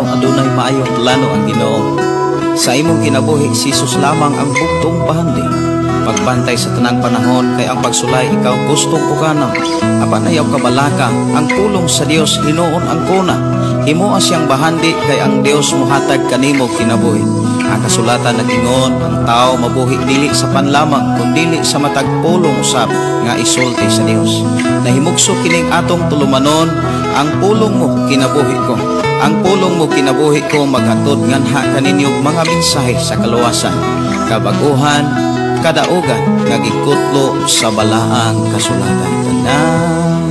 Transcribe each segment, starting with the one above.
Adlaw adunay maayong plano ang Ginoo. Sa imong kinabuhi, si Jesus lamang ang bugtong bahandi. Pagbantay sa tanang panahon kay ang pagsulay ikaw gustong pukana. Apan ayaw kabalaka, ang pulong sa Dios hinuon ang kuna. Himoa siyang bahandi kay ang Dios muhatag kanimo kinabuhi. Ang kasulatan nag-ingon, ang tao mabuhi dili sa panlamang kundili sa matag pulong usab nga isulti sa Dios. Nahimugso kining atong tulumanon, ang pulong mo kinabuhi ko. Ang pulong mo kinabuhi ko maghatod nganha kaninyo mga mensahe sa kaluwasan, kabaguhan, kadaugan nga gikutlo sa balaang kasulatan. Tanang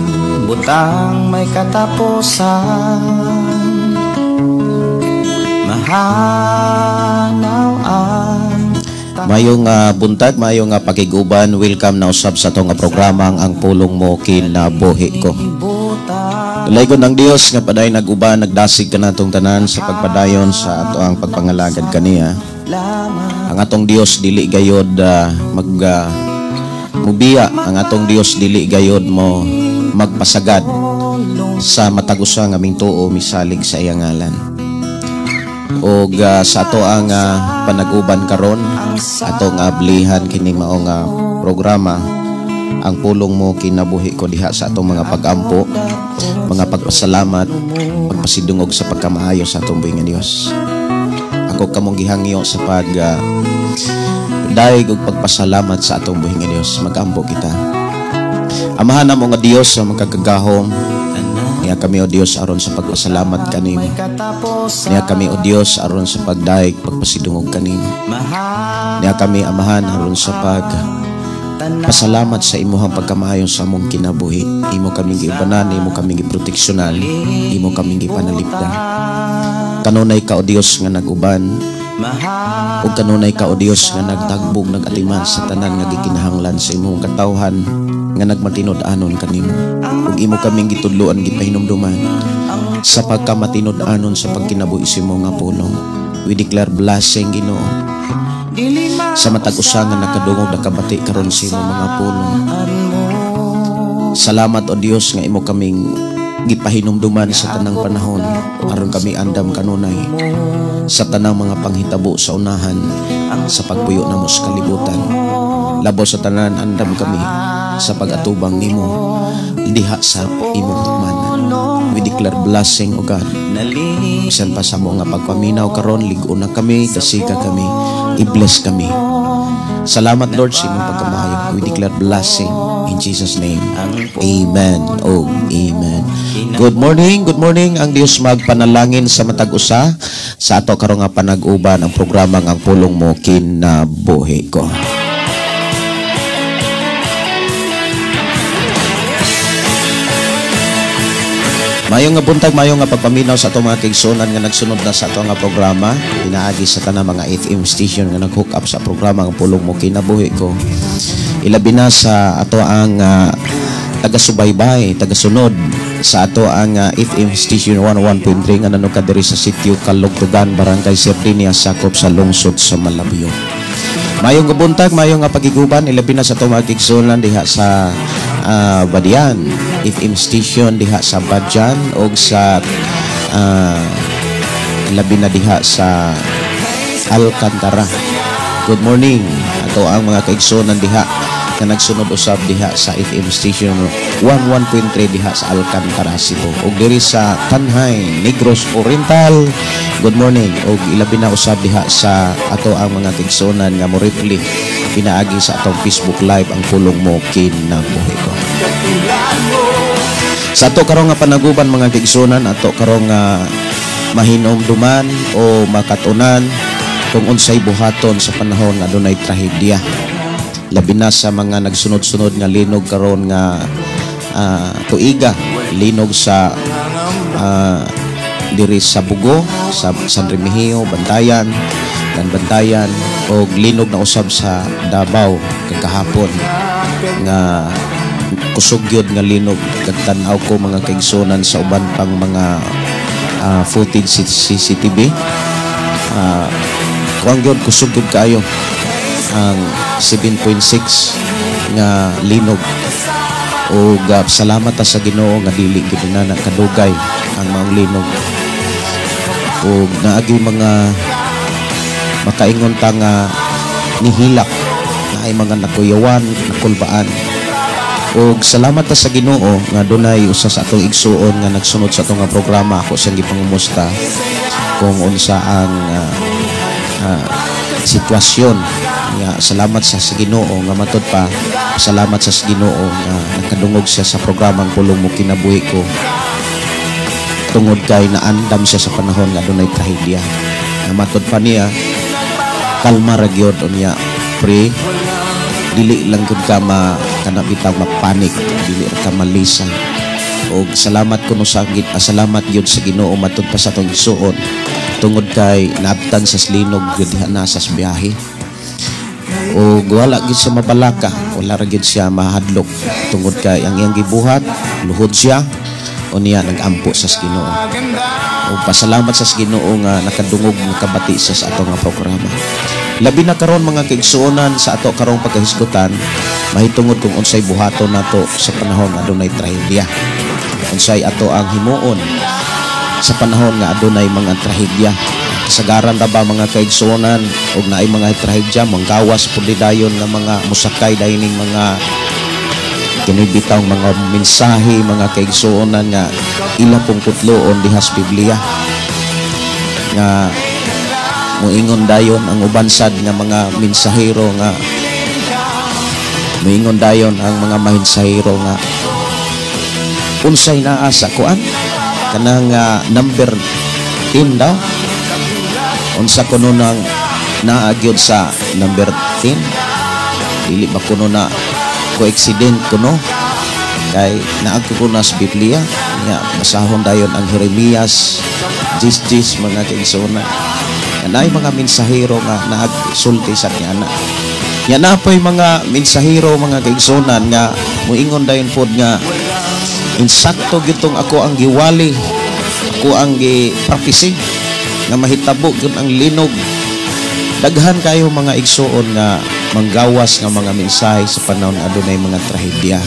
butang may katapusan, mahanaw ang Mayong buntag, mayong pakiguban, welcome na usab sa atong programang Ang Pulong Mo Kinabuhi Ko. Dalaygon ang Dios nga paday nag-uban, nagdasig kanatong tanan sa pagpadayon sa ato ang pagpangalagad kaniya. Ang atong Dios dili gayod mubiya, ang atong Dios dili gayod mo magpasagad sa matag usa nga aming tuo misalig sa iyang ngalan. Og sa ato ang panaguban karon, atong ablihan kini mao nga programa Ang Pulong Mo Kinabuhi Ko diha sa atong mga pagampo, mga pagpasalamat, pagpasidungog sa pagkamaayo sa atong buhi nga Dios. Ako kamong gihangyo sa pag dayeg og pagpasalamat sa atong buhi nga Dios. Magampo kita. Amahan namo nga Dios sa makagagahom, niya kami o Dios aron sa pagpasalamat kanimo. Niya kami o Dios aron sa pagdayeg pagpasidungog kanimo. Niya kami, Amahan, aron sa pag pasalamat sa imuhang pagkamaayo sa among kinabuhi. Imo kaming giubanan, imo kaming giproteksyonan, imo kaming gipanalipdan. Kanunay ka o Dios nga nag-uban, ug kanunay ka o Dios nga nagtagbog, nagatiman sa tanan nga gikinahanglan sa imong katawhan nga nagmatinud-anon kanimo. Ug imo kaming gitudloan, gipahinumduman sa pagkamatinud-anon sa pagkinabuhi sa imong nga pulong. We declare blessing, Ginoo, sa matag usa nga nakadungog, nakabati karon sa imong mga pulong. Salamat o Dios nga imo kaming gipahinumduman sa tanang panahon aron kami andam kanunay sa tanang mga panghitabo sa unahan sa pagpuyo namo sa kalibutan. Labaw sa tanan, andam kami sa pag-atubang nimo diha sa imong hukmanan. We declare blessing, O God. Bisan pa sa mo nga pagpaminaw karon, lig-on na kami, dasika kami, i-bless kami. Salamat, Lord, sa imong pagkamayo. We declare blessing in Jesus' name. Amen. Oh, amen. Good morning, good morning. Ang Dios magpanalangin sa matag usa sa ato karon nga panag-uban, ang programa Ang Pulong Mo Kinabuhi Ko. Mayong nga buntag, mayong nga pagpaminaw sa atong mga kaigsuonan nga nagsunod na sa ato nga programa, pinaagi sa tanang mga FM station nga nag-hook up sa programa Ang Pulong Mo Kinabuhi Ko. Ilabi na sa ato ang taga-subaybay, taga-sunod sa ato ang FM station 101.3 nga nanuka diri sa sitio Kalugtugan, Barangay Sardinia, sakop sa lungsod sa Malabuyoc. Mayong nga buntag, mayong nga pagiguban, ilabi na sa atong mga kaigsuonan diha sa Badian FM station diha sa Badian og sa labi na diha sa Alcantara. Good morning ato ang mga kaigsuonan diha nga nagsunod usab diha sa FM station 11.3 diha sa Alcantara, Cebu, og diri sa Tanjay, Negros Oriental. Good morning og ilabi na usab diha sa ato ang mga kaigsuonan nga mo-reply pinaagi sa atong Facebook Live Ang Pulong Mo Kinabuhi Ko. Sa ato karong nga panaguban, mga kaigsuonan, ato karong nga mahinomduman o makatunan kung unsay buhaton sa panahon nga adunay trahedya. Labi na sa mga nagsunod-sunod nga linog karon nga tuiga, linog sa diri sa Bugo, sa San Remigio, Bantayan, Dan Bantayan, og linog na usab sa Davao kagahapon nga kusog gyud nga linog. Kag tan-aw ko, mga kaigsuonan, sa uban pang mga footage sa CCTV, kuan gyud, kusog gyud kaayo ang 7.6 nga linog. Og salamat ta sa Ginoo nga dili gyud na kadugay ang maong linog. Ug naagi mga makaingon ta nga nihilak, naay mga nakuyawan, nakulbaan. Ug salamat ta sa Ginoo nga dunay usa sa atong igsuon nga nagsunod sa atong nga programa. Ako siyang gipangumusta kung unsa ang sitwasyon nga. Salamat sa Ginoo nga matud pa, salamat sa Ginoo nga nakadungog siya sa programang Pulong Mo Kinabuhi Ko tungod kay naandam siya sa panahon nga adunay trahedya. Nga matud pa niya, kalma ra gyud unya, pre, dili lang gyud ka ma kana bitaw mapanik, dili ra ka malisa. Og salamat kuno sa salamat gyud sa Ginoo matud pa sa atong igsuon tungod kay naabtan sa linog gyud diha na sa biyahe og wala gyud siya mabalaka, wala ra gyud siya mahadlok tungod kay ang iyang gibuhat, luhod siya unya nagampo sa Ginoo. Ug pasalamat sa Ginoo nga nakadungog, nakabati siya sa ato nga programa. Labi na karon, mga kaigsuonan, sa ato karong pagkahisgutan mahitungod kung unsay buhaton nato sa panahon nga adunay trahedya, unsay ato ang himuon sa panahon nga adunay mga trahedya. Kasagaran ra ba, mga kaigsuonan, og naay mga trahedya, manggawas pud dayon nga mga musakay dayon mga kini bitaw mga mensahe, mga kaigsuonan, nga ila pong kutloon diha sa Biblia, nga muingon dayon ang uban sad nga mga mensahero, nga muingon dayon ang mga mensahero nga unsay naa sa kuan kanang number 10 daw, unsa kuno nang naa gyud sa number 10, dili ba kuno na coincident kuno kay naa ko na sa Biblia nga basahon dayon ang Jeremias 10:10, mga kaigsuonan, nga naay mga mensahero nga naagsulti sa niya na. Ya na po'y mga mensahero, mga kaigsuonan, nga muingon dayon pod nga insakto gitong ako ang giwali, ako ang gi-prophecy nga mahitabo gyud ang linog. Daghan kayo, mga igsuon, nga manggawas nga mga mensahe sa panahon nga adunay mga trahedya.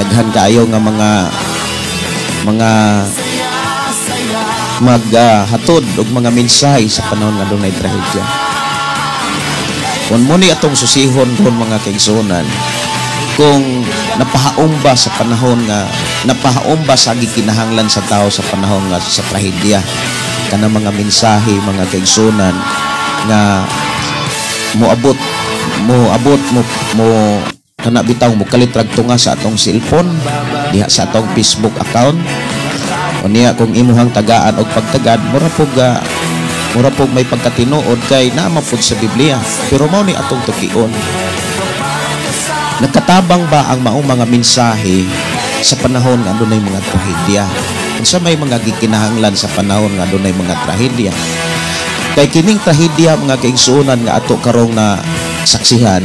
Daghan kaayo nga mga maghatod og mga mensahe sa panahon nga adunay trahedya. Kung mo ni atong susihon ron, mga kaigsuonan, kung napahaom ba sa panahon nga napahaom ba sa gikinahanglan sa tao sa panahon nga sa trahedya, kana mga mensahe, mga kaigsuonan, nga moabot moabot mo mo kana bitaw mo kalit rag tunga sa atong cellphone diha sa atong Facebook account. Unya kung imuhang tagaan og pagtagad, mura pug may pagkatinuod kay naa man pud sa Biblia. Pero mao ni atong tukion, nakatabang ba ang maong mga mensahe sa panahon nga adunay mga trahedya? Unsa may mga gikinahanglan sa panahon nga adunay mga trahedya? Kay kining trahedya, mga kaigsuonan, nga ato karong na saksihan,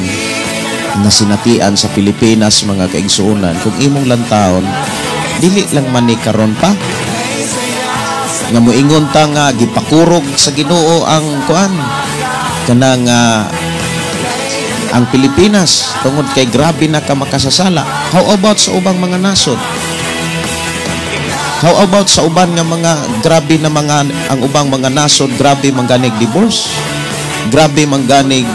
na sinatian sa Pilipinas, mga kaigsuonan, kung imong lantawon, dili lang man ni karon pa nga moingon ta nga gipakurog sa Ginoo ang kuan kanang ang Pilipinas tungod kay grabe na ka makasasala. How about sa ubang mga nasod? How about sa uban nga mga grabe na mga ang ubang mga nasod, grabe mangganig divorce, grabe mangganig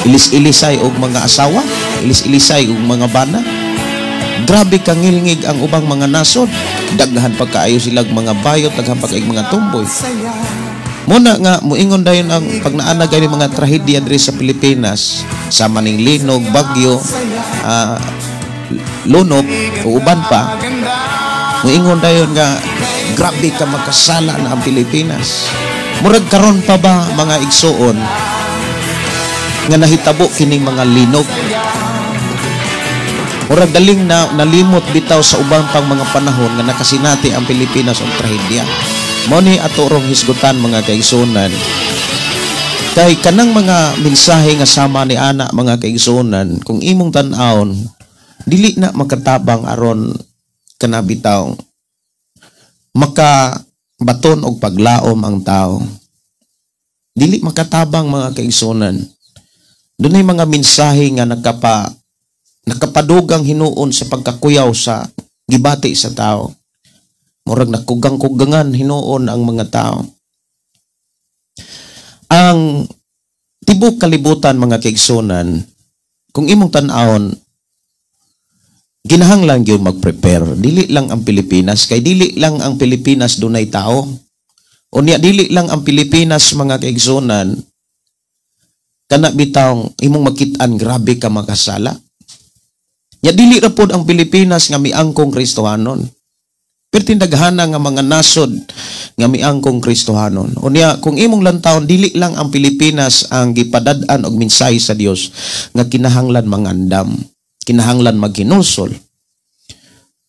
ilis-ilisay og mga asawa, ilis-ilisay og mga bana? Grabe kangilngig ang ubang mga nasod. Daghan pa kaayo silag mga bayot, daghan pa kaayo mga tumboy. Muna nga muingon dayon ang pag naa na gani mga trahedya diri sa Pilipinas sama ning linog, bagyo, lunok o uban pa, muingon dayon nga grabe ka makasala na ang Pilipinas. Murag karon pa ba, mga igsuon, nga nahitabo kining mga linog? Murag daling na nalimot bitaw sa ubang pang mga panahon nga nakasinati ang Pilipinas og trahedya. Mao ni ato rong hisgutan, mga kaigsuonan, kay kanang mga mensahe nga sama ni ana, mga kaigsuonan, kung imong tan-awon, dili na makatabang aron kana bitaw maka baton og paglaom ang tao. Dili makatabang, mga kaigsuonan. Dunay mga mensahe nga nakapadugang hinuon sa pagkakuyaw sa gibati sa tao. Murag nakugang-kugangan hinuon ang mga tao. Ang tibok kalibutan, mga kaigsunan, kung imong tan-awon, ginahanglan gyud mag-prepare. Dili lang ang Pilipinas, kay dili lang ang Pilipinas dunay tao. Unya dili lang ang Pilipinas, mga kaigsunan, kana bitawng imong makit-an grabe ka makasala. Nya dili ra pod ang Pilipinas nga miangkong Kristohanon. Pero daghana nga mga nasod nga miangkong Kristohanon. Unya kung imong lantawon, dili lang ang Pilipinas ang gipadad-an og mensahe sa Dios nga kinahanglan mangandam, kinahanglan maghinulsol.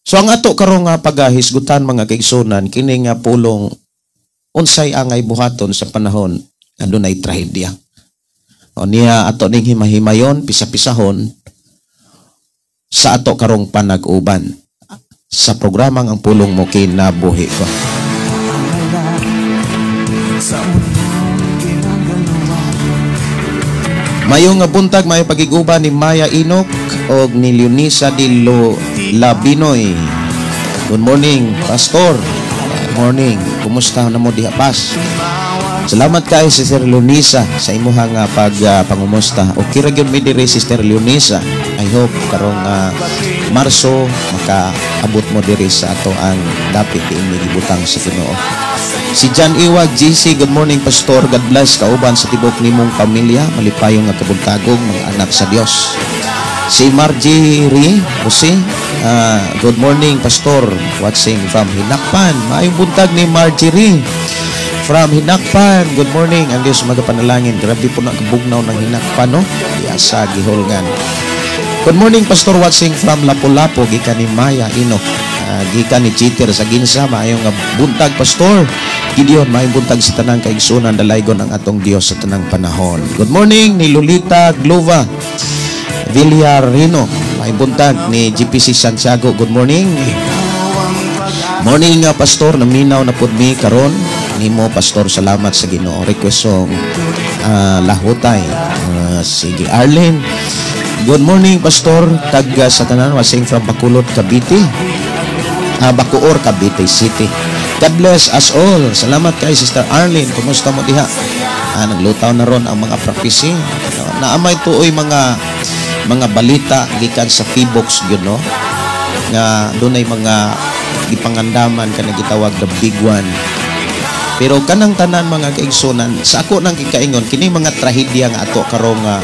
So ang ato karon nga pagahisgutan, mga kaigsunan, kini nga pulong, unsay angay buhaton sa panahon nga dunay trahedya. O niya ato ning himahimayon, pisa-pisahon sa ato karong panag-uban sa programang Ang Pulong Mo Kinabuhi Ko. Sa mundong ginagalawan. Mayo nga buntag, mayo pagiguba ni Maya Inok og ni Leonisa de Lo Labinoy. Good morning, Pastor. Good morning. Kumusta na mo diha, Pas? Salamat kay Sister Leonisa sa imuha nga pag pangumusta. Okay ra gyud mi diri, Sister Leonisa. I hope karong Marso makaabot mo diri sa ato ang dapit diin gibutang sa Ginoo. Si John Iwag GC, good morning, Pastor. God bless kauban sa tibok nimong pamilya, malipayong nga kabuntagong mga anak sa Dios. Si Marjorie Jose, good morning, Pastor, watching from Hinakpan. Maayong buntag ni Marjorie from Hinakpan. Good morning. Ang Diyos magapanalangin. Grabe po na kabugnaw ng Hinakpan, no? Diasa gihulngan. Good morning, Pastor, watching from Lapu-Lapu, gikan ni Maya Inok. Gikan ni Jeter sa Ginsa, maayong nga buntag, Pastor. Gideon, maayong buntag sa tanang kaigsunan, dalaygon ang atong Dios sa tanang panahon. Good morning ni Lolita Glova Villarino. Maayong buntag ni GPC Santiago. Good morning. Morning nga, Pastor, naminaw na pud mi karon nimo, Pastor, salamat sa Ginoo. Request song, Lahutay. Sige, Arlene. Good morning, Pastor. Tag sa tanan, watching from Bacolod, Cavite. Bacoor, Cavite City. God bless us all. Salamat kay Sister Arlene. Kumusta mo diha? Naglutaw na ron ang mga prophecy. No, naamay tuoy mga balita gikan sa PBox gyud, no, nga dunay mga gipangandaman kanang gitawag the big one. Pero kanang tanan, mga kaigsunan, sa ako nang gikaingon, kini mga trahedya nga ato karong nga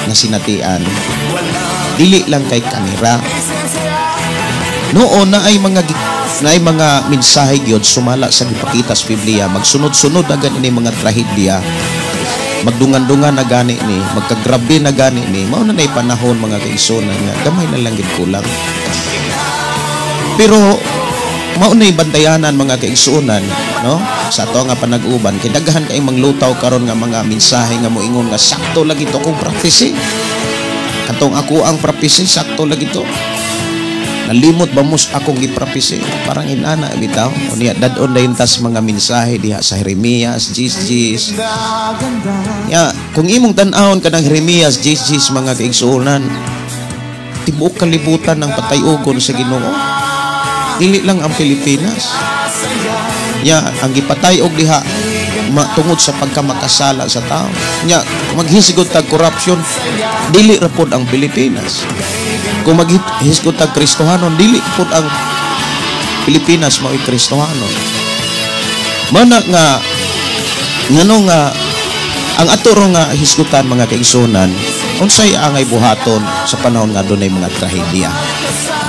nasinatian, dili lang kay kanira. Noon na ay mga mensahe gyud sumala sa gipakita sa Biblia, magsunod-sunod na gani ini mga trahedya, magdungan-dungan na gani ni, magkagrabe na gani ni, mao na nay panahon, mga kaigsunan, nga gamay na lang gid kulang. Pero mao na bantayanan, mga kaigsuonan, no, sa ato nga panag-uban, kay daghan kay manglutaw karon nga mga mensahe nga moingon nga sakto lagi to kung prophecy. Katong ako ang prophecy, sakto lagi to. Nalimot ba mos akong gi-prophecy? Parang inana bitaw. Unya dad-on dayon tas mga mensahe diha sa Jeremias, Jis Jis. Ya, kung imong tan-awon kanang Jeremias, Jis Jis, mga kaigsuonan, tibuok kalibutan ng patayugon sa Ginoo. Dili lang ang Pilipinas. Ya, ang gipatay-og diha tungod sa pagkamakasala sa tao. Nya, maghisgot tag corruption, dili ra pod ang Pilipinas. Kung maghisgot tag Kristohanon, dili pod ang Pilipinas mao'y Kristohanon. Mana nga ngano nga ang ato ro nga hisgutan, mga kaigsunan, unsay angay buhaton sa panahon nga dunay mga trahedya.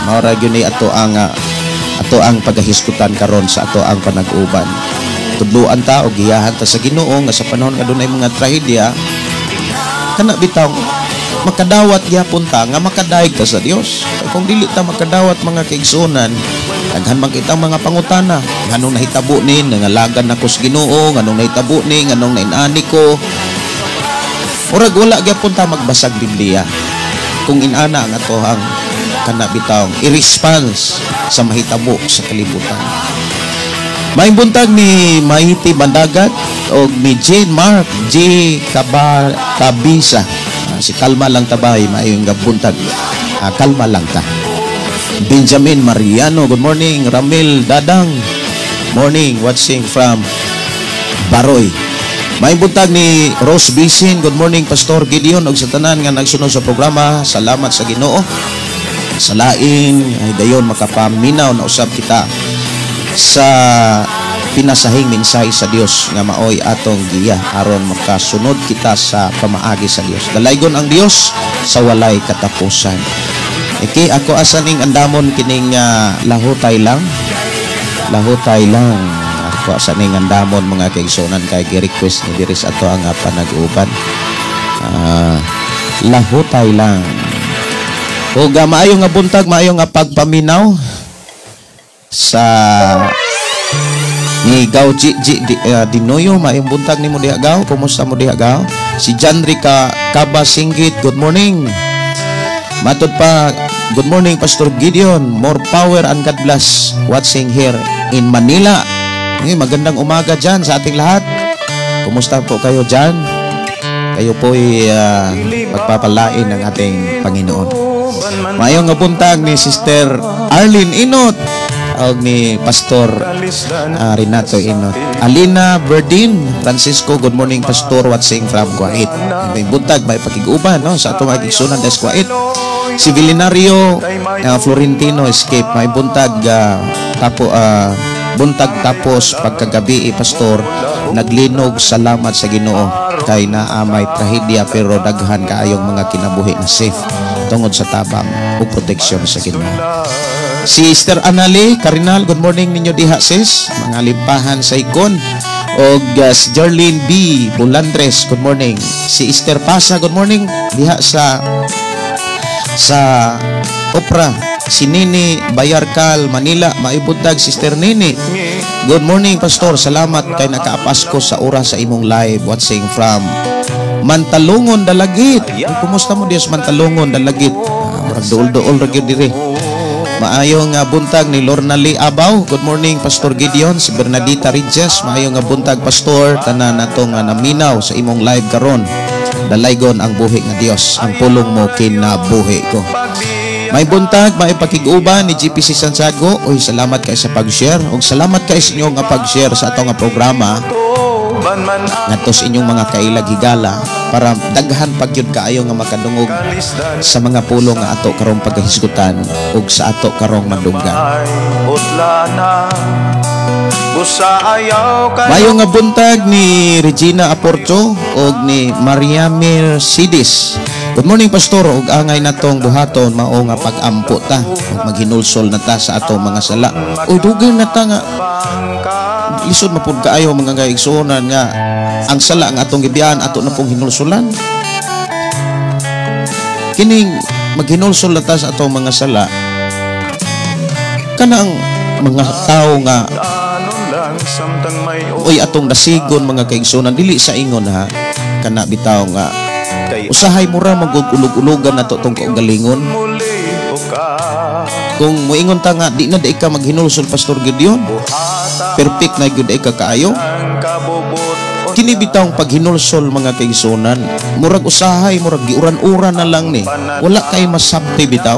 Mao ra gyud ni ato ang pagahisgutan karon sa ato ang panag-uban. Tudluan ta o giyahan ta sa Ginoo nga sa panahon nga dunay mga trahedya, kana bitaw makadawat gyapon ta nga makadayeg ta sa Dios. Kung dili ta makadawat, mga kaigsuonan, daghan man kitang mga pangutana. Nganong nahitabo ni, nangalagan nako sa Ginoo, nganong nahitabo ni, nganong nainani ko. Murag wala gyapon ta magbasag Biblia kung inana ang ato ang kana bitaw i-response sa mahitabo sa kalibutan. Maayong buntag ni Maiti Bandagat o ni Jane Mark J. Kabisa. Si kalma lang tabay, maayong buntag. Kalma lang ta. Benjamin Mariano, good morning. Ramil Dadang. Morning, watching from Baroy. May buntag ni Rose Bisin. Good morning, Pastor Gideon, ug sa tanan nga nagsunod sa programa. Salamat sa Ginoo. Sa laing ay dayon makapaminaw na usab kita sa pinasahing mensahe sa Dios nga maoy atong giya aron makasunod kita sa pamaagi sa Dios. Dalaygon ang Dios sa walay katapusan. Okay, ako asan ing andamon kining lahutay lang. Lahutay lang. Ako asan ing andamon, mga kaigsunan, kay gi-request ni diri sa ato ang panag-uban. Lahutay lang. Ug maayo nga buntag, maayo nga pagpaminaw sa ni Gaw G, G Dinoyo. Maayong buntag nimo diha, Gaw. Kumusta mo diha, Gaw? Si Janrica Kaba Singgit, good morning. Matod pa, good morning, Pastor Gideon, more power and God bless, watching here in Manila. Eh, magandang umaga dyan sa ating lahat. Kumusta po kayo dyan? Kayo po'y pagpapalain ng ating Panginoon. Maayong nga buntag ni Sister Arlene Inot og ni Pastor Renato Inot. Alina Verdin Francisco, good morning, Pastor, watching from Kuwait. May buntag, may pakig-uban, no, sa atong mga igsunan des Kuwait. Si Villinario Florentino Escape, may buntag tapo buntag tapos pagkagabi, eh, Pastor, naglinog. Salamat sa Ginoo kay naa may trahedya pero daghan kaayong mga kinabuhi na safe tungod sa tabang ug proteksyon sa Ginoo. Si Sister Anali Carinal, good morning ninyo diha, sis. Mga limpahan sa ikon. Og si Jerlyn B. Bulandres, good morning. Si Esther Pasa, good morning diha sa Opera. Si Nini Bayarkal, Manila, maibuntag, Sister Nini. Good morning, Pastor. Salamat kay nakaapas ko sa oras sa imong live, watching from Mantalungon, Dalagit. Ay, kumusta mo diha sa Mantalungon, Dalagit? Ah, murag duol-duol ra gyud diri. Maayong nga buntag ni Lorna Lee Abaw. Good morning, Pastor Gideon. Si Bernadita Ridges. Maayong nga buntag, Pastor. Tanan nato nga naminaw sa imong live karon. Dalaygon ang buhi nga Dios. Ang pulong mo kinabuhi ko. May buntag, may pakig-uban ni GPC Santiago. Uy, salamat kay sa pag-share. Ug salamat kay sa inyong nga pag-share sa atong nga programa ngadto sa inyong mga kailag higala para daghan pag gyud kaayo nga makadungog sa mga pulong nga ato karong pagkahisgutan ug sa ato karong madunggan. Mayo nga buntag ni Regina Aporto ug ni Maria Mercedes. Good morning, Pastor, ug angay natong buhaton mao nga pag-ampo ta ug maghinulsol na ta sa atong mga sala. Uy, dugay na ta nga lisod mapud kaayo, mga kaigsuonan, nga ang sala nga atong gibiyaan ato na pong hinulsulan. Kining maghinulsol na ta sa atong mga sala, kanang mga tao nga uy atong dasigon, mga kaigsuonan, dili sa ingon ha, kana bitaw nga usahay mura magugulog-ulugan nato tong kaugalingon. Kung muingon ta nga di na di ka maghinulsol, Pastor Gideon, perfect na gyud ay ka kaayo. Kini bitawng paghinulsol, mga kaigsuonan, murag usahay murag giuran-uran na lang ni, wala kay masabti bitaw.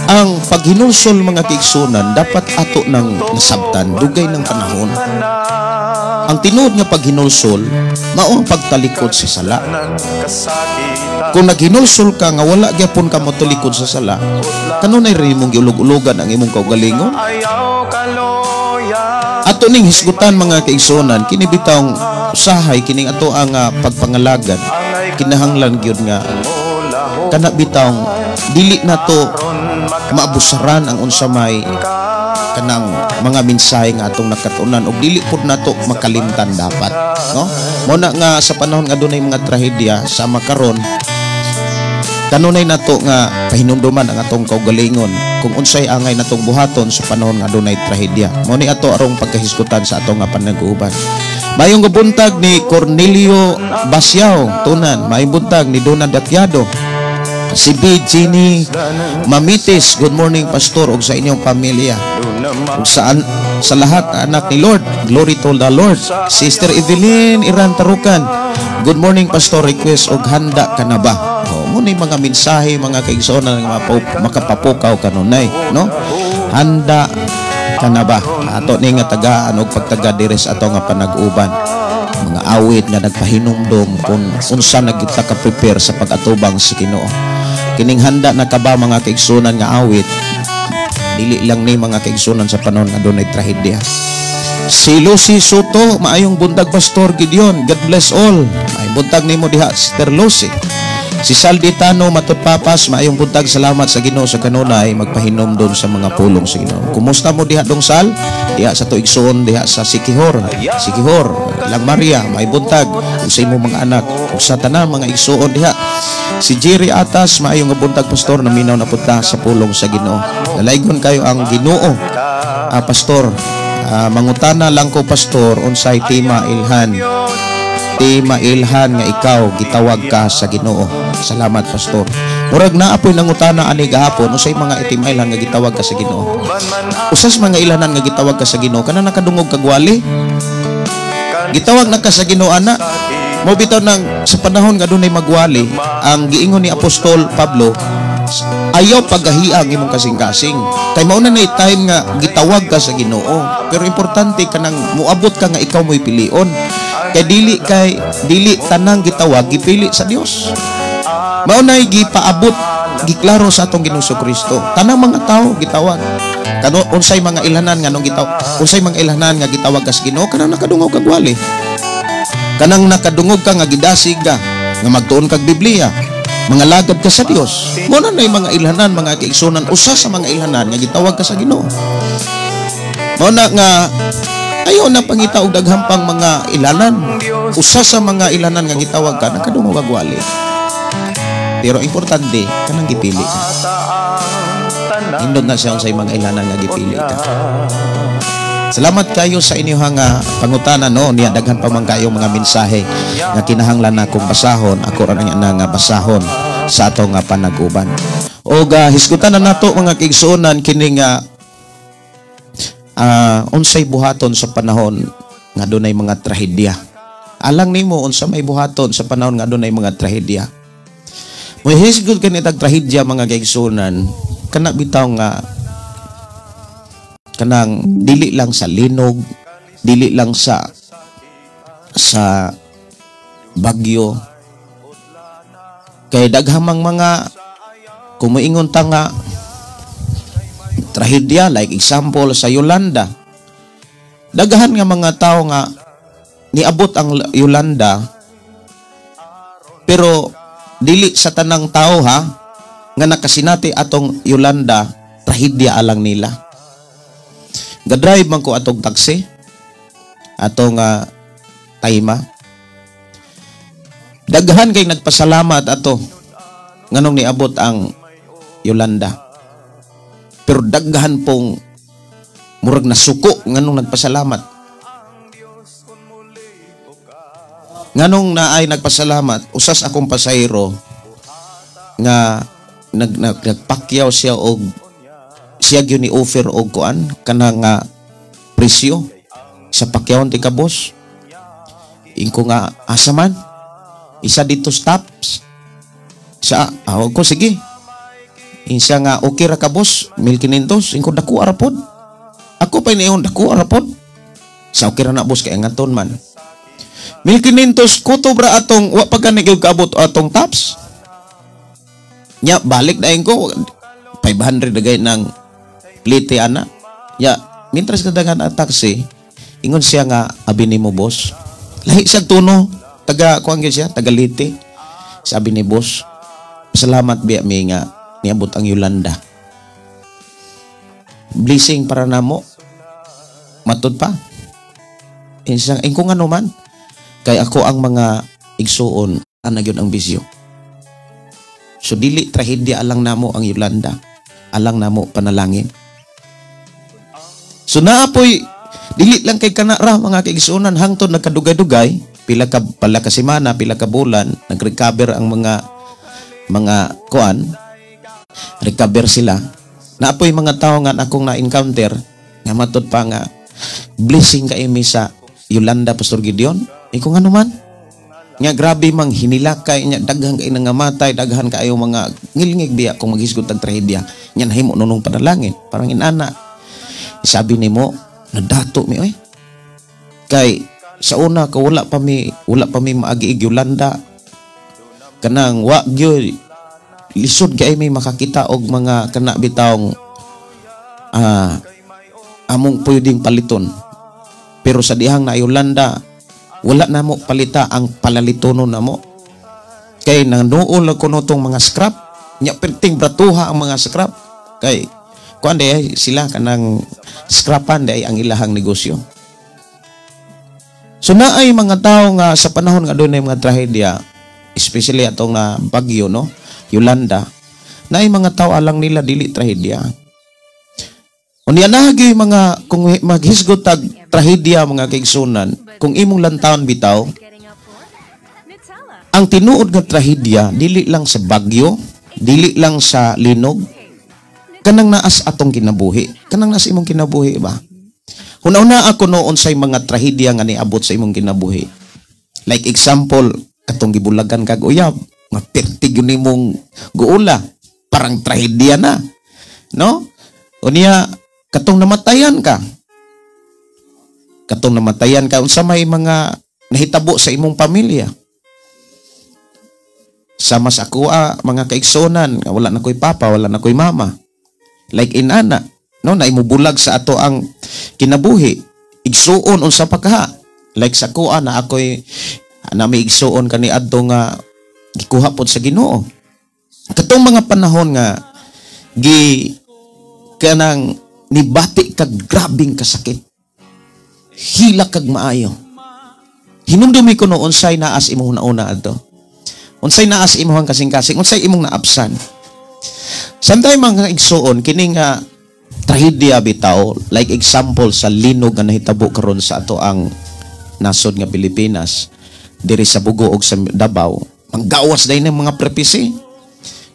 Ang paghinulsol, mga kaigsuonan, dapat ato nang nasabtan dugay ng panahon. Ang tinuod nga paghinulsol mao ang pagtalikod sa sala. Kung naghinulsol ka nga wala gyapon ka motalikod sa sala, kanunay rin imong giulog-ulogan ang imong kaugalingon. Ato ning hisgutan, mga kaigsuonan, kini bitawng usahay kining ato ang pagpangalagad, kinahanglan gyud nga kana bitawng dili nato maabusaran ang unsa may kanang mga mensahe nga atong nakatunan ug dili pud nato makalimtan dapat, no? Mo na nga sa panahon nga dunay mga trahedya sama karon, kanunay nato nga pahinumduman ang atong kaugalingon kung unsay angay natong buhaton sa panahon nga dunay trahedya. Mo ni ato arong pagkahisgutan sa atong nga panag-uban. Mayong buntag ni Cornelio Basiao Tunan, mayong buntag ni Dona Datyado. Si B. Jenny Mamitis, good morning, Pastor, ug sa inyong pamilya. Ug sa lahat anak ni Lord, glory to the Lord. Sister Evelyn Iran Tarukan, good morning, Pastor, request og "Handa Ka Na Ba?" Oh, Mo ni mga mensahe, mga kaigsuonan, nga makapapukaw kanunay, no? Handa ka na ba? Ato ni nga tagaan og pagtaga diri sa ato nga panag-uban. Mga awit nga nagpahinumdom kung unsa na kita ka-prepare sa pag-atubang sa Ginoo. Kining handa na ka ba, mga kaigsuonan, nga awit, dili lang ni, mga kaigsuonan, sa panahon nga dunay trahedya. Si Lucy Soto, "Maayong buntag, Pastor Gideon. God bless all." Maayong buntag nimo diha, Sister Lucy. Si Saldi Tano Matutpapas, "Maayong buntag, salamat sa Ginoo sa kanunay magpahinomdom sa mga pulong sa Ginoo." Kumusta mo diha, dong Sal? Diha sa tuigsoon diha sa Sikihor. Sikihor, Lang Maria, maayong buntag ug sa imong mga anak ug sa tanan mga igsoon diha. Si Jerry Atas, "Maayong nga buntag, Pastor, naminaw na punta sa pulong sa Ginoo. Dalaygon kayo ang Ginoo." Ah, Pastor, mangutana lang ko, Pastor, unsay tema ilhan? Tema ilhan nga ikaw gitawag ka sa Ginoo. Salamat, Pastor. Murag naa poy nangutana ani gahapon, unsay mga itim-ilhan nga gitawag ka sa Ginoo. Usas mga ilhanan nga gitawag ka sa Ginoo, kana nakadungog kag wali. Gitawag na ka sa Ginoo ana. Mo bitaw nang sa panahon nga dunay magwali, ang giingon ni Apostol Pablo, ayaw pagahia ang imong kasing-kasing. Kay mao na time nga gitawag ka sa Ginoo. Pero importante kanang muabot ka nga ikaw mo'y pilion. Kay dili tanang gitawag gipili sa Dios. Mao nay gipaabot, giklaro sa atong Ginoong Kristo. Tanang mga tao gitawag. Kano unsay mga ilhanan nga nung gitawag, unsay mga ilhanan nga gitawag ka sa Ginoo? Kanang nakadungog kag wali. Kanang nakadungog ka nga gidasig ka, nga magtuon kag Biblia, mga lagad ka sa Dios. Mo na mga ilhanan, mga kaigsunan, usa sa mga ilhanan nga gitawag ka sa Ginoo. Mao na nga ayaw na pangita og daghang pang mga ilhanan. Usa sa mga ilhanan nga gitawag ka, nakadungog kag wali. Pero importante kanang gipili ka. Hindot na siya sa mga ilhanan nga gipili ka. Salamat kayo sa inyong nga pangutana, no. Niya daghan pa man kayo mga mensahe nga kinahanglan na akong basahon, ako ra na nga basahon sa ato nga panag-uban. Og hisgutan na nato, mga kaigsuonan, kini nga unsay buhaton sa panahon nga dunay mga trahedya. Alang nimo, unsa may buhaton sa panahon nga dunay mga trahedya? Mohisgot kani tag trahedya, mga kaigsuonan, kana bitaw nga kanang dili lang sa linog, dili lang sa bagyo. Kay daghamang mga kumuingon ta nga trahedya, like example sa Yolanda. Daghan nga mga tao nga niabot ang Yolanda, pero dili sa tanang tao ha nga nakasinati atong Yolanda trahedya alang nila. Ga-drive man ko atong taxi, atong tayma. Daghan kay nagpasalamat ato nganong niabot ang Yolanda. Pero daghan pong murag nasuko nganong nagpasalamat. Nganong naay nagpasalamat, usas akong pasahero nga nagpakyaw siya og siya gyud ni offer og kuan kana nga presyo sa pakyawon ti ka, boss. Ingko nga, "Asa man?" Isa dito stops. Sa ah, ko sige. Insa nga, "Okay ra ka, boss, 1,500." Ingko, "Dako ara pod." Ako pa niyon, "Dako ara pod." Sa okay ra na, boss, kay angaton man. 1,500 kutob ra atong wa pa gani gyud kaabot atong tops. Nya balik na ko 500 dagay ng plite ana. Ya, mintras kadagan ang taxi, ingon siya nga, "Abi nimo, boss." Lahi siya tuno, taga kuan gyud siya, taga Leyte. Sabi ni boss, "Salamat biya mi nga niabot ang Yolanda. Blessing para namo." Matud pa. Insang ingko nga man, kay ako ang mga igsuon ana gyud ang bisyo. So dili trahedya alang namo ang Yolanda, alang namo panalangin. So naapoy dili lang kay kana ra, mga kaigsuonan, hangtod nagkadugay-dugay, pila ka pala ka semana, pila ka bulan, nag-recover ang mga kuan, recover sila. Naapoy mga tao nga akong na-encounter nga matud pa nga, "Blessing kay mi sa Yolanda, Pastor Gideon." Iko nga naman. Nga grabe mang hinilakay nya, daghan kay nangamatay, daghan kaayo mga ngilngig biya kung maghisgot ang trahedya. Nya nahimo nunong panalangin, parang inana. Sabi nimo, nadato mi oy. Kay sa una ko wala pa mi maagi Yolanda. Kanang wa gyud lisod kay mi makakita og mga kana bitawng among pwedeng paliton. Pero sa dihang na Yolanda, wala na mo palita ang palalitono na mo. Kay nanuol ko no tong mga scrap. Nya perting bratuha ang mga scrap. Kay kuan day sila kanang scrapan day ang ilahang negosyo. So naay mga tao nga sa panahon nga dunay mga trahedya, especially atong na bagyo no, Yolanda, naay mga tao alang nila dili trahedya. Unya nahagi mga kung maghisgot tag trahedya mga kaigsunan, kung imong lantawan bitaw, ang tinuod nga trahedya dili lang sa bagyo, dili lang sa linog, kanang naas atong kinabuhi, kanang naas imong kinabuhi ba? Una-una ako noon sa mga trahedya nga niabot sa imong kinabuhi. Like example, katong gibulagan kag uyab, nga pertig yun imong guula, parang trahedya na, no? Unya katong namatayan ka. Katong namatayan ka unsa may mga nahitabo sa imong pamilya. Sama sa akoa mga kaigsuonan, wala na ko'y papa, wala na ko'y mama. Like inana, no, naimubulag sa ato ang kinabuhi. Igsuon unsa pa kaha. Like sa akoa na ako'y nami igsuon kani adto nga gikuha pod sa Ginoo. Katong mga panahon nga gi kanang nibati kag grabing kasakit, hila kag maayo. Hinumdumi ko no unsay naas imong nauna adto. Unsay naas imong kasing-kasing, unsay imong naabsan. Samtang mga igsuon kini nga trahedya bitaw, like example sa linog nga nahitabo karon sa ato ang nasod nga Pilipinas, diri sa Bugo og sa Davao, manggawas day ng mga prepisi.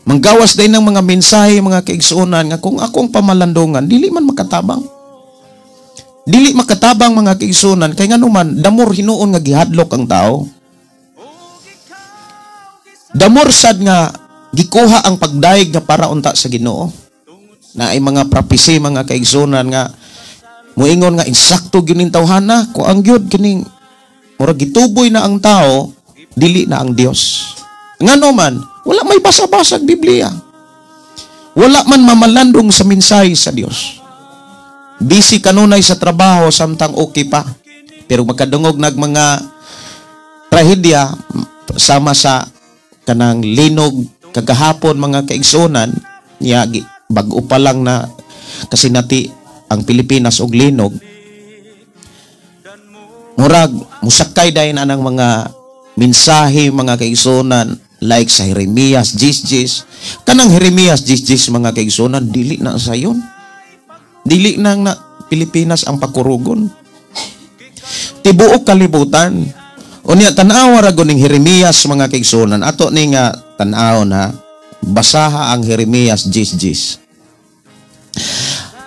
Manggawas day ng mga mensahe mga kaigsuonan nga kung akong pamalandungan dili man makatabang. Dili makatabang mga kaigsuonan kay nganuman damor hinuon nga gihadlok ang tao. Damor sad nga gikuha ang pagdayeg nga para unta sa Ginoo. Na ay mga propesy mga kaigsuonan nga muingon nga insakto gyud ning tawhana ko ang gyud kining murag gituboy na ang tao, dili na ang Dios. Ngano man wala may basa-basag Biblia. Wala man mamalandong sa mensahe sa Dios. Busy kanunay sa trabaho samtang okay pa. Pero makadungog nag mga trahedya sama sa kanang linog kagahapon mga kaigsuonan, niya bag-o pa lang na kasi nati ang Pilipinas og linog. Murag musakay dayon anang mga mensahe mga kaigsuonan. Like sa Jeremias 10:10. Kanang Jeremias 10:10 mga kaigsuonan, dili na sayon. Dili na na Pilipinas ang pakurugon. Tibuok kalibutan. Unya tan-awa ra gud ning Jeremias mga kaigsuonan. Ato ni nga tan-awon ha. Basaha ang Jeremias 10:10.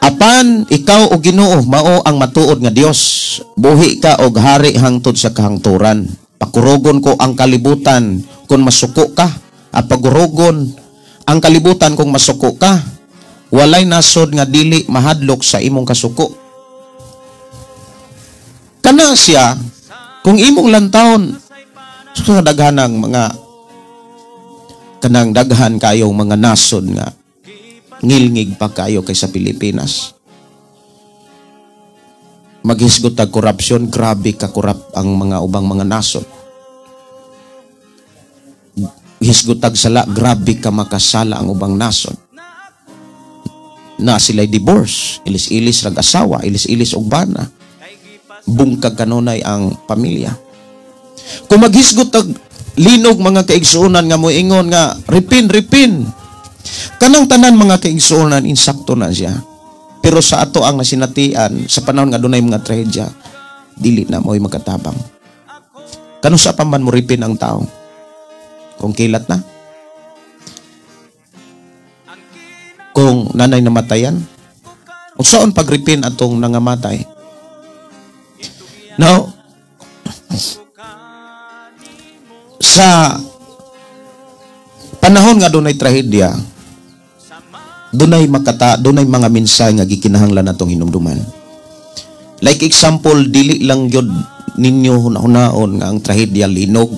Apan ikaw o Ginoo mao ang matuod nga Dios. Buhi ka og hari hangtod sa kahangturan. Pakurugon ko ang kalibutan kung masuko ka, at pagurugon ang kalibutan kung masuko ka. Walay nasod nga dili mahadlok sa imong kasuko. Kana siya kung imong lantawon sa daghanang mga kanang daghan kayong mga nasod nga ngilngig pa kayo kaysa Pilipinas. Maghisgot ang korupsyon, grabe ka korap ang mga ubang mga nasod. Hisgot tag sala, grabe ka makasala ang ubang nasod. Na sila'y divorce, ilis-ilis rag asawa, ilis-ilis og bana. Bungkag kanunay ang pamilya. Kung maghisgot tag linog mga kaigsuonan nga moingon nga ripin, ripin. Kanang tanan mga kaigsuonan, insakto na siya. Pero sa ato ang nasinatian, sa panahon nga dunay mga trahedya, dili na mo'y makatabang. Kano sa pa man mo ripin ang tao? Kung kilat na? Kung nanay namatayan? Unsaon pagripin atong nangamatay? Now, Sa panahon nga dunay trahedya, dunay makata, dunay mga mensahe nga gikinahanglan natong hinumduman. Like example, dili lang gyud ninyo hunahunaon nga ang trahedya linog.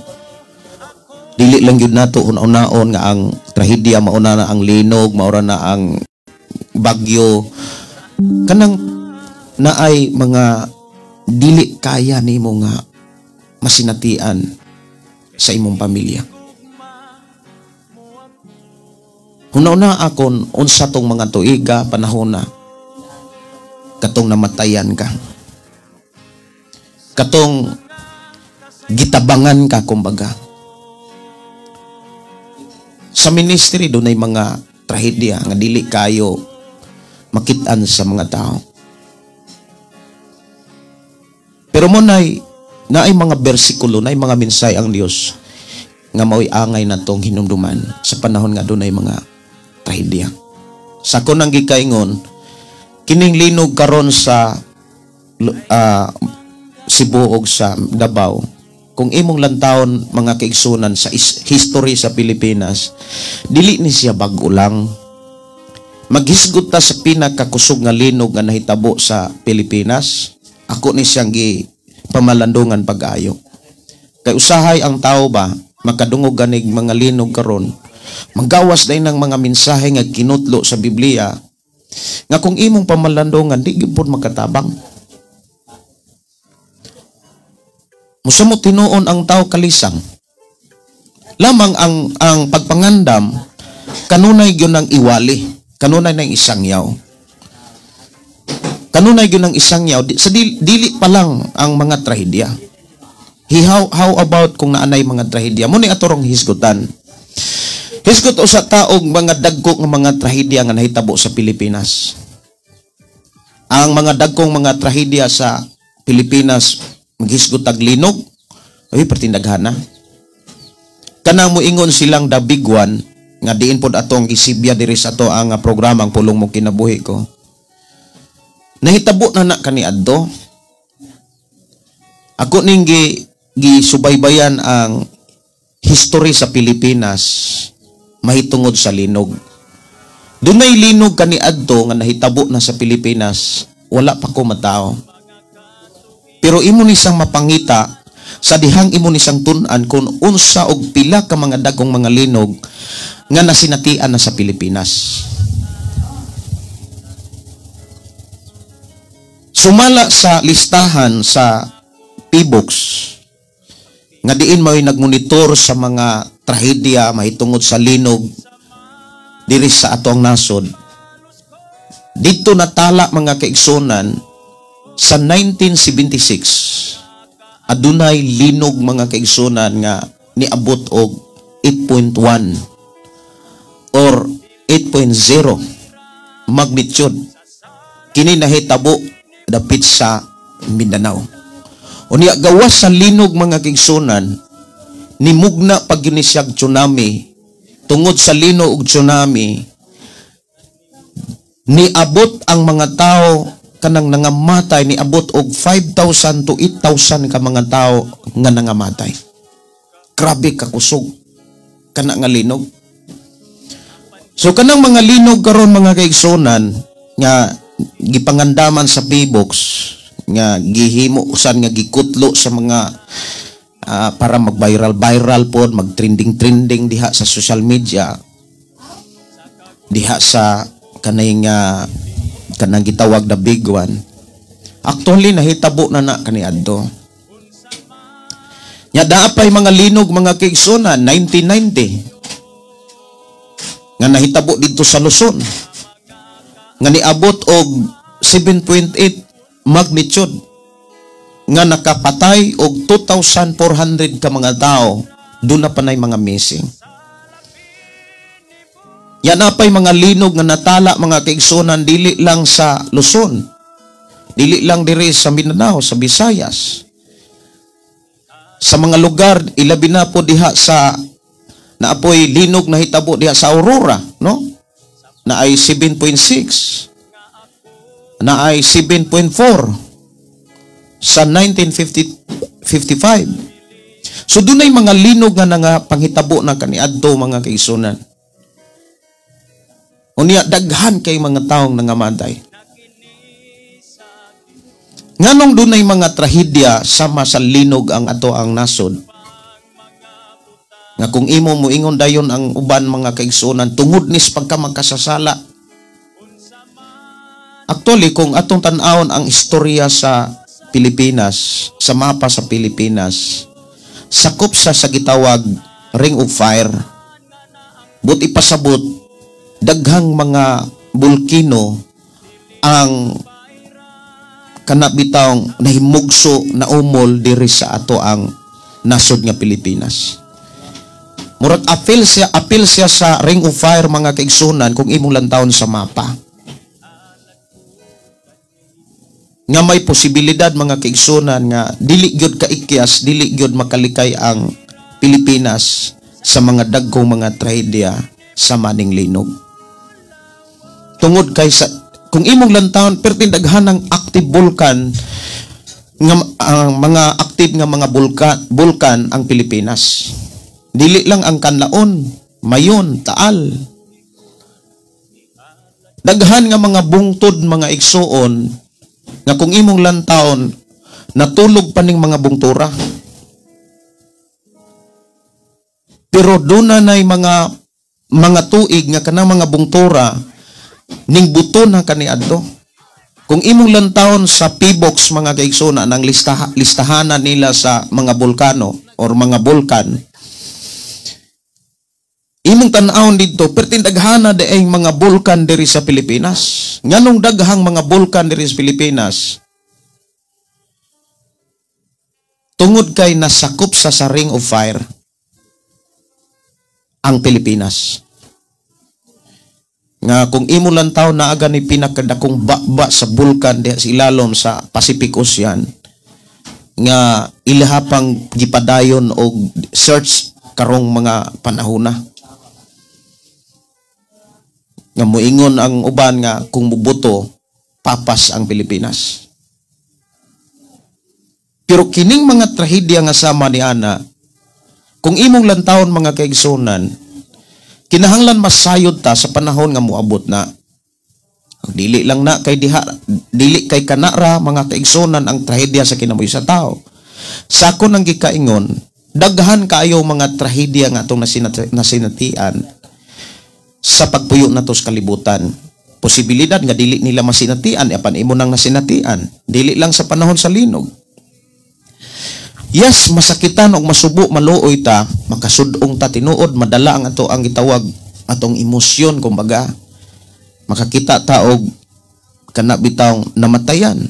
Dili lang gyud nato hunahunaon nga ang trahedya mauna na ang linog, maura na ang bagyo. Kanang naay mga dili kaya nimo nga masinatian sa imong pamilya. Huna-huna akon unsa tong mga tuiga panahon na katong namatayan ka, katong gitabangan ka kumbaga. Sa ministry dunay mga trahedya nga dili kayo makit-an sa mga tao. Pero mo nay naay mga bersikulo, naay mga mensahe ang Dios nga mao'y angay natong hinumduman sa panahon nga dunay mga trahedya. Sa ako nang gikaingon, kining linog karon sa Cebu og sa Davao, kung imong lantawon mga kaigsunan sa history sa Pilipinas, dili ni siya bag-o lang. Maghisgot ta sa pinakakusog nga linog nga nahitabo sa Pilipinas, ako ni siyang gipamalandungan pag-ayo. Kay usahay ang tao ba makadungog ganig mga linog karon, magawas day ng mga mensahe nga kinutlo sa Biblia nga kung imong pamalandungan di gyud pud makatabang. Musamot tinuon ang tao kalisang. Lamang ang pagpangandam kanunay gyud ang iwali, kanunay nang isang yaw. Kanunay gyud ang isang yaw sa dili pa lang ang mga trahedya. How about kung naanay mga trahedya? Mo ni atorong hisgutan. Hisgot usa taog mga dagko nga mga trahedya nga nahitabo sa Pilipinas. Ang mga dagkong mga trahedya sa Pilipinas maghisgot tag linog, ay pertindaghana. Kanang moingon silang the big one nga diin pod atong gisibya diri sa ato ang programang Pulong Mo Kinabuhi Ko. Nahitabo na na kaniadto. Ako ning gisubaybayan ang history sa Pilipinas mahitungod sa linog. Dunay linog kaniadto nga nahitabo na sa Pilipinas, wala pa ko matao. Pero imo ni siyang mapangita sa dihang imo ni siyang tun-an kung unsa og pila ka mga dagkong mga linog nga nasinatian na sa Pilipinas. Sumala sa listahan sa PBOX nga diin mao'y nagmonitor sa mga trahedya mahitungod sa linog diri sa atong nasod. Dito natala mga kaigsunan sa 1976 adunay linog mga kaigsunan nga niabot og 8.1 or 8.0 magnitude. Kini nahitabo dapit sa Mindanao. Unya gawas sa linog mga kaigsunan, nimugna pag gyud ni siyag tsunami. Tungod sa linog ug tsunami, niabot ang mga tao kanang nangamatay, niabot og 5,000 to 8,000 ka mga tao nga nangamatay. Grabe kakusog kana nga linog. So kanang mga linog karon mga kaigsunan nga gipangandaman sa PBOX nga gihimo usan nga gikutlo sa mga para mag-viral viral pod, mag-trending trending diha sa social media, diha sa kanay nga kanang gitawag the big one. Actually nahitabo na na kaniadto. Nya daa pay mga linog mga kaigsunan 1990 nga nahitabo didto sa Luzon nga niabot og 7.8 magnitude nga nakapatay og 2,400 ka mga tao. Doon na panay mga missing. Yan na pa'y mga linog nga natala mga kaigsunan dili lang sa Luzon, dili lang diri sa Mindanao, sa Visayas, sa mga lugar ilabi na po diha sa naapoy linog na hitabo diha sa Aurora, no? Na ay 7.6, na ay 7.4 sa 1955. So dunay mga linog nga nga panghitabo na kaniadto, mga kaigsunan. Unya daghan kay mga taong nangamatay. Nganong dunay mga trahedya sama sa linog ang ato ang nasod? Nga kung imo moingon dayon ang uban, mga kaigsunan, tungod nis pagka magkasasala. Actually, kung atong tan-awon ang istorya sa Pilipinas, sa mapa sa Pilipinas, sakop sa gitawag Ring of Fire. But ipasabot, daghang mga bulkino ang kana bitawng nahimugso na umol diri sa ato ang nasod nga Pilipinas. Murag apil siya sa Ring of Fire, mga kaigsunan, kung imong lantawon sa mapa. Nga may posibilidad, mga kaigsunan, nga dili gyud kaikyas, dili gyud makalikay ang Pilipinas sa mga dagkong mga trahedya sa maning linog. Tungod kay sa kung imong lantawon, perti daghan ng active vulkan nga ang mga active nga mga bulkan ang Pilipinas. Dili lang ang Kanlaon, Mayon, Taal. Daghan nga mga bungtod, mga igsuon, nga kung imong lantawon, natulog pa ning mga bungtura. Pero doon na nay mga tuig nga kanang mga bungtura ning buto na kaniadto. Kung imong lantawon sa P-box, mga kaigsoon, ang listahanan nila sa mga bulkano or mga bulkan, imong tan-awon didto, perting daghana di mga bulkan diri sa Pilipinas. Nganong daghang mga bulkan diri sa Pilipinas? Tungod kay nasakop sa Ring of Fire ang Pilipinas. Nga kung imo lang taon na aga ni pinakadakong baba sa bulkan diha sa ilalom sa Pacific Ocean, nga ilahapang gipadayon og search karong mga panahona. Nga moingon ang uban nga kung mubuto, papas ang Pilipinas. Pero kining mga trahedya nga sama ni ana, kung imong lantawon, mga kaigsunan, kinahanglan masayod ta sa panahon nga moabot na. Dili lang na kay diha, dili kay kanara, mga kaigsunan, ang trahedya sa kinabuhi sa tao. Sa ako nang gikaingon, daghan kaayo mga trahedya nga atong nasinatian sa pagpuyo nato sa kalibutan. Posibilidad nga dili nila masinatian apan imo nang nasinatian, dili lang sa panahon sa linog. Yes, masakitan og masubo, maluoy ta, makasudong ta tinuod, madala ang ato ang gitawag atong emosyon kumbaga. Makakita ta og kana bitawng namatayan.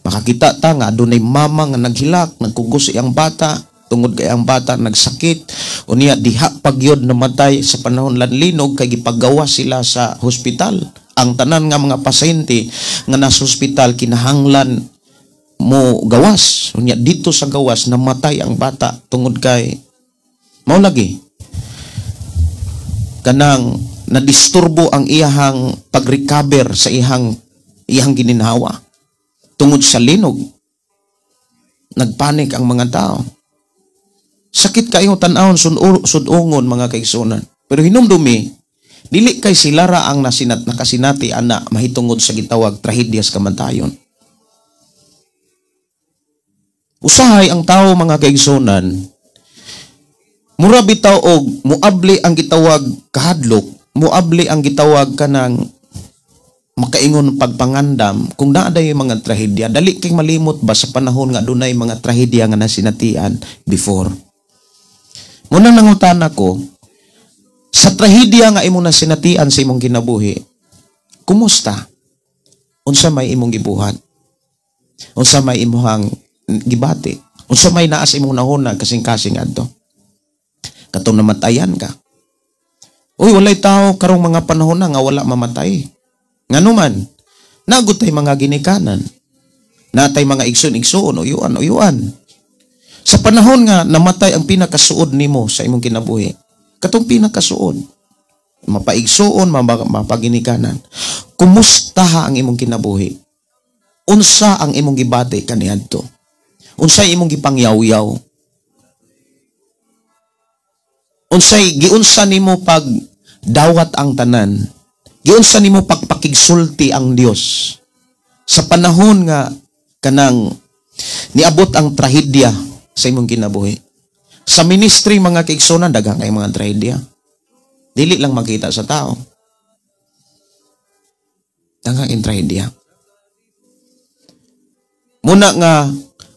Makakita ta nga adunay mama nga naghilak, nagkugos iyang bata, tungod kay ang bata nagsakit, unya diha pagyod namatay sa panahon lanlinog kay gipagawa sila sa hospital. Ang tanan nga mga pasyente nga nasa hospital kinahanglan mo gawas. Unya dito sa gawas namatay ang bata tungod kay mao lagi kanang nadisturbo ang iyahang pag-recover sa iyahang gininhawa tungod sa linog. Nagpanik ang mga tao. Sakit kayo tan-awon sudungon, mga kaigsunan. Pero hinumdumi, dili kay sila ra ang nakasinati ana mahitungod sa gitawag trahedya sa kamantayon. Usahay ang tao, mga kaigsunan, mura bitaw og muabli ang gitawag kahadlok, muabli ang gitawag kanang makaingon pagpangandam kung naaday mga trahedya. Dali kay malimot ba sa panahon nga dunay mga trahedya nga nasinatian before. Munang nangutana ko, sa trahedya nga imong nasinatian sa imong kinabuhi, kumusta? Unsa may imong gibuhat? Unsa may imong gibati? Unsa may naa sa imong nahuna kasing-kasing adto? Katong namatayan ka. Uy, walay tao karong mga panahon na nga wala mamatay. Nganuman, nagot tay mga ginikanan. Natay mga igsoon-igsoon, uyuan-uyuan. Sa panahon nga namatay ang pinakasuod nimo sa imong kinabuhi, katong pinakasuod, mapaigsoon, mapaginikanan, kumusta ha ang imong kinabuhi? Unsa ang imong gibati kaniadto? Unsa imong gipangyaw-yaw? Unsay giunsa nimo pag dawat ang tanan? Giunsa nimo pagpakigsulti ang Dios sa panahon nga kanang niabot ang trahedya sa imong kinabuhi? Sa ministry, mga kaigsunan, daghang kay mga trahedya. Dili lang makita sa tao. Daghang trahedya. Muna nga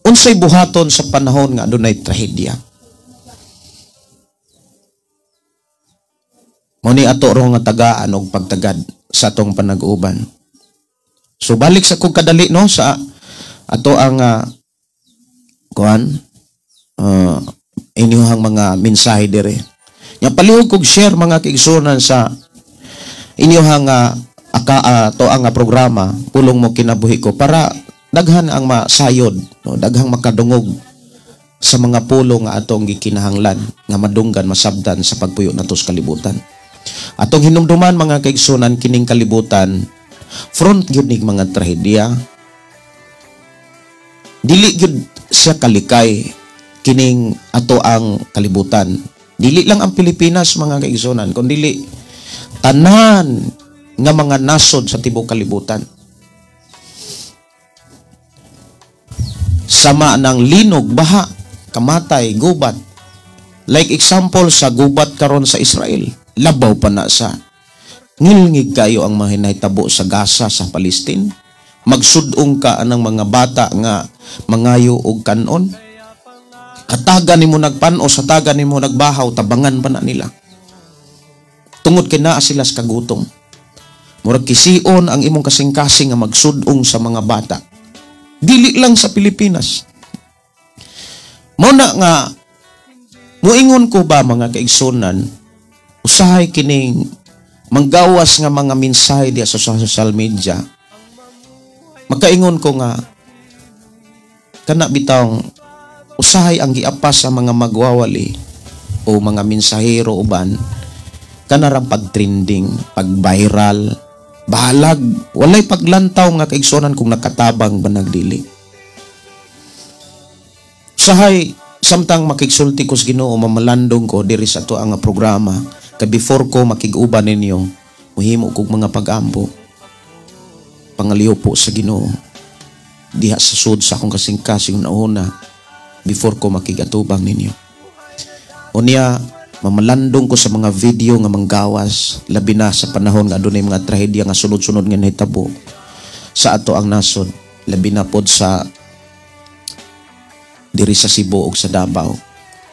unsay buhaton sa panahon nga adunay trahedya? Mo ni ato ro nga tagaan og pagtagad sa atong panag-uban. So balik sa kog kadali no sa ato ang inyong mga mensahe dire. Nya palihog kog share, mga kaigsunan, sa inyong ato ang programa Pulong Mo Kinabuhi Ko, para daghan ang masayod, no, daghang makadungog sa mga pulong nga atong gikinahanglan nga madunggan, masabdan sa pagpuyo nato sa kalibutan. Atong hinumduman, mga kaigsunan, kining kalibutan front gyud ning mga trahedya. Dili gyud siya kalikay kining ato ang kalibutan. Dili lang ang Pilipinas, mga kaigsunan, kundi tanan nga mga nasod sa tibuok kalibutan. Sama ng linog, baha, kamatay, gubat. Like example sa gubat karon sa Israel, labaw pa na sa ngilngig kayo ang mga hinahitabo sa Gaza, sa Palestine. Magsudong ka anang mga bata nga mangayo og kanon. Kataga nimo nagpan-o, sa taga nimo nagbahaw, tabangan pa na nila. Tungod kay naa sila sa kagutom. Murag kision ang imong kasing-kasing nga magsudong sa mga bata. Dili lang sa Pilipinas. Muna nga muingon ko ba, mga kaigsunan, usahay kining manggawas nga mga mensahe diya sa social media. Makaingon ko nga kana bitawng usahay ang giapas sa mga magwawali o mga mensahero uban kanarang pag-trending, pag-viral, bahalag, walay paglantaw nga kaigsunan kung nakatabang ba nagdili. Usahay samtang makigsulti ko sa Ginoo, mamalandong ko diri sa ato ang programa, kay before ko makig-uban ninyo, muhimo kog mga pag-ampo, pangaliw po sa Ginoo diha sa sud sa akong kasing-kasing nauna before ko makigatubang ninyo. Unya, mamalandong ko sa mga video nga manggawas, labi na sa panahon nga adunay mga trahedya nga sunod-sunod nga nahitabo sa ato ang nasod, labi na pod sa diri sa Cebu ug sa Davao.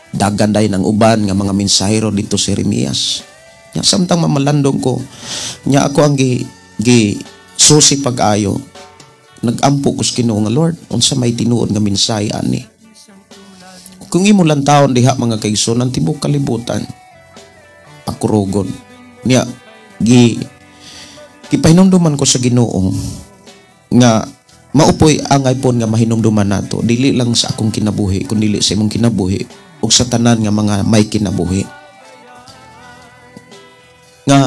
Dagan dayon ang uban nga mga mensahero dito sa Jeremias. Nya samtang mamalandong ko, nya ako ang gi susi pag-ayo, nagampo ko sa Ginoo nga, Lord, unsa may tinuod nga mensahe ani? Kung imo lang taon diha, mga kaigsoon, ang tibuok kalibutan pakurugon. Niya gi gipahinumduman ko sa Ginoo nga maupoy ang iPhone nga mahinumduman nato, dili lang sa akong kinabuhi kundi sa imong kinabuhi ug sa tanan nga mga may kinabuhi. Nga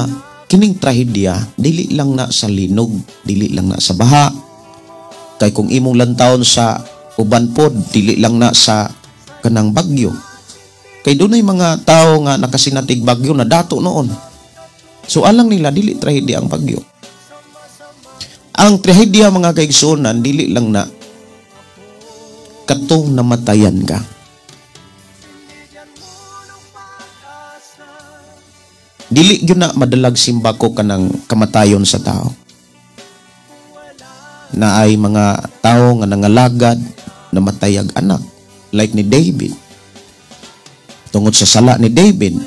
kining trahedya dili lang na sa linog, dili lang na sa baha. Kay kung imong lantawon sa uban pod, dili lang na sa kanang bagyo. Kay dunay mga tao nga nakasinatig bagyo na dato noon. So alang nila dili trahedya ang bagyo. Ang trahedya, mga kaigsuonan, dili lang na katong namatayan ka. Dili gyud na madalag simbako kanang kamatayon sa tao. Na ay mga tao nga nangalagad, namatayag anak, like ni David. Tungod sa sala ni David.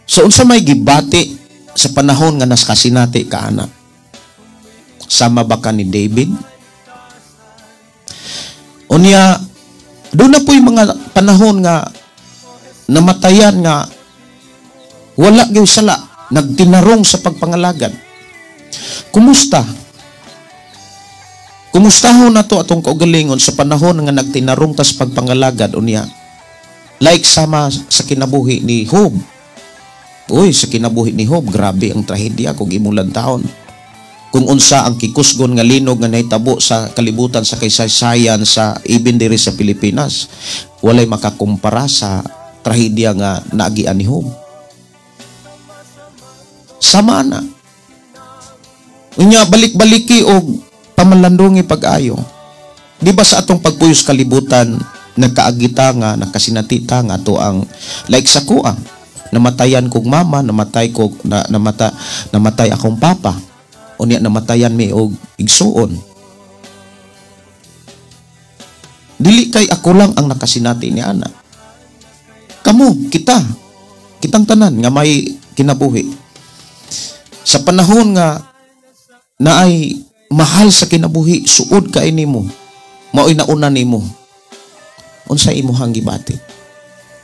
So unsa may gibati sa panahon nga naskasinati ka anak? Sama ba ka ni David? Unya, doon na po'y mga panahon nga namatayan nga wala gyud sala, nagtinarong sa pagpangalagad. Kumusta? Kumustahon na to atong kaugalingon sa panahon nga nagtinarong tas pagpangalagad unya? Like sama sa kinabuhi ni Job. Uy, sa kinabuhi ni Job, grabe ang trahedya kung imulan taon. Kung unsa ang kikusgon nga linog nga nahitabo sa kalibutan sa kaysaysayan sa ibin diri sa Pilipinas, walay makakumpara sa trahedya nga naagian ni Job. Sama na. Unya balik-baliki og pamalandungi pag-ayo. Di ba sa atong pagpuyos kalibutan, nagkaagita nga, nakasinatita nga ato ang like sa kuang. Namatayan kog mama, namatay kog na, namatay akong papa. Unya namatayan mi og igsuon. Dili kay ako lang ang nakasinati ni ana. Kamo, kita, kitang tanan nga may kinabuhi. Sa panahon nga naay mahal sa kinabuhi, suod kay nimo, mao'y nauna nimo. Unsa imong gibati?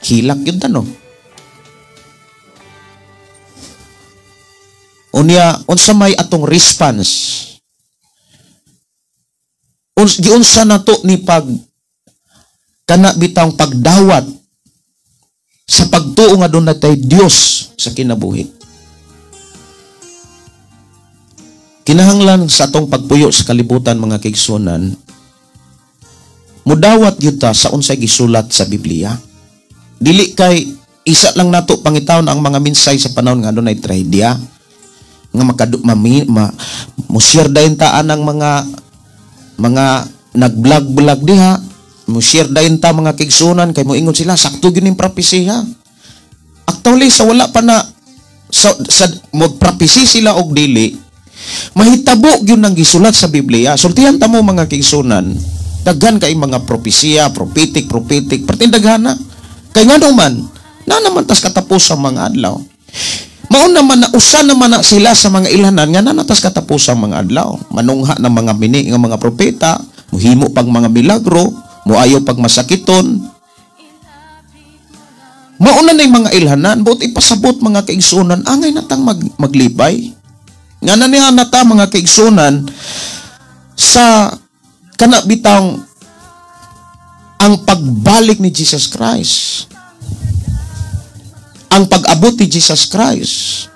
Hilak yun tano. Unya, unsa may atong response? Giunsa nato ni pag kana bitang pagdawat sa pagtuo nga doon natay Dios sa kinabuhi. Kinahanglan sa atong pagpuyo sa kalibutan mga kaigsunan, mudawat gyud ta sa unsay gisulat sa Biblia. Dili kay isa lang nato pangitawon ang mga minsay sa panahon nga adunay trahedya nga mo-share dayon ta anang mga nag-vlog-vlog diha, mo-share dayon ta mga kaigsunan kay moingon sila sakto gyud ning propesiya. Actually sa wala pa na sa magpropesi sila og dili, mahitabo gyud nang gisulat sa Biblia. Sultihan ta mo mga kaigsunan, daghan kay mga propesiya, prophetic, perting daghana. Kay ngano man, na naman tas katapos sa mga adlaw. Mao naman na usa naman na sila sa mga ilhanan nga nanatas katapos sa mga adlaw. Manungha ng mga mini nga mga propeta, muhimo pag mga milagro, muayo pag masakiton. Mao na nay mga ilhanan, buot ipasabot mga kaigsunan, angay natang maglipay. Nga na niya nata mga kaigsunan sa kana bitang ang pagbalik ni Jesus Christ, ang pag-abot ni Jesus Christ.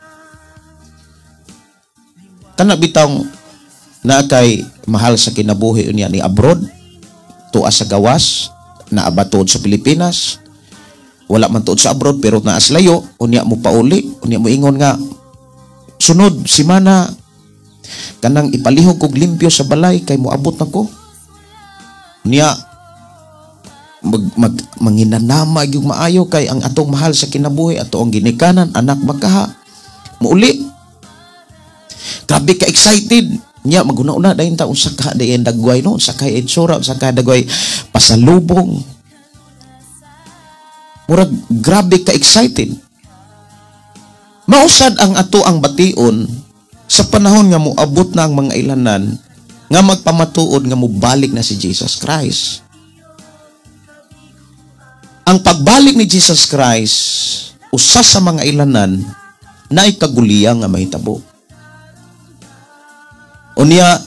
Kana bitang na kay mahal sa kinabuhi unya ni abroad, tuwa sa gawas, naaba tuod sa Pilipinas, wala man tuod sa abroad pero naas layo, unya mo pauli, unya mo ingon nga sunod simana kanang ipalihog kog limpyo sa balay kay moabot nako. Unya manginanama yung maayo kay ang atong mahal sa kinabuhi, ato ang ginikanan, anak bakaha muuli. Grabe ka excited nya, maguna-una dayon ta unsa ka dayon dagway no, unsa kay itsura, unsa ka dagway pasalubong. Murag grabe ka excited. Mausad ang ato ang bation sa panahon nga moabot na ang mga ilanan nga magpamatuod nga mobalik na si Jesus Christ. Ang pagbalik ni Jesus Christ, usa sa mga ilanan na ikaguliya nga mahitabo. Unya,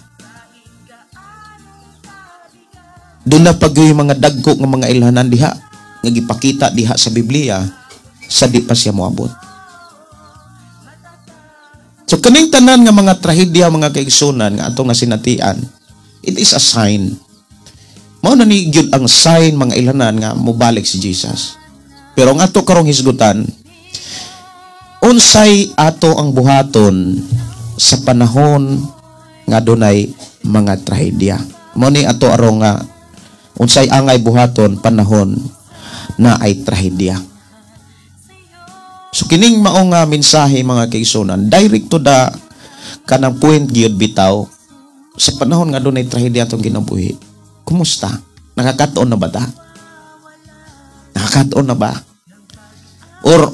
doon na pag yung mga dagko nga mga ilanan diha, nga gipakita diha sa Biblia, sa di pa siya moabot. So kaning tanan nga mga trahedya mga kaigsunan nga atong nasinatian, it is a sign. Mao na ni gyud ang sign mga ilanan nga mobalik si Jesus. Pero ang ato karong hisgutan, unsay ato ang buhaton sa panahon nga dunay mga trahedya. Mao ni ato arong nga unsay angay buhaton panahon na ay trahedya. So kining mao nga mensahe mga kaigsunan, direct to the kanang point gyud bitaw sa panahon nga dunay trahedya atong kinabuhi. Kumusta? Nakakatuon na ba ta? Nakakatuon na ba? Or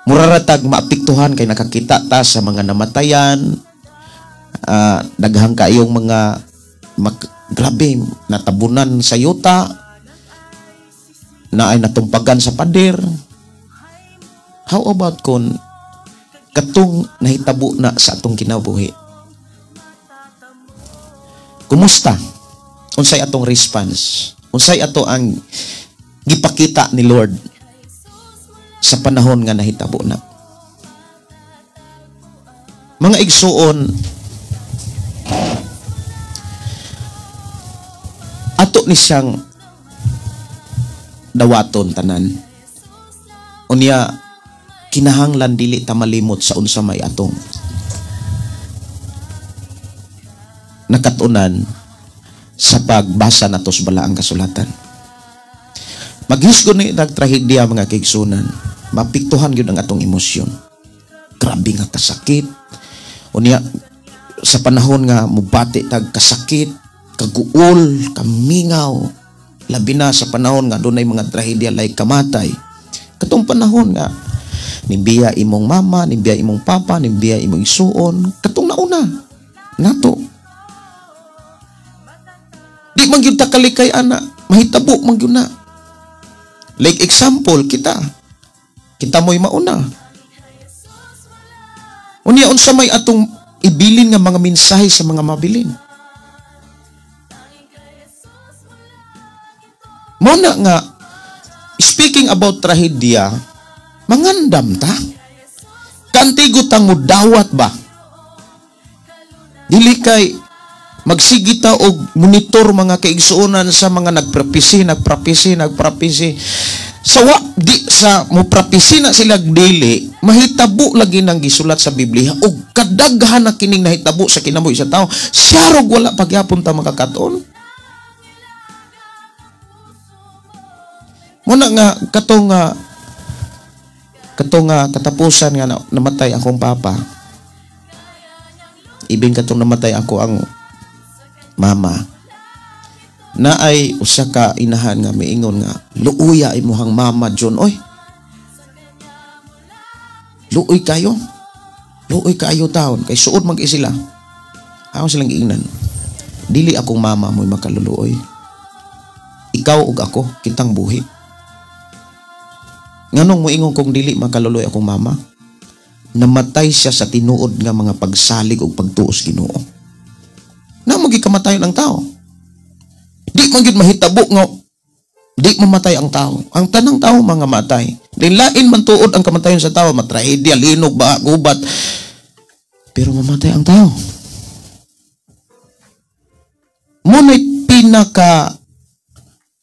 muraratag maapektuhan kay nakakita ta sa mga namatayan, daghang kayong mga grabe natabunan sa yuta, na ay natumpagan sa pader. How about kung katong nahitabo na sa atong kinabuhi? Kumusta? Unsay atong response? Unsay ato ang gipakita ni Lord sa panahon nga nahitabo na? Mga igsuon, ato ni siyang dawaton tanan. Unya kinahanglan dili ta malimot sa unsa may atong nakatunan sa pagbasa nato sa balaang kasulatan. Maghisgo ni nagtrahedya mga kaigsunan, mapiktuhan gyud ang atong emosyon. Grabe nga kasakit. Unya sa panahon nga mubati tag kasakit, kaguol, kamingaw, labi na sa panahon nga dunay mga trahedya like kamatay. Katong panahon nga nimbiya imong mama, nimbiya imong papa, nimbiya imong isuon, katong nauna nato. Di man gyud ta kalikay ana, mahitabo man gyud na. Like example kita. Kita mo'y mauna. Unya unsa may atong ibilin nga mga mensahe sa mga mabilin. Mao na nga speaking about trahedya, mangandam ta. Kantigo tang mudawat ba? Dili kay magsigi ta og monitor mga kaigsuonan sa mga nagprapisi, nagprapisi, nagprapisi. Sa wa, di sa moprapisi na sila dili, mahitabo lagi nang gisulat sa Biblia og kadaghan na kining nahitabo sa kinabuhi sa tao. Siyarog wala pagyapon ta makakaton. Muna nga katong katapusan nga namatay akong papa. Ibig katong namatay ako ang mama. Na ay usa ka inahan nga miingon nga luuya imuhang mama John oy. Luoy kayo. Luoy kayo taon kay suod mag sila. Ako silang giingnan. Dili akong mama mo'y makaluluoy. Ikaw ug ako kitang buhi. Nganong moingon kong dili makaluluoy akong mama? Namatay siya sa tinuod nga mga pagsalig ug pagtuos Ginoo. Namo gikamatayon ang tao. Di man gyud mahitabo nga di mamatay ang tao. Ang tanang tao mga matay. Lain man tuod ang kamatayon sa tao, matrahedya, linog, ba, gubat. Pero mamatay ang tao. Muna'y pinaka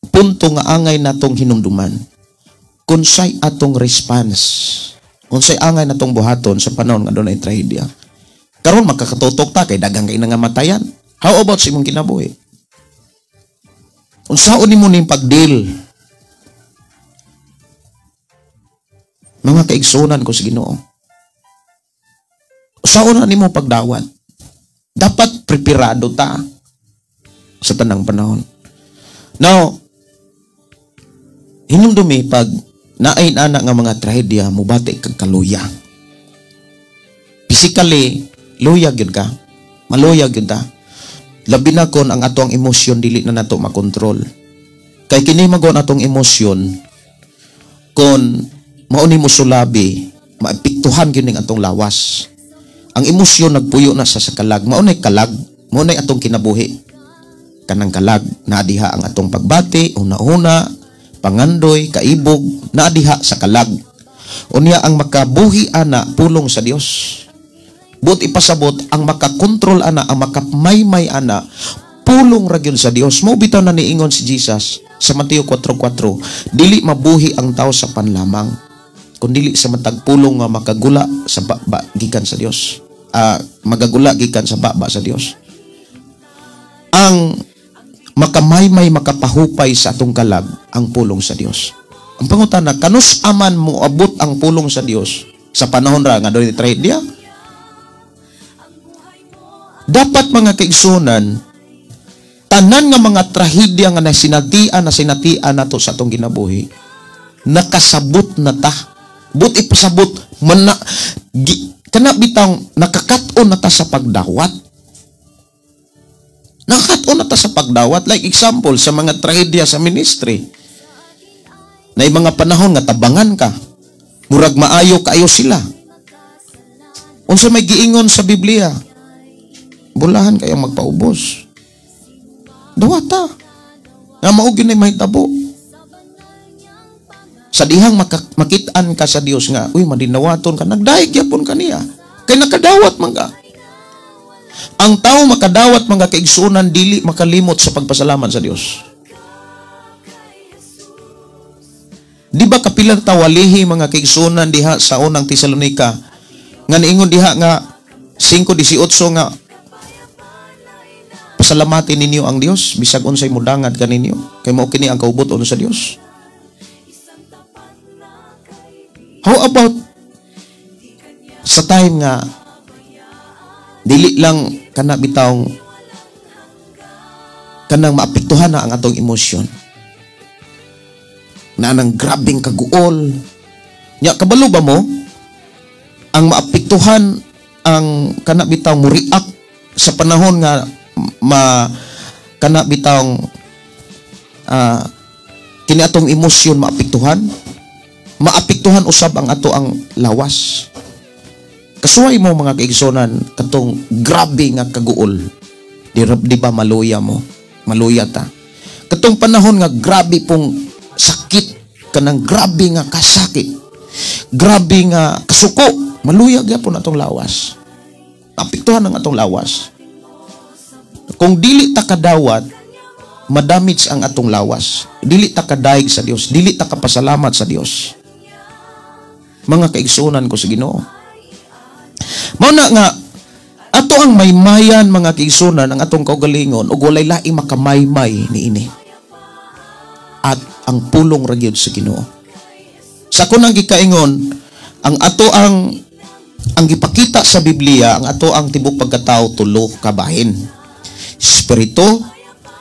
punto nga angay natong hinumduman. Kunsay atong response. Unsay angay natong buhaton sa panahon nga dunay trahedya. Karon makakatutok ta kay daghang kay nga matayan. How about sa imong kinabuhi? Unsaon nimo ning pagdeal? Mga kaigsunan ko sa Ginoo. Unsaon na nimo pagdawat? Dapat preparado ta sa tanang panahon. Now, hinumdumi pag naay ana nga mga trahedya, mubati kag kaluya. Physically, luya gyud ka. Maluya gyud ta. Labi na kon ang atong emosyon dili na nato makontrol. Kay kini magon atong emosyon kon mao ni mo sulabi, maapektuhan gyud ning atong lawas. Ang emosyon nagpuyo na sa kalag, mao nay kalag, mao nay atong kinabuhi. Kanang kalag naa diha ang atong pagbati, una-una, pangandoy, kaibog, naa diha sa kalag. Unya ang makabuhi ana pulong sa Dios. Buot ipasabot ang makakontrol ana, ang makamaymay ana, pulong ra gyud sa Dios. Mao bitaw na niingon si Jesus sa Mateo 4:4, dili mabuhi ang tao sa panlamang, kun dili sa matag pulong nga makagula sa baba gikan sa Dios. Magagula gikan sa baba sa Dios. Ang makamaymay makapahupay sa atong kalag ang pulong sa Dios. Ang pangutana, kanus aman moabot ang pulong sa Dios sa panahon ra nga dunay trahedya? Dapat mga kaigsunan, tanan nga mga trahedya nga nasinatian nato sa atong kinabuhi, nakasabot na ta. But ipasabot, kana bitang nakakat-on na ta sa pagdawat. Nakakat-on na ta sa pagdawat. Like example, sa mga trahedya sa ministry, na mga panahon nga tabangan ka, murag maayo kaayo sila. Unsa may giingon sa Biblia? Bulahan kayang magpaubos. Dawata. Nga mao gyud nay mahitabo. Sa dihang makit-an ka sa Dios nga, uy, madinawaton ka, nagdayeg gyapon ka niya. Kay nakadawat man ka. Ang tao makadawat mga kaigsuonan dili makalimot sa pagpasalamat sa Dios. Di ba kapilang tawalihi mga kaigsunan diha sa unang Tesalonika nga niingon diha nga 5:18 nga pasalamatin ninyo ang Dios bisag unsay mudangad kaninyo kay mao kini ang kaubuton sa Dios. How about sa time nga dili lang kana bitawng kanang maapektuhan na ang atong emosyon na nang grabeng kaguol nya, kabalo ba mo ang maapektuhan ang kana bitawng mo react sa panahon nga ma kana bitawng kini atong emosyon maapektuhan, maapektuhan usab ang ato ang lawas. Kasuway mo mga kaigsonan katong grabe nga kaguol, di ba maluya mo, maluya ta katong panahon nga grabe pong sakit, kanang grabe nga kasakit, grabe nga kasuko, maluya gyapon atong lawas, apektuhan ang atong lawas. Kung dili ta kadawat, madamage ang atong lawas. Dili ta kadaig sa Dios, dili ta kapasalamat sa Dios. Mga kaigsunan ko sa Ginoo. Mao na nga ato ang maymayan mga kaigsunan ang atong kaugalingon ug walay laing makamaymay niini. At ang pulong ra gyud sa Ginoo. Sa kunang gikaingon, ang ato ang gipakita sa Biblia, ang ato ang tibok pagkatao tulo ka bahin. Espiritu,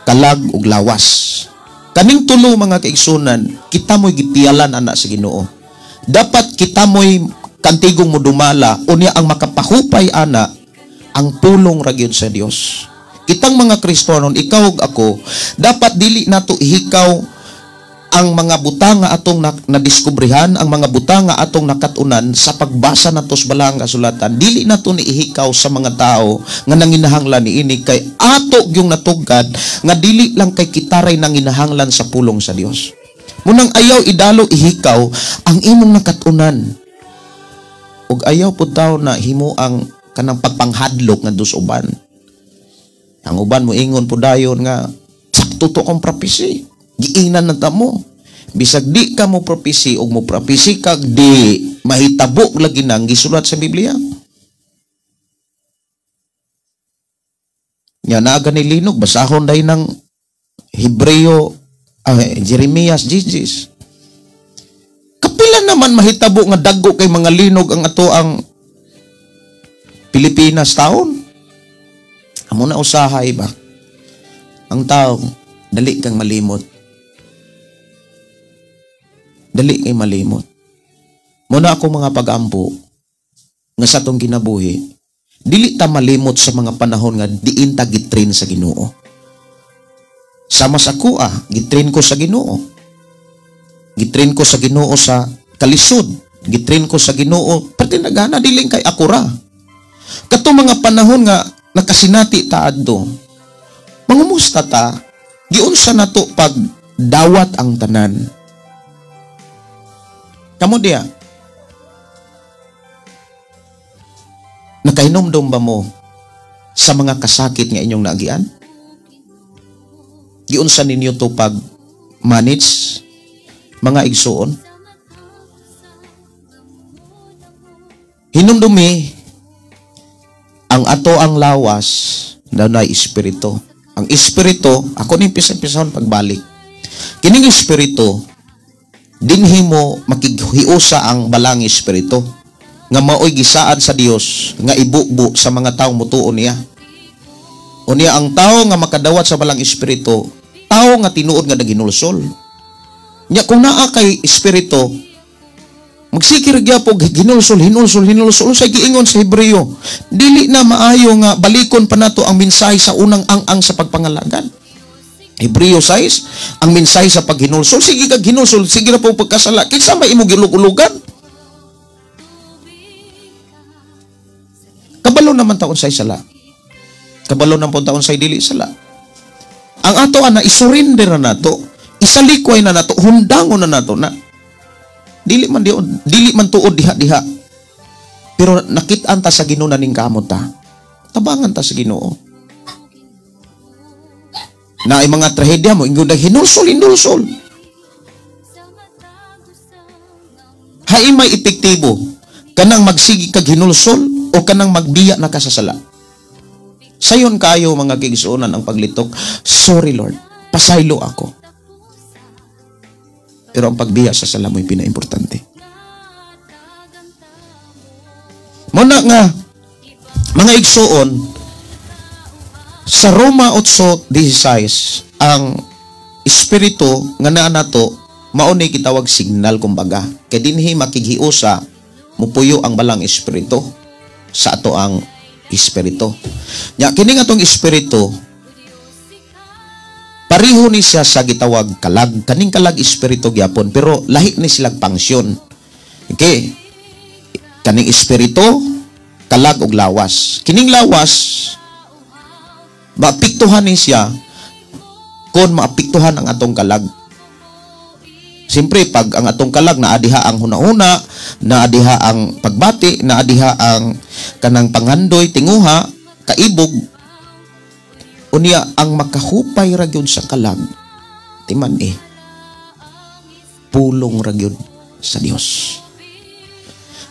kalag ug lawas. Kaning tulo mga kaigsunan, kita mo'y gipialan ana sa Ginoo. Dapat kita mo'y kantigong modumala unya ang makapahupay ana ang pulong ra gyud sa Dios. Kitang mga Kristohanon, ikaw ug ako, dapat dili nato ihikaw ang mga butang nga atong nadiskubrehan, ang mga butang nga atong nakatunan sa pagbasa nato sa balaang kasulatan. Dili nato ni ihikaw sa mga tao nga nanginahanglan niini kay ato gyung natugad nga dili lang kay kitaray nanginahanglan sa pulong sa Dios. Munang ayaw idalo ihikaw ang imong nakatunan. Ug ayaw pud taw na himo ang kanang pagpanghadlok ngadto sa uban. Ang uban mo ingon pud dayon nga sakto to akong prophecy. Giingnan na ta mo. Bisag di ka mo prophecy og mo prophecy kag di mahitabo lagi nang gisulat sa Biblia. Nya naa gani linog basahon day ng Hebreo, Jeremias, Jesus. Kapila naman mahitabo nga dagko kay mga linog ang ato ang Pilipinas taon. Amo na usahay ba? Ang tao dali kang malimot. Dali kay malimot. Muna ako mga pag-ampo nga sa atong kinabuhi, dili ta malimot sa mga panahon nga diin ta gitrain sa Ginoo. Sama sa kuha, gitrain ko sa Ginoo. Gitrain ko sa Ginoo sa kalisod. Gitrain ko sa Ginoo pati nagana dili kay ako ra. Katong mga panahon nga nakasinati ta adto, mangumusta ta, giunsa nato pag dawat ang tanan. Kamo diya, nakahinomdom ba mo sa mga kasakit nga inyong naagian? Giunsa ninyo to pag manage mga igsuon? Hinumdumi ang ato ang lawas dunay espiritu. Ang espiritu, ako ning pisan-pisahon pagbalik. Kining espiritu dinhi mo makighiusa ang balang espiritu nga maoy gisaad sa Dios nga ibubo sa mga taong mutuo niya. Unya ang tao nga makadawat sa balang espiritu, tao nga tinuod nga naginulsol. Nya kung naa kay espiritu, magsikir gyapon ginulsol, hinulsol, hinulsol sa giingon sa Hebreo. Dili na maayo nga balikon pa nato ang mensahe sa unang ang-ang sa pagpangalagan. Hebreo 6, ang mensahe sa paghinulsol. Sige kag hinulsol, sige na po pagkasala. Kinsa may imong gilug-ulugan? Kabalo naman taon say sala. Kabalo naman taon say dili sala. Ang ato ana isurrender na nato, isalikway na nato, hundangon na nato na. Dili man dili man tuod diha-diha. Pero nakit-an ta sa Ginoo na ning kamot ta. Tabangan ta sa Ginoo. Na ay mga trahedya mo, ingon na hinulsol, hinulsol. may epektibo? Kanang magsigi kag hinulsol o kanang magbiya na ka sa sala? Sayon kayo mga kaigsuonan ang paglitok, sorry Lord, pasaylo ako. Pero ang pagbiya sa sala mo'y pinaimportante. Muna nga, mga igsuon, sa Roma 8:16, ang espiritu nga naa nato, mao ni gitawag signal kumbaga. Kay dinhi makighiusa, mupuyo ang balang espiritu sa ato ang espiritu. Nya kini nga atong espiritu pareho ni siya sa gitawag kalag, kaning kalag espiritu gyapon, pero lahi ni silang pangsyon. Okay. Kaning espiritu kalag og lawas. Kining lawas maapektuhan ni siya kon maapektuhan ang atong kalag. Siyempre, pag ang atong kalag, naadiha ang hunahuna, naadiha ang pagbati, naadiha ang kanang panghandoy, tinguha, kaibog. Unya, ang makahupay ra gyud sa kalag, timan eh, pulong ra gyud sa Dios.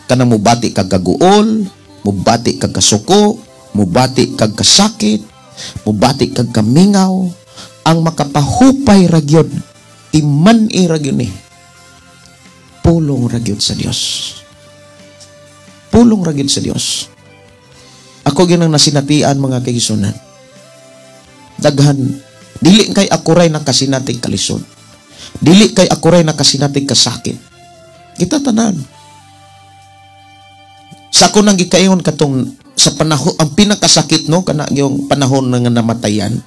Kanang mubati kag kaguol, mubati kag kasuko, mubati kag kasakit, mubati kag kamingaw, ang makapahupay ra gyud, timan eh ra gyud ni, pulong ra gyud sa Dios. Pulong ra gyud sa Dios. Ako gyud ang nasinatian mga kaigsunan. Daghan, dili kay ako ray nakasinatig kalisod. Dili kay ako ray nakasinatig kasakit. Kita tanan. Sa ako nang gikayon katong sa panahon ang pinakasakit no kana yung panahon nga namatayan.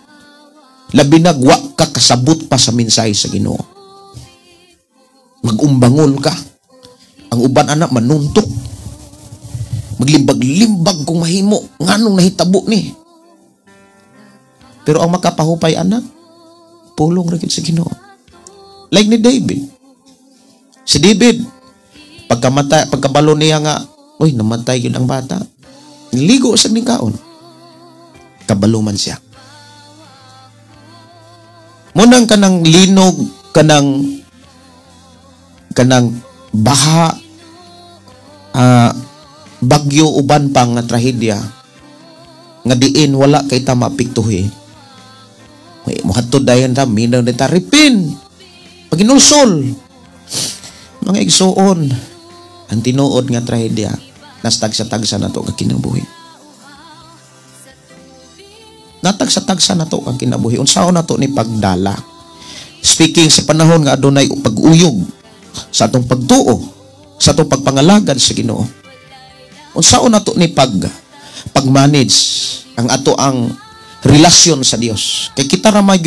Labi na wa ka kasabot pa sa mensahe sa Ginoo. Magumbangol ka. Ang uban anak manuntok. Maglimbag-limbag kung mahimo nganong nahitabo ni. Pero ang makapahupay anak, pulong ra gyud sa Ginoo. Like ni David. Si David pagkamatay, pagkabalo niya nga, uy, namatay gyud ang bata. Ligo sa ning kaon. Kabalo man siya. Munang kanang linog, kanang baha, bagyo uban pang nga trahedya nga diin wala kay ta maapektuhi. Mohatod dayon ta minaw ni taripin. Paginulsol. Mga igsuon, ang tinuod nga trahedya nastagsa-tagsa nato ka kinabuhi. Natagsa-tagsa nato ang kinabuhi. Unsaon nato ni pagdala? Speaking sa panahon nga adunay pag-uyog sa atong pagtuo, sa atong pagpangalagad sa Ginoo. Unsaon nato ni pag-manage ang ato ang relasyon sa Dios? Kay kita ra may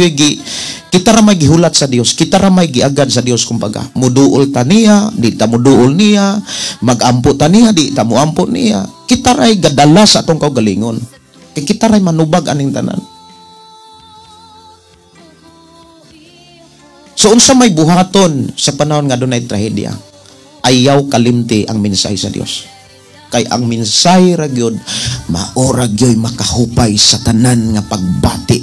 gihulat sa Dios, kita ra may giagad sa Dios kumbaga. Muduol ta niya, di ta muduol niya, magampo ta niya, di ta muampo niya. Kita ray gadala sa atong kaugalingon. Kay kita ray manubag aning tanan. So unsa may buhaton sa panahon nga dunay trahedya? Ayaw kalimti ang mensahe sa Dios. Kay ang mensahe ra gyud mao ra gyud makahupay sa tanan nga pagbati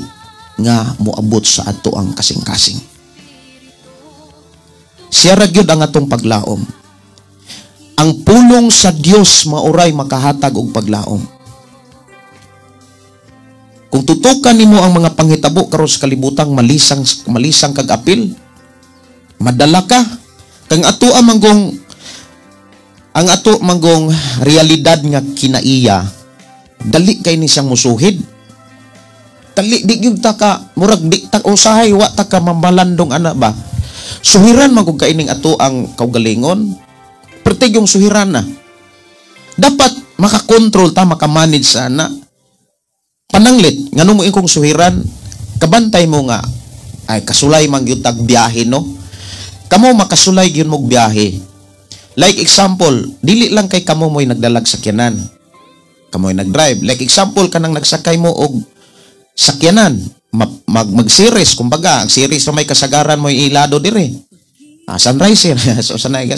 nga moabot sa ato ang kasing-kasing. Siya ra gyud ang atong paglaom. Ang pulong sa Dios maoray makahatag og paglaom. Kung tutukan nimo ang mga panghitabo karon sa kalibutang, malisang kag apil, madala ka. Kang ato ang ato manggong realidad nga kinaiya, dali kay ni siyang musuhid. Dali di gyud ta ka, murag di ta usahay wa ta ka mamalandong ana ba. Suhiran man kung kaining ato ang kaugalingon, pertig yung suhiran na. Dapat makakontrol ta, makamanage sana. Pananglit, ngano mo ikong suhiran, kabantay mo nga, ay kasulay man gyud tag biyahe no. Kamo makasulay gyud mog biyahe. Like example, dili lang kay kamo mo'y nagdalag sakyanan. Kamo'y nagdrive. Like example, kanang nagsakay mo og sakyanan, mag-series, kumbaga, ang series na may kasagaran mo'y ilado dire. Sunriser. So, sunrise.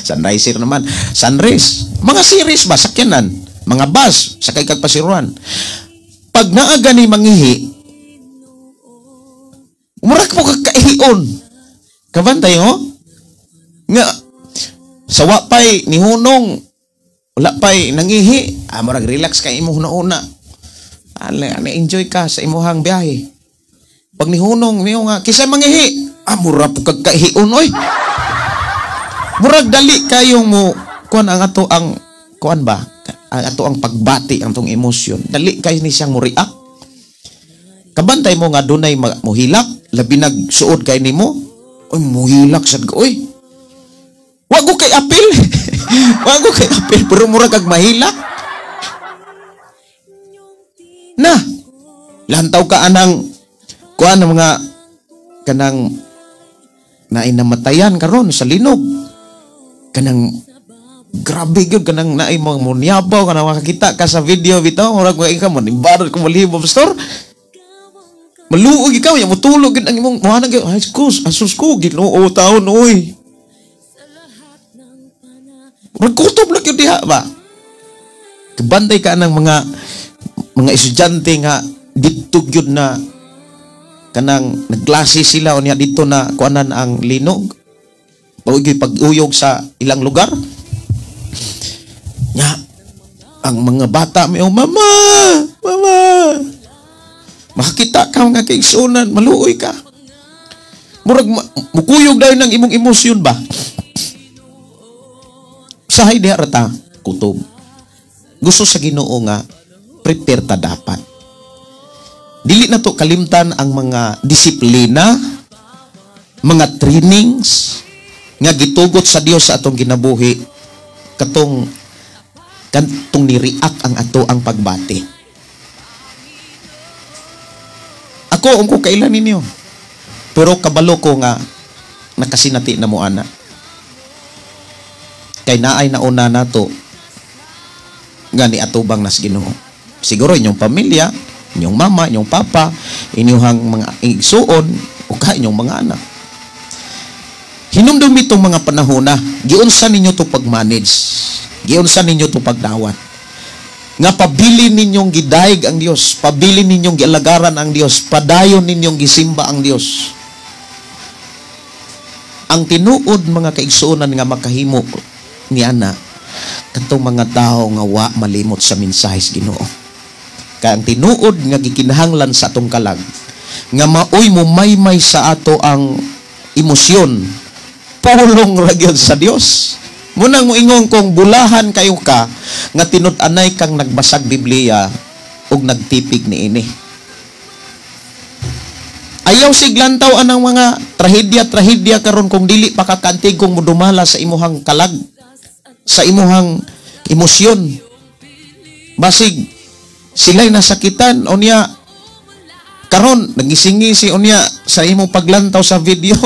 Sunriser naman. Sunrise. Mga series ba, sakyanan? Mga bus, sakay kag pasiruan. Pag naaga ni mangihi, umurak mo kakaihion. Kabantay ho? Nga, Sa wa pay nihunong, wala pay nangihi, murag relax kay imong huna-huna. Enjoy ka sa imuhang biyahe. Pag nihunong, miyo nga, kisay mangihi, mura po kag kahiun, oy. Murag dali kayong mo, kuan ang ato ang, kuan ba? Ang ato ang pagbati, ang tong emosyon. Dali kayo ni siyang mo-react. Kabantay mo nga dunay muhilak, labi nagsuod kay nimo. Oy, muhilak sad ko, oy. Wa ko kay apil. Wa ko kay apil, pero murag kag mahilak. Na, lantaw ka anang kuan ang mga kanang naay namatayan karon sa linog. Kanang grabe gyud kanang naay mga munyabaw kanang makakita ka sa video bitaw murag ka mo nimbarod ko malihim pastor. Maluog ikaw ya motulog gyud ang imong mohanag gyud. Ay sus, asus ko Ginoo taon oy. Murag kutob lang gyud diha ba. Kabantay ka ng mga estudyante nga didto gyud na kanang nagklase sila unya didto na kuanan ang linog. Pag pag-uyog sa ilang lugar. Nga ang mga bata may oh, mama, mama. Makakita ka mga kaigsunan, maluoy ka. Murag mukuyog dayon ng imong emosyon ba? Sahay diha rata kutob. Gusto sa Ginoo nga prepare ta dapat. Dili na to kalimtan ang mga disiplina, mga trainings nga gitugot sa Dios sa atong kinabuhi katong kantong ni-react ang ato ang pagbati. Ako ungko kailan ninyo. Pero kabalo ko nga nakasinati na mo ana. Kay naay nauna nato nga ni atubang nas Ginoo. Siguro inyong pamilya, inyong mama, inyong papa, inyong mga igsuon o ka inyong mga anak. Hinumdum itong mga panahon na giunsa ninyo to pag-manage, giunsa ninyo to pagdawat. Nga pabili ninyong gidayeg ang Dios, pabili ninyong gialagaran ang Dios, padayon ninyong gisimba ang Dios. Ang tinuod mga kaigsuonan nga makahimo ni ana katong mga tawo nga wa malimot sa mensahe sa Ginoo. Kay ang tinuod nga gikinahanglan sa atong kalag nga maoy mumaymay sa ato ang emosyon, pulong ra gyud sa Dios. Munang moingon kong bulahan kayo ka nga tinud-anay kang nagbasag Biblia ug nagtipig niini. Ayaw siglantaw anang mga trahedya-trahedya karon kung dili pa kakantig kung modumala sa imuhang kalag, sa imuhang emosyon. Basig sila'y nasakitan unya karon nagisingisi unya sa imong paglantaw sa video.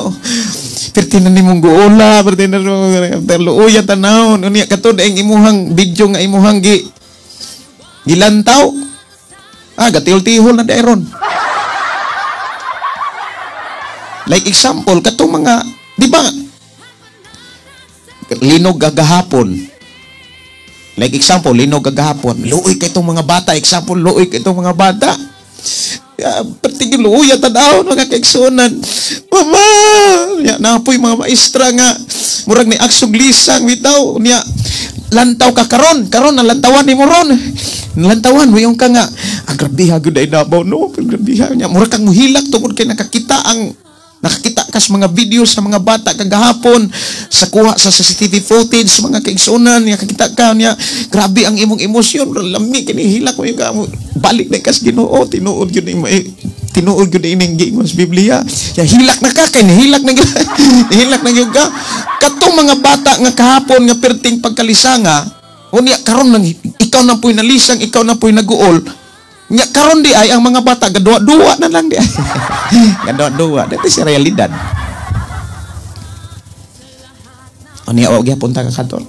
Perti na nimong guola, perti na nimong luoya tanawon unya katud ang imuhang video nga imuhang gilantaw. Gatihol-tihol na dairon. Like example katong mga di ba linog gagahapon. Like example, linog gagahapon. Luoy kay itong mga bata. Example, luoy kay itong mga bata. Perti luoy tan-awon mga kaigsuonan. Mama, nya napoy mga maestra nga murag ni aksog lisang bitaw nya lantaw ka karon, karon nalantawan nimo ron. Nalantawan mo yung ka nga grabeha gyud ay nabaw no, grabeha nya murag kang muhilak tungod kay nakakita kas mga videos sa mga bata kagahapon sa kuha sa CCTV footage mga kaigsuonan, nakakita ka niya grabe ang imong emosyon, lami kini hilak mo yung ka, balik na kas Ginoo, tinuod gyud ni tinuod gyud ining giingon sa Biblia. Ya hilak na ka kay nihilak na nihilak na gyud ka. Katong mga bata nga kahapon nga perting pagkalisanga unya karon nang ikaw na po'y nalisang, ikaw na po'y naguol. Nya karon di ay ang mga bata gaduwa-duwa na lang di ay. Gaduwa-duwa, dito si realidad. Unya wa gyapon ta ka katon.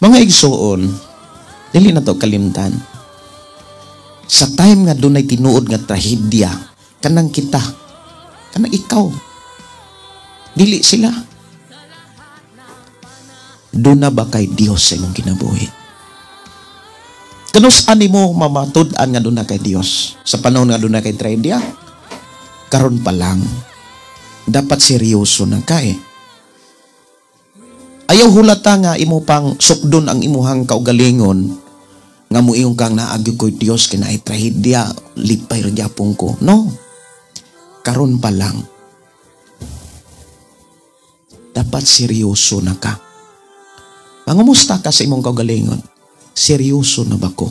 Mga igsuon, dili na to kalimtan. Sa time nga dunay tinuod nga trahedya, kanang kita, kanang ikaw, dili sila. Duna ba kay Dios sa imong kinabuhi? Kanus ani mo mamatud-an nga duna kay Dios sa panahon nga duna kay trahedya? Karon pa lang dapat seryoso na ka eh. Ayaw hulata nga imo pang sukdon ang imuhang kaugalingon nga muingon kang naagyo ko'y Dios kay naay trahedya, lipay ra gyapon ko. No. Karon pa lang dapat seryoso na ka. Pangumusta ka sa imong kaugalingon? Seryoso na ba ko?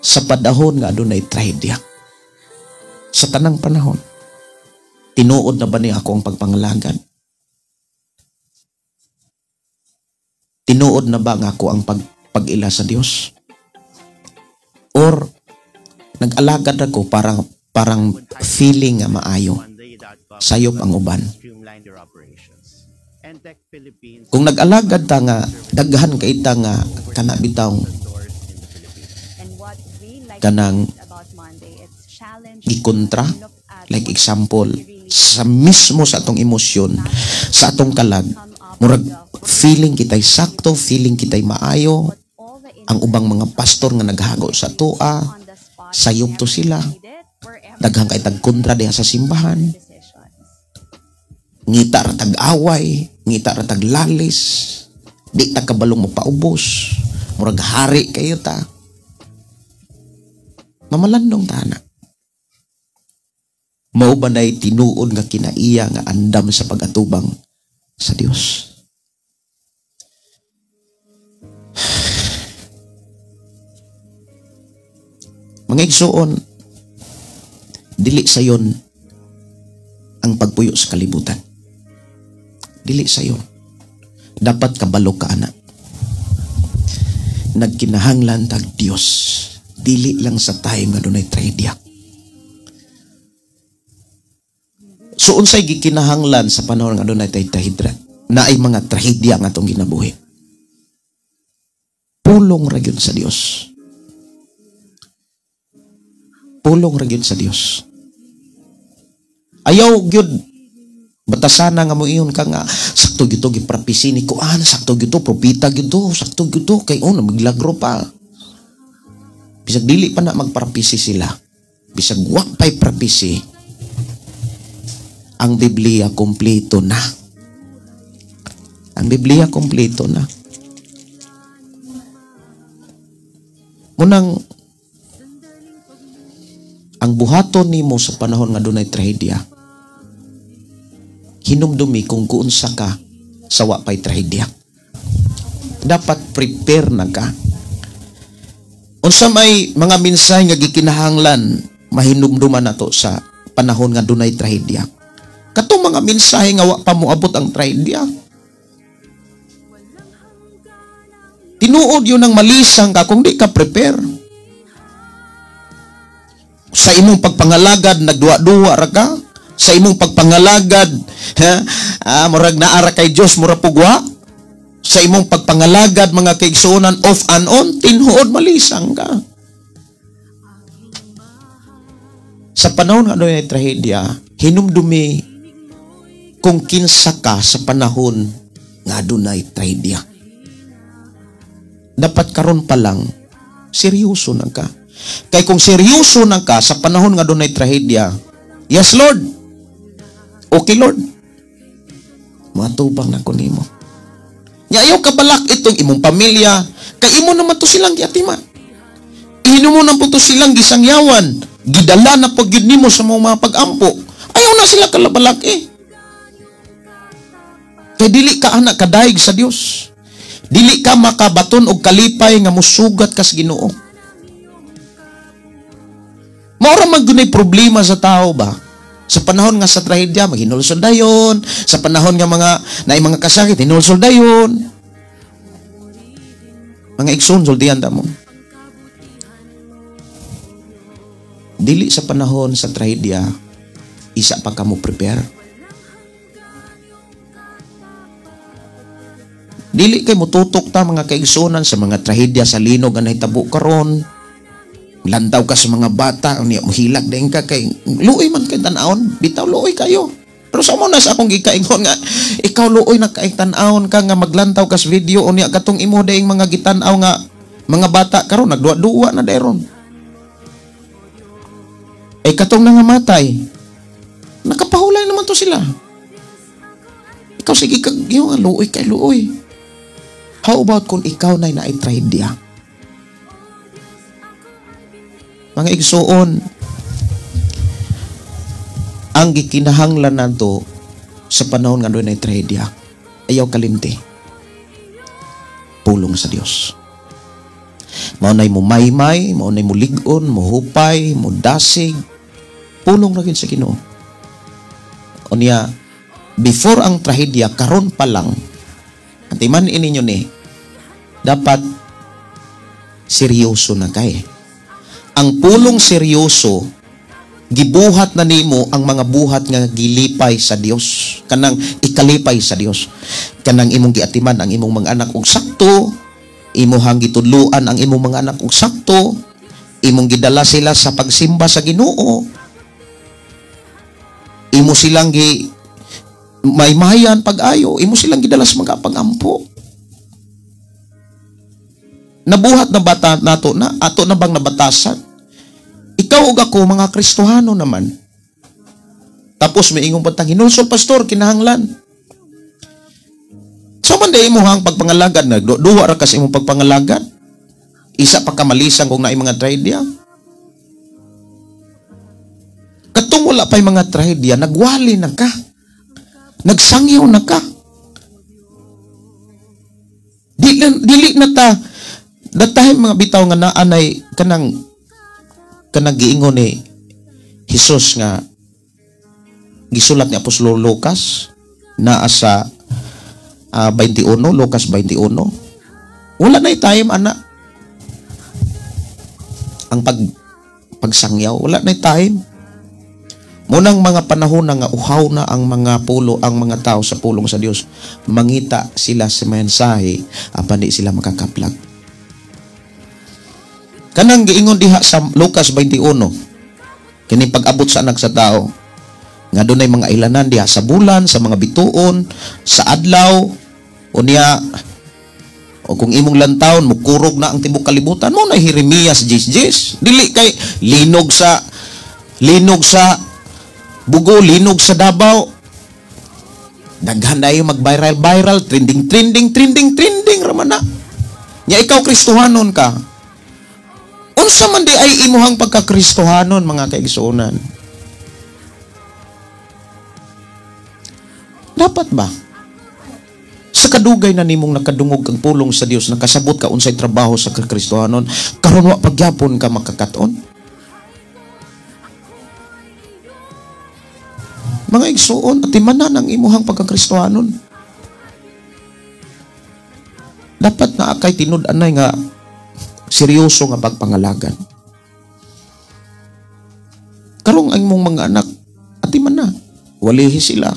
Sa panahon nga adunay trahedya. Sa tanang panahon, tinuod na ba niya ako ang pagpangalagad? Tinuod na ba nga ako ang pag-ila sa Dios? Or nag-alagad ako parang feeling nga maayo, sayop ang uban. Kung nag-alagad ta nga daghan kay ta nga kana bitaw kanang gikontra, like example sa mismo sa atong emosyon, sa atong kalag, murag feeling kita'y sakto, feeling kita'y maayo, ang ubang mga pastor nga naghago sa toa, sayop to sila, daghang kay tagkontra diha sa simbahan, ngita ra tag-away, ngita ra taglalis, di ta kabalong mopaubos, murag hari kayo ta. Mamalandong ta na. Mao ba na'y tinuod nga kinaiya nga andam sa pag-atubang sa Dios? Mga igsuon, dili sayon ang pagpuyo sa kalibutan. Dili sayon. Dapat kabalo ka, anak. Nagkinahanglan tag Dios. Dili lang sa time nga dunay trahedya. So unsay gikinahanglan sa panahon nga dunay trahedya? Naay mga trahedya nga atong ginabuhi. Pulong ra gyud sa Dios. Pulong ra gyud sa Dios. Ayaw gyud batasana nga moingon ka nga sakto gyud to giprapisi ni kuan, sakto gyud to propita gyud to, sakto gyud to kay oh miglagro pa. Bisag dili pa na magprapisi sila. Bisag wa pay prapisi. Ang Biblia kompleto na. Ang Biblia kompleto na. Munang ang buhaton nimo sa panahon nga dunay trahedya, hinumdumi kung kuunsa ka sa wa pay trahedya. Dapat prepare na ka. Unsa may mga mensahe nga gikinahanglan mahinumduman nato sa panahon nga dunay trahedya? Katong mga mensahe nga wa pa moabot ang trahedya. Tinuod yun ang malisang ka kung di ka prepare. Sa imong pagpangalagad, nagduwa-duwa ra ka. Sa imong pagpangalagad, murag naara kay Dios, mura pugwa. Sa imong pagpangalagad, mga kaigsuonan, off and on, tinuod malisang ka. Sa panahon nga dunay trahedya, hinumdumi kung kinsa ka sa panahon nga dunay trahedya. Dapat karon pa lang, seryoso na ka. Kay kung seryoso na ka sa panahon nga dunay trahedya, yes Lord, okay Lord, matubang na ko nimo. Nya ayaw kabalak itong imong pamilya, kay imo naman to silang giatima. Imo na po to silang gisangyawan, gidala na po gyud nimo sa mga pag-ampo. Ayaw na sila kalabalak eh. Kay dili ka anak kadayeg sa Dios. Dili ka makabaton og kalipay nga musugat ka sa Ginoo. Maura man gunay problema sa tao ba? Sa panahon nga sa trahedya, maghinulsol dayon. Sa panahon nga mga naay mga kasakit, hinulsol dayon. Mga igsoon, sultihan ta mo. Dili sa panahon sa trahedya, isa pa ka mo prepare. Dili kay mututok ta mga kaigsunan sa mga trahedya sa linog nga nahitabo karon. Lantaw ka sa mga bata, unya mohilak din ka kay luoy man kay tan-awon, bitaw luoy kayo. Pero sa mo na sa akong gikaingon nga ikaw luoy na kay tan-awon ka nga maglantaw ka sa video unya katong imo daing mga gitan-aw nga mga bata karon nagduwa-duwa na dayron. Ay katong nangamatay, nakapahulay naman to sila. Ikaw sige kag yung luoy kay luoy. How about kung ikaw na'y naitrahedya? Mga igsuon, ang gikinahanglan nato sa panahon nga dunay trahedya, ayaw kalimti. Pulong sa Dios. Mao nay mumaymay, mao nay mulig-on, muhupay, mudasig, pulong ra gyud sa Ginoo. Unya, before ang trahedya, karon pa lang, antiman ininyo ni, dapat seryoso na kay. Ang pulong seryoso, gibuhat na nimo ang mga buhat nga gilipay sa Dios, kanang ikalipay sa Dios, kanang imong giatiman ang imong mga anak og sakto, imuhang gitudloan ang imong mga anak og sakto, imong gidala sila sa pagsimba sa Ginoo, imo silang gi maymayan pag-ayo, imo silang gidala sa mga pagampo. Nabuhat na bata nato na ato na bang nabatasan? Ikaw ug ako mga Kristohano naman. Tapos may ingong pantang hinulsol pastor kinahanglan. So man di imuhang pagpangalagad na duwa ra kas imong pagpangalagad. Isa pa ka malisang kung naay mga trahedya. Katong wala pa'y mga trahedya, nagwali na ka. Nagsangyaw na ka. Dili na ta that time mga bitaw nga naanay kanang kanang giingon ni Jesus nga gisulat ni Apostolo Lucas naa sa 21, Lucas 21. Wala na time ana ang pagsangyaw, wala na time. Munang mga panahon na nga uhaw na ang mga pulo, ang mga tao sa pulong sa Dios, mangita sila sa mensahe apan di sila makakaplag. Kanang giingon diha sa Lucas 21, kini pag-abot sa anak sa tao, nga dunay mga ilanan diha sa bulan, sa mga bituon, sa adlaw, unya o kung imong lantawon mukurog na ang tibok kalibutan mo na Jeremias 10:10. Dili kay linog sa Bugo, linog sa Davao. Daghan na yung mag-viral, viral, trending, trending, trending, trending, ramana. Nya ikaw Kristohanon ka. Unsa man di ay imuhang pagkakristohanon, mga kaigsuonan? Dapat ba? Sa kadugay na nimong nakadungog kang pulong sa Dios, nakasabot ka unsay trabaho sa Kristohanon, karon wa pagyapon ka makakaton? Mga igsuon, atimanan ang imuhang pagkakristohanon. Dapat na akay tinud-anay nga seryoso nga pagpangalagan. Karong ang imong mga anak, atiman na. Walihi sila,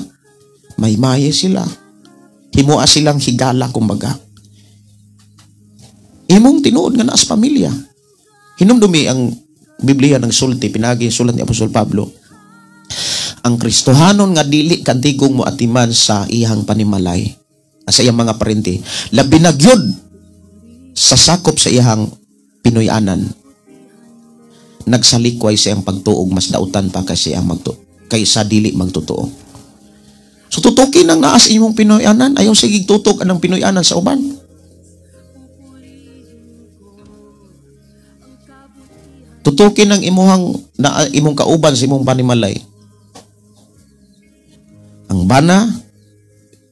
maymaye sila, himua silang higala kumbaga. Imong tinuod nga naas pamilya. Hinumdumi ang Biblia ng sulti, pinagi sulat ni Apostol Pablo. Ang Kristohanon nga dili kantigong mo atiman sa iyang panimalay, sa iyang mga parente, labi na gyud sa sakop sa iyang Pinoyanan. Nagsalikway sa iyang pagtuog, mas dautan pa kaysa iyang kaysa dili magtotoo. So tutukin ang naas imong Pinoyanan, ayaw sige tutok ang Pinoyanan sa uban. Tutukin ang imuhang na imong kauban sa imong panimalay. Ang bana,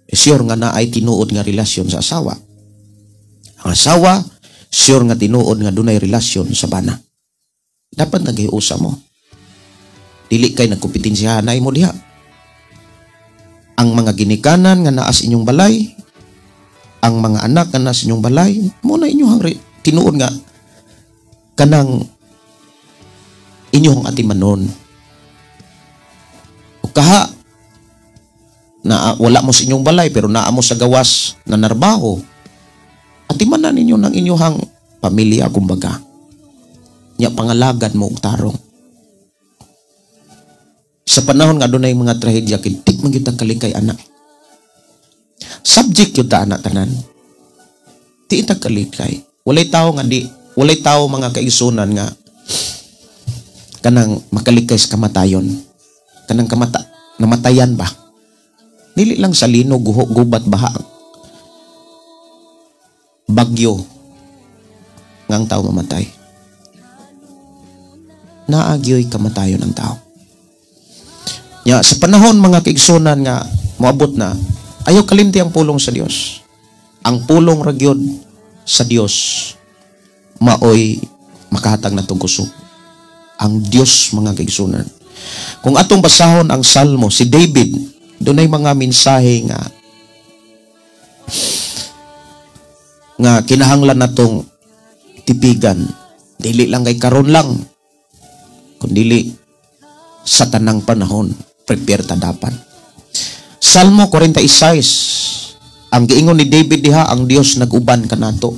sure nga na ay tinuod nga relasyon sa asawa. Ang asawa, sure nga tinuod nga dunay relasyon sa bana. Dapat naghiusa mo. Dili kay nagkompetensiyahan na imo diha. Ang mga ginikanan nga naas inyong balay, ang mga anak nga naas inyong balay, mo na inyong tinuod nga kanang inyong atimanon. O kaha, na wala mo sa inyong balay pero naa mo sa gawas na narbaho, atimanan ninyo ng inyong pamilya kumbaga. Nya pangalagan mo og tarong. Sa panahon nga dunay mga trahedya, kintik man gyud kalikay anak. Subject gyud ta anak tanan. Di ta kalikay. Walay tawo nga di, walay tawo mga kaigsunan nga kanang makalikay sa kamatayon. Kanang kamata, namatayan ba? Dili lang sa linog, guho, gubat, baha, bagyo nga ang tao mamatay. Naagyo'y kamatayon ang tao. Ya, sa panahon mga kaigsunan nga moabot na, ayaw kalimti ang pulong sa Dios. Ang pulong ra gyud sa Dios maoy makahatag natong kusog. Ang Dios mga kaigsunan. Kung atong basahon ang Salmo, si David, dunay mga mensahe nga nga kinahanglan natong tipigan. Dili lang kay karon lang, kundili sa tanang panahon, prepare ta dapat. Salmo 46, ang giingon ni David diha, ang Dios nag-uban kanato.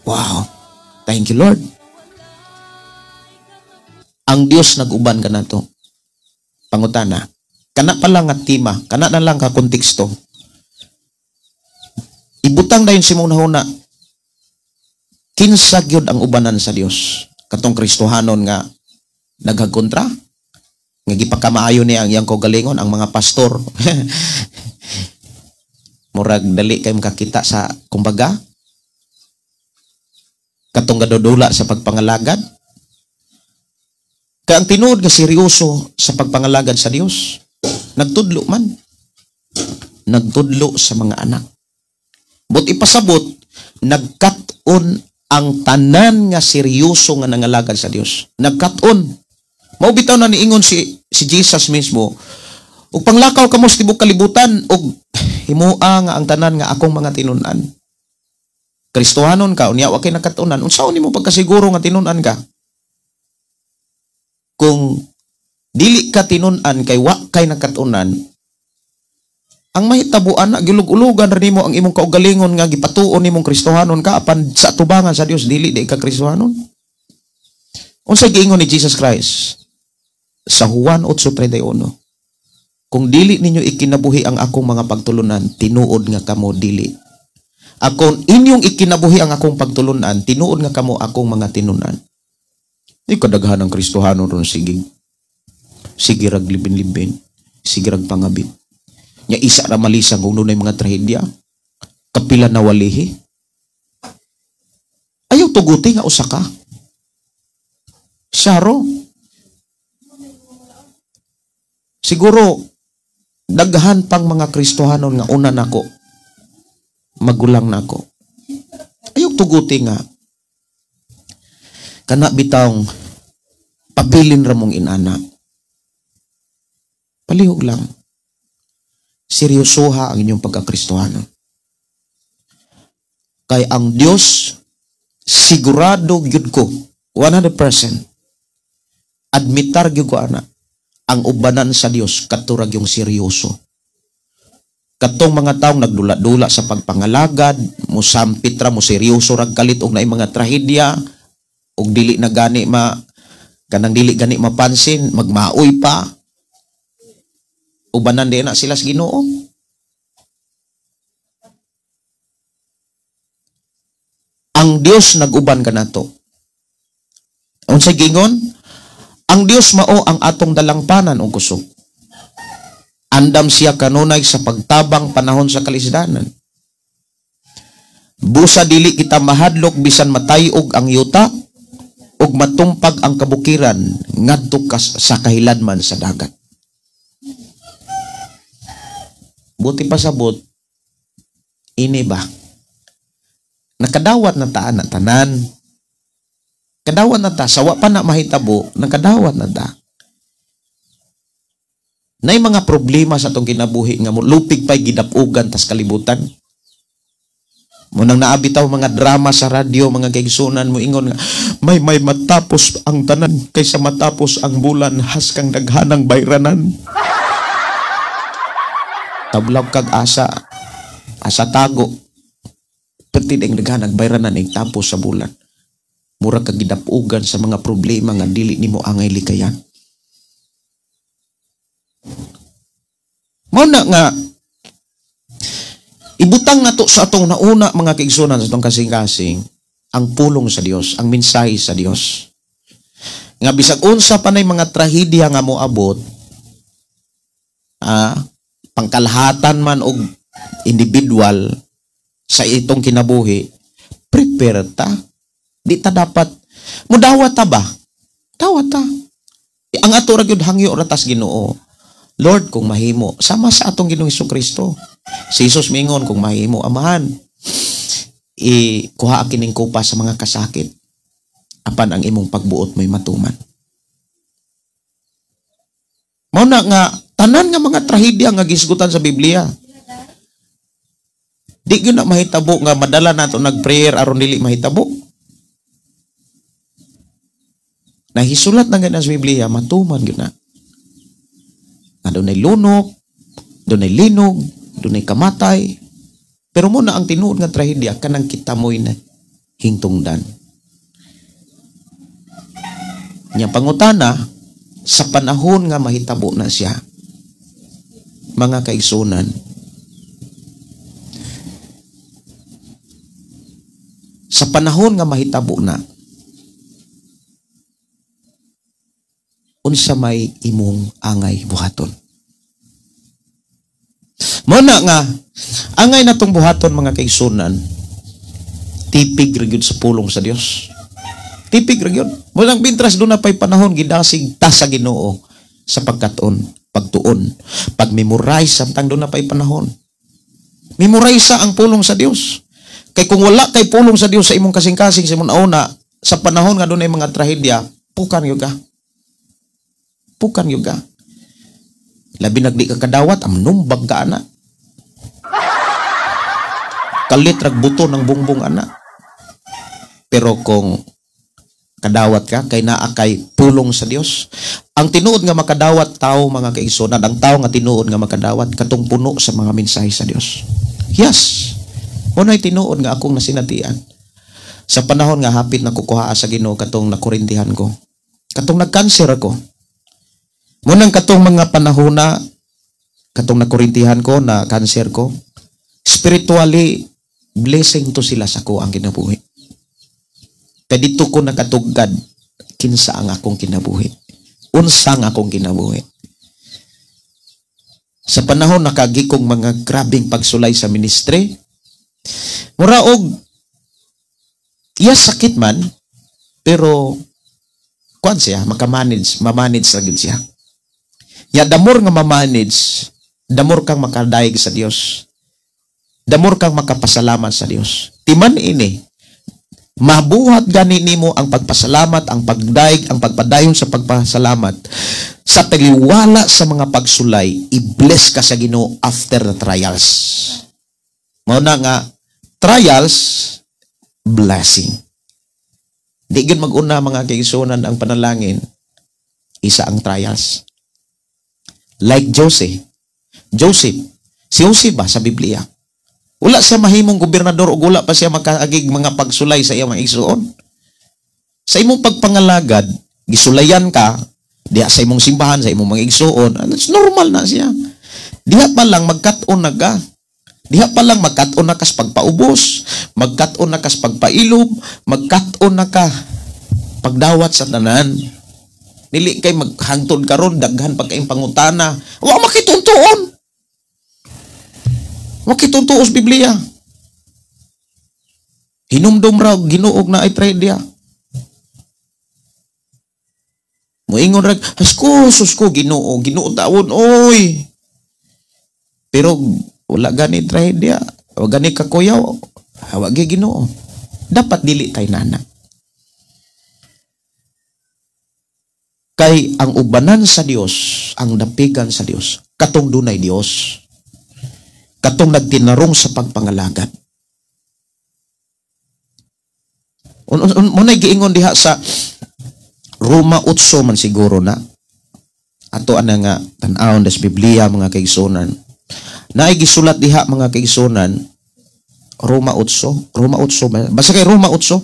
Wow, thank you Lord. Ang Dios nag-uban kanato. Pangutana, kana pa lang nga tema, kana na lang ka konteksto. Ibutang dayon si mong nahuna, kinsa gyud ang ubanan sa Dios? Katong Kristohanon nga naghagontra, nga gipakamaayo niya ang iyang kaugalingon, ang mga pastor. Murag dali kay makakita sa kumbaga katong gadudula sa pagpangalagad. Kay ang tinuod nga seryoso sa pagpangalagad sa Dios, nagtudlo man, nagtudlo sa mga anak. But ipasabot, nagkat-on ang tanan nga seryoso nga nangalagad sa Dios. Nagkat-on. Mao bitaw na niingon si Jesus mismo, ug panglakaw kamo sa tibuok kalibutan ug himua nga ang tanan nga akong mga tinun-an. Kristohanon ka, unya wa kay nakat-unan, unsaon nimo pagkasiguro nga tinun-an ka? Kung dili ka tinun-an kay wa kay nakat-unan, ang mahitabuan na gilug-ulugan ra nimo ang imong kaugalingon nga gipatuon nimong Kristohanon ka, apan sa tubangan sa Dios dili di ka Kristohanon. Unsa giingon ni Jesus Christ sa Juan 8:31? Kung dili ninyo ikinabuhi ang akong mga pagtulunan, tinuod nga kamo dili. Akong inyong ikinabuhi ang akong pagtulunan, tinuod nga kamo akong mga tinunan. Di kadaghan ang Kristohanon ron, sige. Sige rag libin-libin, sige rag pangabit. Nya isa ra malisang kung dunay mga trahedya, kapila na walihi. Ayaw tuguti nga usa ka. Syaro. Siguro daghan pang mga Kristohanon nga una nako, magulang nako. Ayaw tuguti nga kana bitawng pabilin ra mong inana. Palihog lang. Seryosoha ang inyong pagkakristohano. Kay ang Dios sigurado gyud ko 100% admitar gyud ko ana, ang ubanan sa Dios katurag yung seryoso. Katong mga taong nagdula-dula sa pagpangalagad, musampit ra, mo seryoso rag kalit og naay mga trahedya, og dili na gani ma kanang dili gani mapansin, magmaoy pa. Ubanan din na sila sa Ginoo. Ang Dios nag-uban kanato. Unsay giingon? Ang Dios mao ang atong dalangpanan og kusog. Andam siya kanunay sa pagtabang panahon sa kalisdanan. Busa dili kita mahadlok bisan matayog ang yuta ug matumpag ang kabukiran ngadto sa kahiladman sa dagat. Buti pa sabot, ini ba? Nakadawat na ta na tanan. Kadawat na ta, sawa pa na mahitabo, nakadawat na ta. Nay mga problema sa atong kinabuhi nga lupig pa'y gidapugan tas kalibutan. Munang naabitaw mga drama sa radyo, mga kaigsunan mo ingon nga, may matapos ang tanan kaysa matapos ang bulan, haskang daghanang bayranan. Tablag kag asa, asa tago. Perti ding daghanang bayranan ing tapos sa bulan. Mura kag gidapugan sa mga problema nga dili nimo angay likayan. Mao na nga ibutang nato sa atong nauna mga kaigsunan sa atong kasing-kasing ang pulong sa Dios, ang mensahe sa Dios. Nga bisag unsa pa nay mga trahedya nga moabot, pangkalahatan man og individual sa itong kinabuhi, prepare ta. Di ta dapat mudawat ta ba? Dawat ta. Ang ato ra gyud hangyo ra tas Ginoo. Lord, kung mahimo, sama sa atong Ginoong Hesukristo. Si Jesus mingon, kung mahimo, Amahan, ikuha kining kupa sa mga kasakit. Apan ang imong pagbuot mo'y matuman. Mao na nga tanan nga mga trahedya nga gisgutan sa Biblia. Di gyud na mahitabo nga madala nato nagprayer aron dili mahitabo. Nahisulat na gani sa Biblia, matuman gyud na. Nga dunay lunok, dunay linog, dunay kamatay. Pero muna ang tinuod nga trahedya kanang kita mo'y na hingtungdan. Nya pangutana sa panahon nga mahitabo na siya, mga kaigsunan, sa panahon nga mahitabo na, unsa may imong angay buhaton. Muna nga angay natong buhaton mga kaigsunan, tipig ra gyud sa pulong sa Dios. Tipig ra gyud. Walang bintras doon na pa'y panahon gidasig ta sa Ginoo sa pagkaton, pagtuon, pagmemorize samtang doon na pa'y panahon. Memorize ang pulong sa Dios. Kay kung wala kay pulong sa Dios sa imong kasing-kasing sa imong nauna, sa panahon nga doon ay mga trahedya, pukan gyud ka. Pukan gyud ka. Labi nagdi ka kadawat, amnumbag ka ana. Kalit rag buto ng bungbong ana. Pero kung kadawat ka, kay naa kay pulong sa Dios. Ang tinuod nga makadawat tao mga kaigsunan, ang tao nga tinuod nga makadawat katong puno sa mga mensahe sa Dios. Yes. Unay tinuod nga akong nasinatian. Sa panahon nga hapit na kukuha sa Ginoo katong nakurintihan ko. Katong nagkanser ako. Munang katong mga panahon na katong nakurintihan ko na kanser ko, spiritually blessing to sila sa ko ang kinabuhi. Kay dito ko nakatugad kinsa ang akong kinabuhi. Unsa ang akong kinabuhi. Sa panahon nakagi kong mga grabing pagsulay sa ministry, mura og yes sakit man, pero kuan siya, makamanage, mamanage ra gyud siya. Ya damor nga mamanage, damor kang makadayeg sa Dios. Damor kang makapasalamat sa Dios. Timan ini, mabuhat gani nimo ang pagpasalamat, ang pagdayeg, ang pagpadayon sa pagpasalamat. Sa taliwala sa mga pagsulay, i-bless ka sa Ginoo after the trials. Mao na nga trials, blessing. Di gyud mag-una mga kaigsuonan ang panalangin, isa ang trials. Like Joseph. Joseph, si Jose ba sa Biblia? Wala siya mahimong gobernador o wala pa siya makaagig mga pagsulay sa iyang mga igsuon. Sa imong pagpangalagad, gisulayan ka, diha sa imong simbahan, sa imong mga igsuon, it's normal na siya. Diha pa lang magkat-on na ka. Diha pa lang magkat-on na kas pagpaubos, magkat-on na kas pagpailob, magkat-on na ka pagdawat sa tanan. Dili kay maghangtod karon daghan pag kayong pangutana. Wa makituntuon. Wa kituntuon sa Biblia. Hinumdum ra Ginoo na ay trahedya. Moingon ra, "Hasko, sus ko Ginoo, Ginoo tawon oy." Pero wala gani trahedya, wa gani kakuyaw, hawa gyud Ginoo. Dapat dili tay nana. Kay ang ubanan sa Dios, ang dapigan sa Dios, katong dunay Dios, katong nagtinarong sa pagpangalagad. Muna'y giingon diha sa Roma 8 man siguro na, ato ana nga tan-awon des Biblia mga kaigsunan. Naay gisulat diha mga kaigsunan, Roma 8, Roma 8, basta kay Roma 8.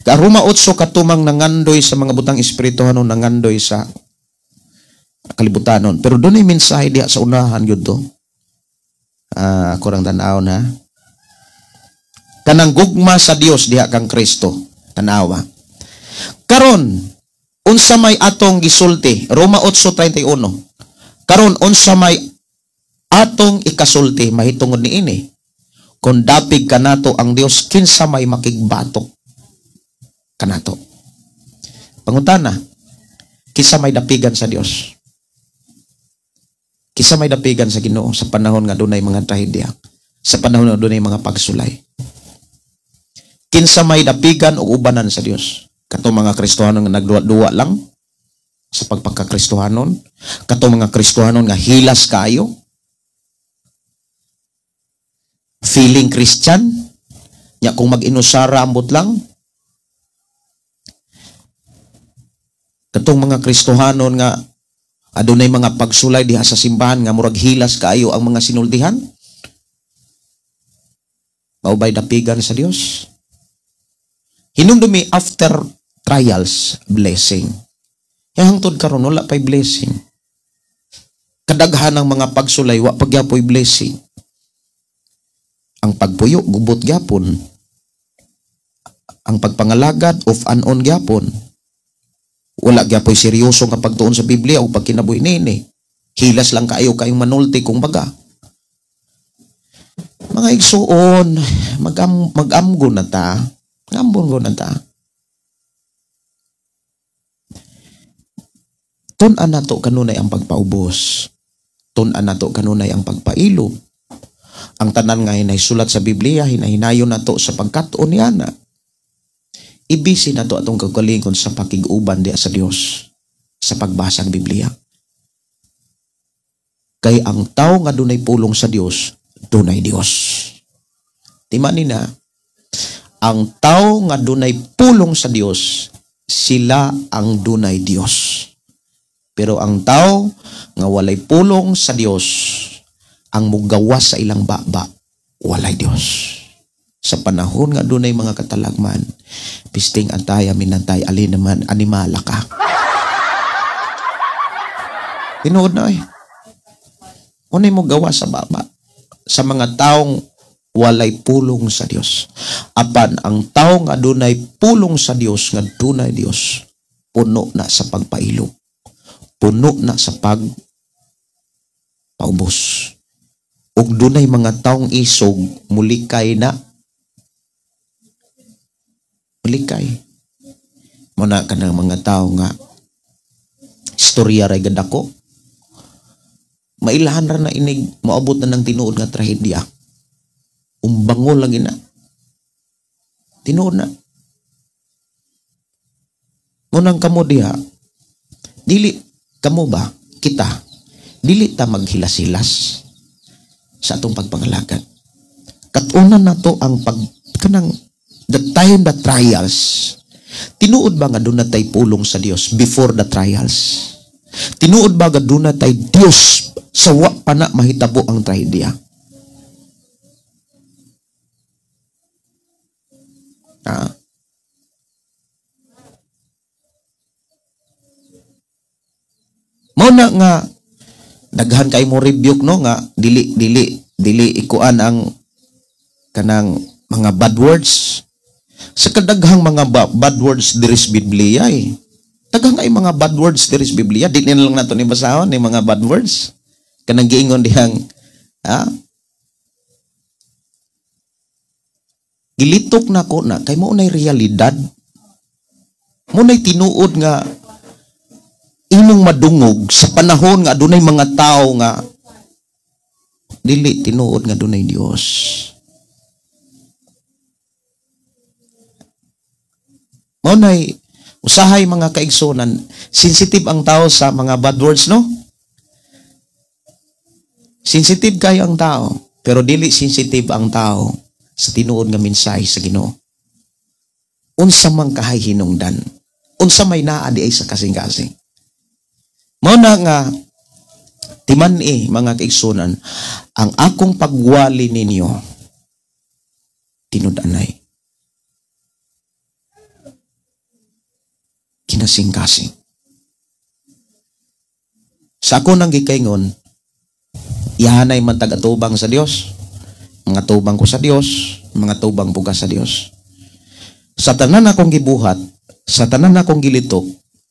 Ka Roma 8 katumang nangandoy sa mga butang espirituhanon, nangandoy sa kalibutanon. Pero doon ay mensahe diha sa unahan yun to. Ako rang tan-aw na. Kanang gugma sa Dios diha kang Kristo. Tanawa. Karon, unsa may atong gisulti? Roma 8:31. Karon, unsa may Atong ikasulti mahitungod niini, kung dapig kanato ang Dios, kinsa may makigbatok kanato? Pangutana, kinsa may dapigan sa Dios? Kinsa may dapigan sa Ginoo sa panahon nga dunay mga trahedya, sa panahon nga dunay mga pagsulay? Kinsa may dapigan o ubanan sa Dios? Katong mga Kristohanon nga nagduwa-duwa lang sa pagpagkakristohanon, katong mga Kristohanon nga hilas kaayo, feeling Christian, nya kung mag-inusara ambot lang. Katong mga Kristohanon nga adunay mga pagsulay diha sa simbahan nga murag hilas kaayo ang mga sinultihan, mao bay dapigan sa Dios? Hinumdumi, after trials, blessing. Hangtod karon wala pay blessing. Kadaghan ng mga pagsulay, wa pagyapoy blessing. Ang pagpuyo, gubot gyapon. Ang pagpangalagad, off and on gyapon. Wala gyapoy seryoso nga pagtuon sa Biblia o pagkinabuhi nini. Hilas lang kayo kayong manulti kung baga. Mga igsuon, mag-amgo na ta. Mag-amgo na ta. Tun-an nato kanunay ang pagpaubos. Tun-an nato kanunay ang pagpailom. Ang tanan nga hinaysulat sa Biblia, hinahinayon nato sa pagkatuon niana. Ibisi nato atong kagalingon sa pakig-uban diha sa Dios sa pagbasa ng Biblia. Kay ang tao nga dunay pulong sa Dios, dunay Dios. Tima ni na, ang tao nga dunay pulong sa Dios, sila ang dunay Dios. Pero ang tao nga walay pulong sa Dios, ang mugawas sa ilang baba, walay Dios. Sa panahon nga dunay mga katalagman, pisting antaya minantay, alin naman, animala ka. Tinuod na eh. Unay mo gawa sa baba, sa mga taong walay pulong sa Dios. Apan ang taong nga dunay pulong sa Dios, nga dunay Dios, puno na sa pagpailog. Puno na sa pagpaubos. Ug dunay mga taong isog, mulikay na. Mulikay. Muna ka ng mga tao nga istorya ray gadako. Mailahan ra na inig, moabot na ng tinuod nga trahedya. Umbango lagi na. Tinuod na. Munang kamo diha, dili kamo ba, kita, dili ta maghilas-hilas sa atong pagpangalagad. Katunan na to ang pag, kanang, the time the trials. Tinuod ba nga doon na tay pulong sa Dios before the trials? Tinuod ba nga doon na tay Dios sa wa pa na mahitabo ang trahedya? Ah. Mao na nga daghan kay mo rebuke no nga dili dili dili ikuan ang kanang mga bad words. Sa kadaghang mga bad words diri sa Biblia eh. Daghang kay mga bad words diri sa Biblia, di na lang nato ni basahon ni mga bad words. Kanang giingon dihang ha? Gilitok na ko na kay mao nay realidad. Mao nay tinuod nga imong madungog sa panahon nga adunay mga tao nga dili tinuod nga adunay Dios. Mao nay usahay mga kaigsunan, sensitive ang tao sa mga bad words, no? Sensitive kayo ang tao, pero dili sensitive ang tao sa tinuod nga mensahe sa Ginoo. Unsa man kahay hinungdan, unsa may naa di ay sa kasing-kasing. Mao na nga timan-i mga kaigsunan, ang akong pagwali ninyo tinud-anay, kinasing-kasing. Sa ako nang gikaingon, ihanay man tagatubang sa Dios. Mga tubang ko sa Dios, mga tubang bugas sa Dios. Sa tanan akong gibuhat, sa tanan akong gilitok,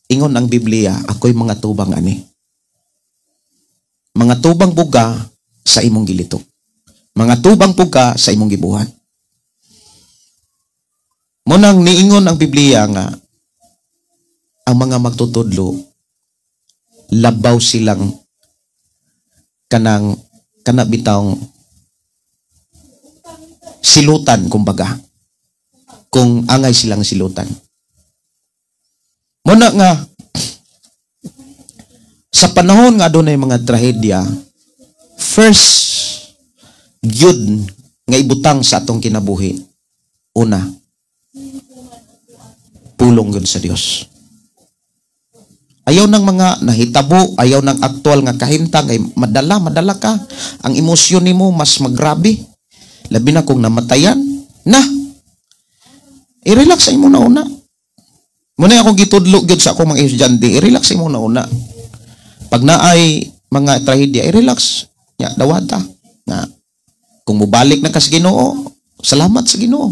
ingon ang Biblia, ako'y mga tubang ani. Mga tubang buga sa imong gilitok. Mga tubang pug ka sa imong gibuhat. Munang niingon ang Biblia nga ang mga magtutudlo labaw silang kanang kana bitawng silutan kumbaga, kung angay silang silutan. Muna nga sa panahon nga adunay mga trahedya, first gyud nga ibutang sa atong kinabuhi, una, pulong gyud sa Dios. Ayaw ng mga nahitabo, ayaw ng aktual nga kahimtang, ay madala ka. Ang emosyon nimo mas magrabe. Labi na kung namatayan, na. I-relax mo na una. Muna akong gitudlo gyud sa akong mga estudyante, i-relax mo na una. Pag naay mga trahedya, i-relax. Ya, dawata. Na, kung mubalik na ka sa Ginoo, salamat sa Ginoo.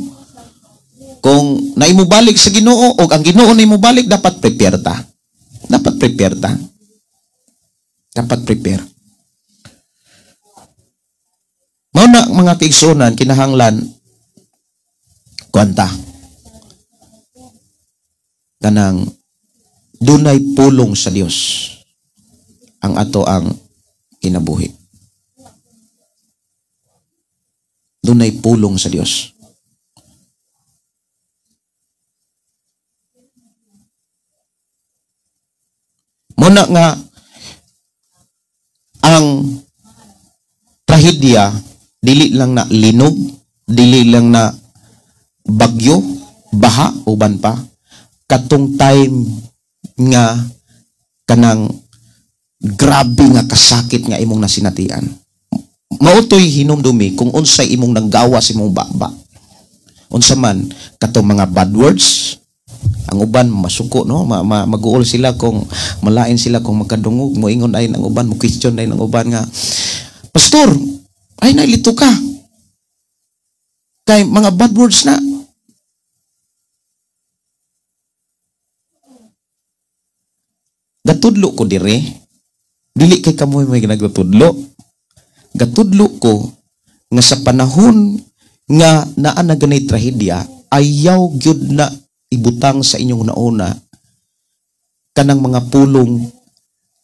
Kung naimubalik sa Ginoo o ang Ginoo na imubalik, dapat prepare ta. Dapat prepare ta. Dapat prepare. Mao na mga kaigsuonan, kinahanglan kuanta. Kanang dunay pulong sa Dios ang ato ang kinabuhi. Dunay pulong sa Dios. Muna nga ang trahedya dili lang na linog, dili lang na bagyo, baha uban pa, katong time nga kanang grabe nga kasakit nga imong nasinatian. Mautoy hinumdumi kung unsay imong nanggawa sa imong baba. Unsa man katong mga bad words, ang uban masuko, no, maguol sila kung malain sila kung magkadungog, moingon ay ang uban, mo question ay ang uban nga, pastor, ay nailito ka. Kay mga bad words na. Gatudlo ko dire. Dili kay kamoy may nagtudlo. Gatudlo ko nga sa panahon nga naa na ganay trahedya, ayaw gyud na ibutang sa inyong nauna kanang mga pulong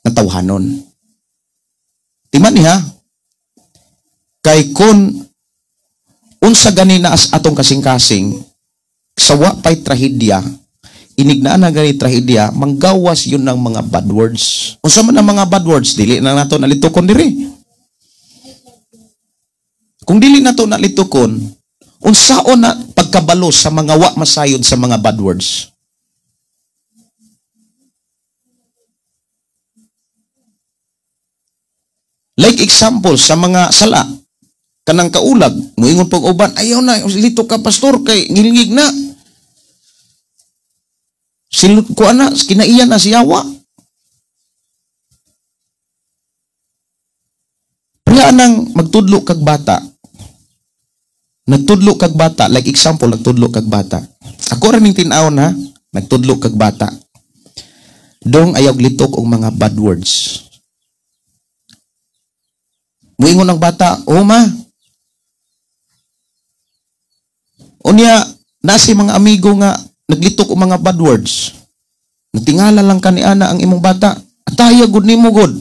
nga tawhanon. Timan niya, kay kun unsa gani na as atong kasing-kasing sa wa pay trahedya, inignaan na gani trahedya, manggawas yun ng mga bad words. Unsa man ang mga bad words, dili na nato nalitukon diri. Kung dili nato nalitukon, unsaon na pagkabalo sa mga wa masayod sa mga bad words? Like example sa mga sala, kanang kaulag, muingon pag uban, ayaw na, lito ka pastor, kay ngilngig na. Silot ko ana, kinaiya na siyawa. Priya nang magtudlo kag bata. Nagtudlo kag bata, like example, nagtudlo kag bata. Ako ra ning tin-awon ha, nagtudlo kag bata. Dong ayaw litok og mga bad words. Muingon ang bata, "O ma." Unya, nasi mga amigo nga naglitok og mga bad words. Natingala lang kani ana ang imong bata. Ataya gud nimo gud.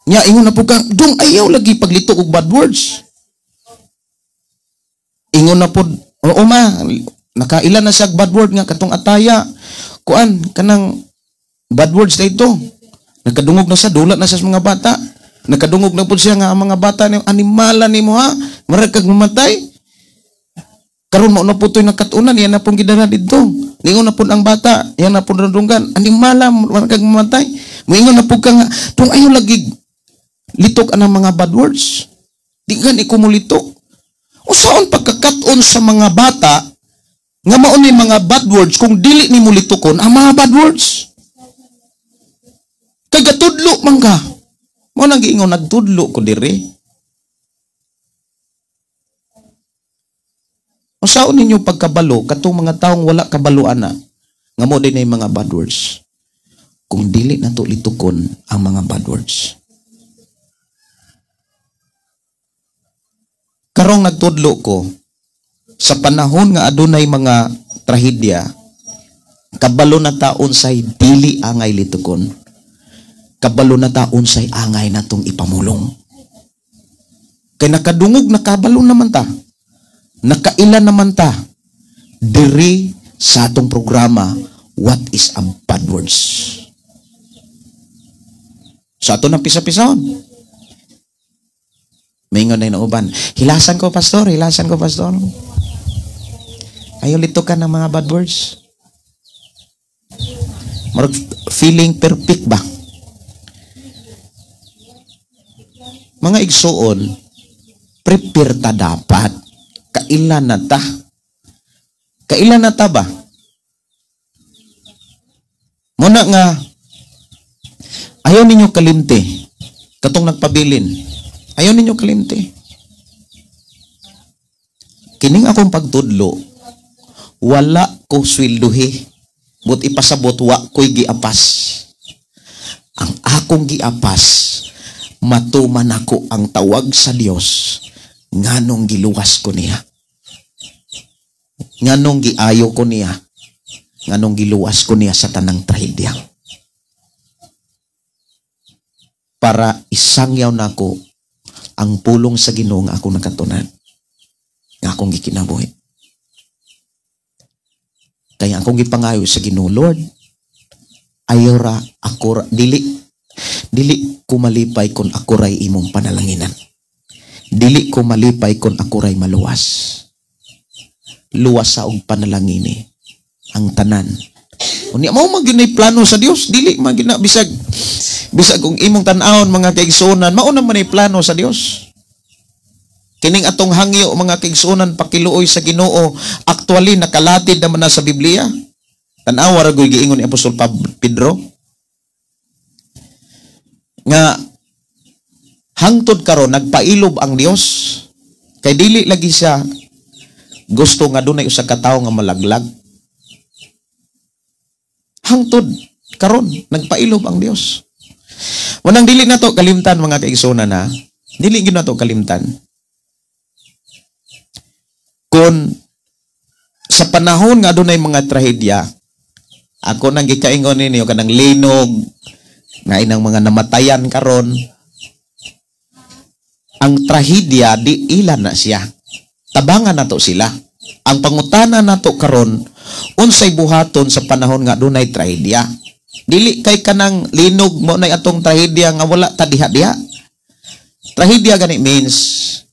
Nya ingon na pud ka, dong ayaw lagi paglitok og bad words. Ingon na pud, oo ma, nakaila na siya bad word nga katong ataya. Kuan kanang bad words na ito. Nakadungog na siya, dula na siya sa mga bata. Nakadungog na pud siya nga ang mga bata ni animala nimo ha, marag kag mamatay. Karon mao na po to'y nakatunan, yan na pong gidala dito. Ningon na po ang bata, yan na po nadunggan. Animala, marag kag mamatay. Moingon na po ka nga, tung ayaw lagi litok ang mga bad words. Di gani ko mulitok. Usaon pagkakaton sa mga bata nga mao ni mga bad words kung dili nimo litokon ang mga bad words. Kay gatudlo man ka. Mao nang giingon nagtudlo ko diri. Usaon ninyo pagkabalo katong mga taong wala kabalo ana nga mo din ay mga bad words. Kung dili nato litukon ang mga bad words. Karong nagtudlo ko sa panahon nga adunay mga trahedya, kabalo na ta unsay dili angay litukon. Kabalo na ta unsay angay natong ipamulong. Kay nakadungog, nakabalo naman ta. Nakaila naman ta diri sa atong programa, what is a bad words. Sa ato ng pisa-pisahon. Maingon na uban, "Hilasan ko, pastor, hilasan ko, pastor. Ayaw litukan ng mga bad words." Murag feeling perfect ba? Mga igsuon, prepare ta dapat. Kailan na ta? Kailan na ta ba? Muna nga, ayaw ninyo kalimti. Katong nagpabilin. Ayaw ninyo kalimti. Kining akong pagtudlo, wala ko swelduhi. But ipasabot, wa ko'y giapas. Ang akong giapas, matuman ako ang tawag sa Dios nganong giluwas ko niya. Nganong giayo ko niya. Nganong giluwas ko niya sa tanang trahedya. Para isangyaw nako ang pulong sa Ginoo nga akong nakatunan, nga akong gikinabuhi. Kaya akong gipangayo sa Ginoo, Lord, ayaw ra ako ra, dili ko malipay kung ako ray imong panalanginan. Dili ko malipay kung ako ray maluwas. Luwas sa og panalangini ang tanan. Unya mao man gyud plano sa Dios, dili man gyud na bisag kung imong tan-awon mga kaigsuonan, mao na man ay plano sa Dios. Kining atong hangyo mga kaigsuonan pakiluoy sa Ginoo, actually nakalatid naman na sa Biblia. Tan-awa ra gyud giingon ni Apostol Pedro nga hangtod karon nagpailob ang Dios kay dili lagi siya gusto nga dunay usa ka tawo nga malaglag. Hangtod karon nagpailob ang Dios. Unang dili nato kalimtan mga kaigsuonan ha. Dili gyud nato kalimtan. Kung sa panahon nga adunay mga trahedya, ako nang gikaingon ninyo kanang linog, nga inang mga namatayan karon, ang trahedya di ilan na siya. Tabangan nato sila. Ang pangutana nato karon, unsay buhaton sa panahon nga adunay trahedya? Dili kay kanang linog mo na atong trahedya nga wala ta diha-diha. Trahedya gani means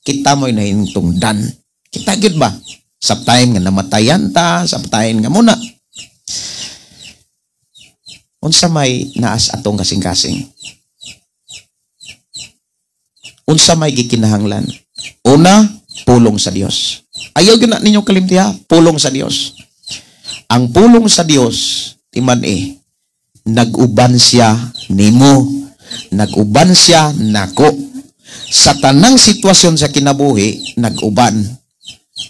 kita mo'y nahintungdan. Kita gyud ba? Sa time nga namatayan ta, sa time nga muna. Unsa may naas atong kasing-kasing? Unsa may gikinahanglan? Una, pulong sa Dios. Ayaw gyud na ninyo kalimti ha, pulong sa Dios. Ang pulong sa Dios, timan nag-uban siya nimo, nag-uban siya nako. Sa tanang sitwasyon sa kinabuhi, nag-uban.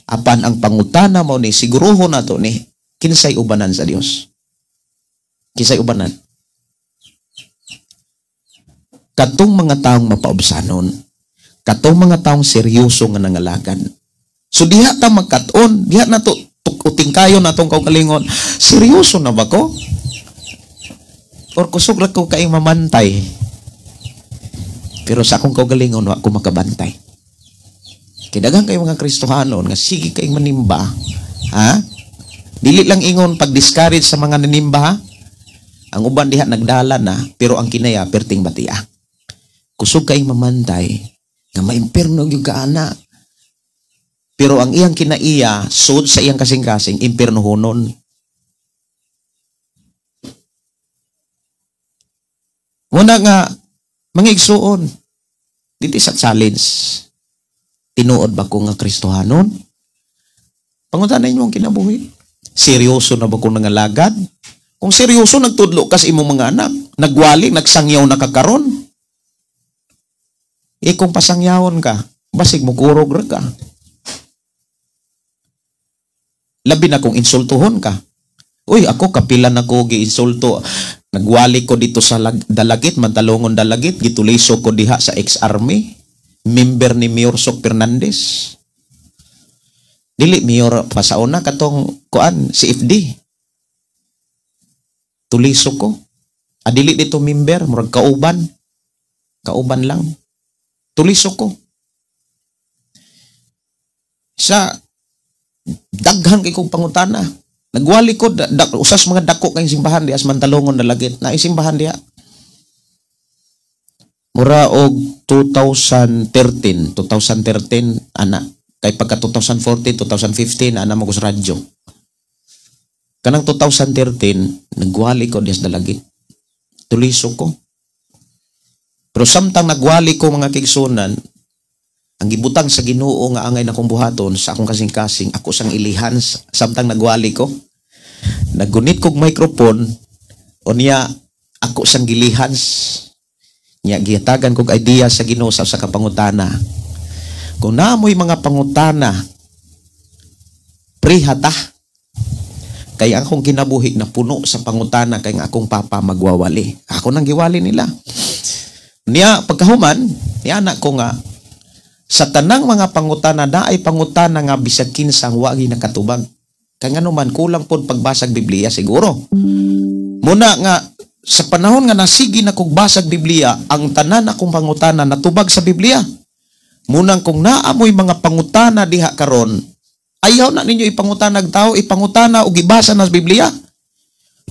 Apan ang pangutana mo ni, siguruho na to ni, kinsay ubanan sa Dios. Kinsay ubanan. Katong mga taong mapaubsanon, katong mga taong seryoso nga nangalagan. So diha ta magkat-on, diha na to, uting kayo na tong kaugalingon, seryoso na ba ko? Or kusog ra ko kay mamantay. Pero sa akong kaugalingon, wa ko makabantay. Kay daghan kayo mga Kristohanon nga sige kay manimba, ha? Dili lang ingon pag-discourage sa mga nanimba, ha? Ang uban diha nagdala na, pero ang kinaya perting batia. Kusog kay mamantay nga maimpierno gyud ka ana. Pero ang iyang kinaiya sud sa iyang kasing-kasing impiernohonon. Muna nga mga igsuon, dili sa challenge. Tinuod ba ko nga Kristohanon? Pangutanan ninyo ang kinabuhi. Seryoso na ba ko nangalagad? Kung seryoso, nagtudlo ka sa imong mga anak, nagwali, nagsangyaw na ka karon. E kung pasangyawon ka, basig mo kurog ra ka. Labi na kung insultuhon ka. Uy, ako kapila na ko giinsulto. Nagwali ko dito sa Dalagit, Mantalongon Dalagit, gituliso ko diha sa ex-army, member ni Mayor Sok Fernandez. Dili mayor pa sa una katong kuan CFD. Tuliso ko. Adili dito member, murag kauban. Kauban lang. Tuliso ko. Sa daghan kay kong pangutana. Nagwali ko usas mga dako kay simbahan diha sa Mantalongon Dalagit. Na simbahan diha. Mura og 2013 ana kay pagka 2014, 2015 ana mo ko sa radyo. Kanang 2013 nagwali ko diha sa Dalagit. Tuliso ko. Pero samtang nagwali ko mga kaigsunan, ang gibutang sa Ginoo nga angay na kong buhaton sa akong kasing-kasing, ako sang ilihan samtang nagwali ko. Naggunit kog microphone, unya ako sang gilihan. Nya gihatagan kog idea sa Ginoo sa usa ka pangutana. Kung naamoy mga pangutana, prihata. Kay akong kinabuhi na puno sa pangutana kay nga akong papa magwawali. Ako nang giwali nila. Niya pagkahuman, niya anak ko nga sa tanang mga pangutana naay pangutana nga bisag kinsang wagi nakatubag. Kay ngano man kulang pod pagbasag Biblia siguro. Muna nga sa panahon nga nasigi na kog basag Biblia, ang tanan akong pangutana natubag sa Biblia. Munang kung naamoy mga pangutana diha karon, ayaw na ninyo ipangutana og tao, ipangutana og ibasa na sa Biblia.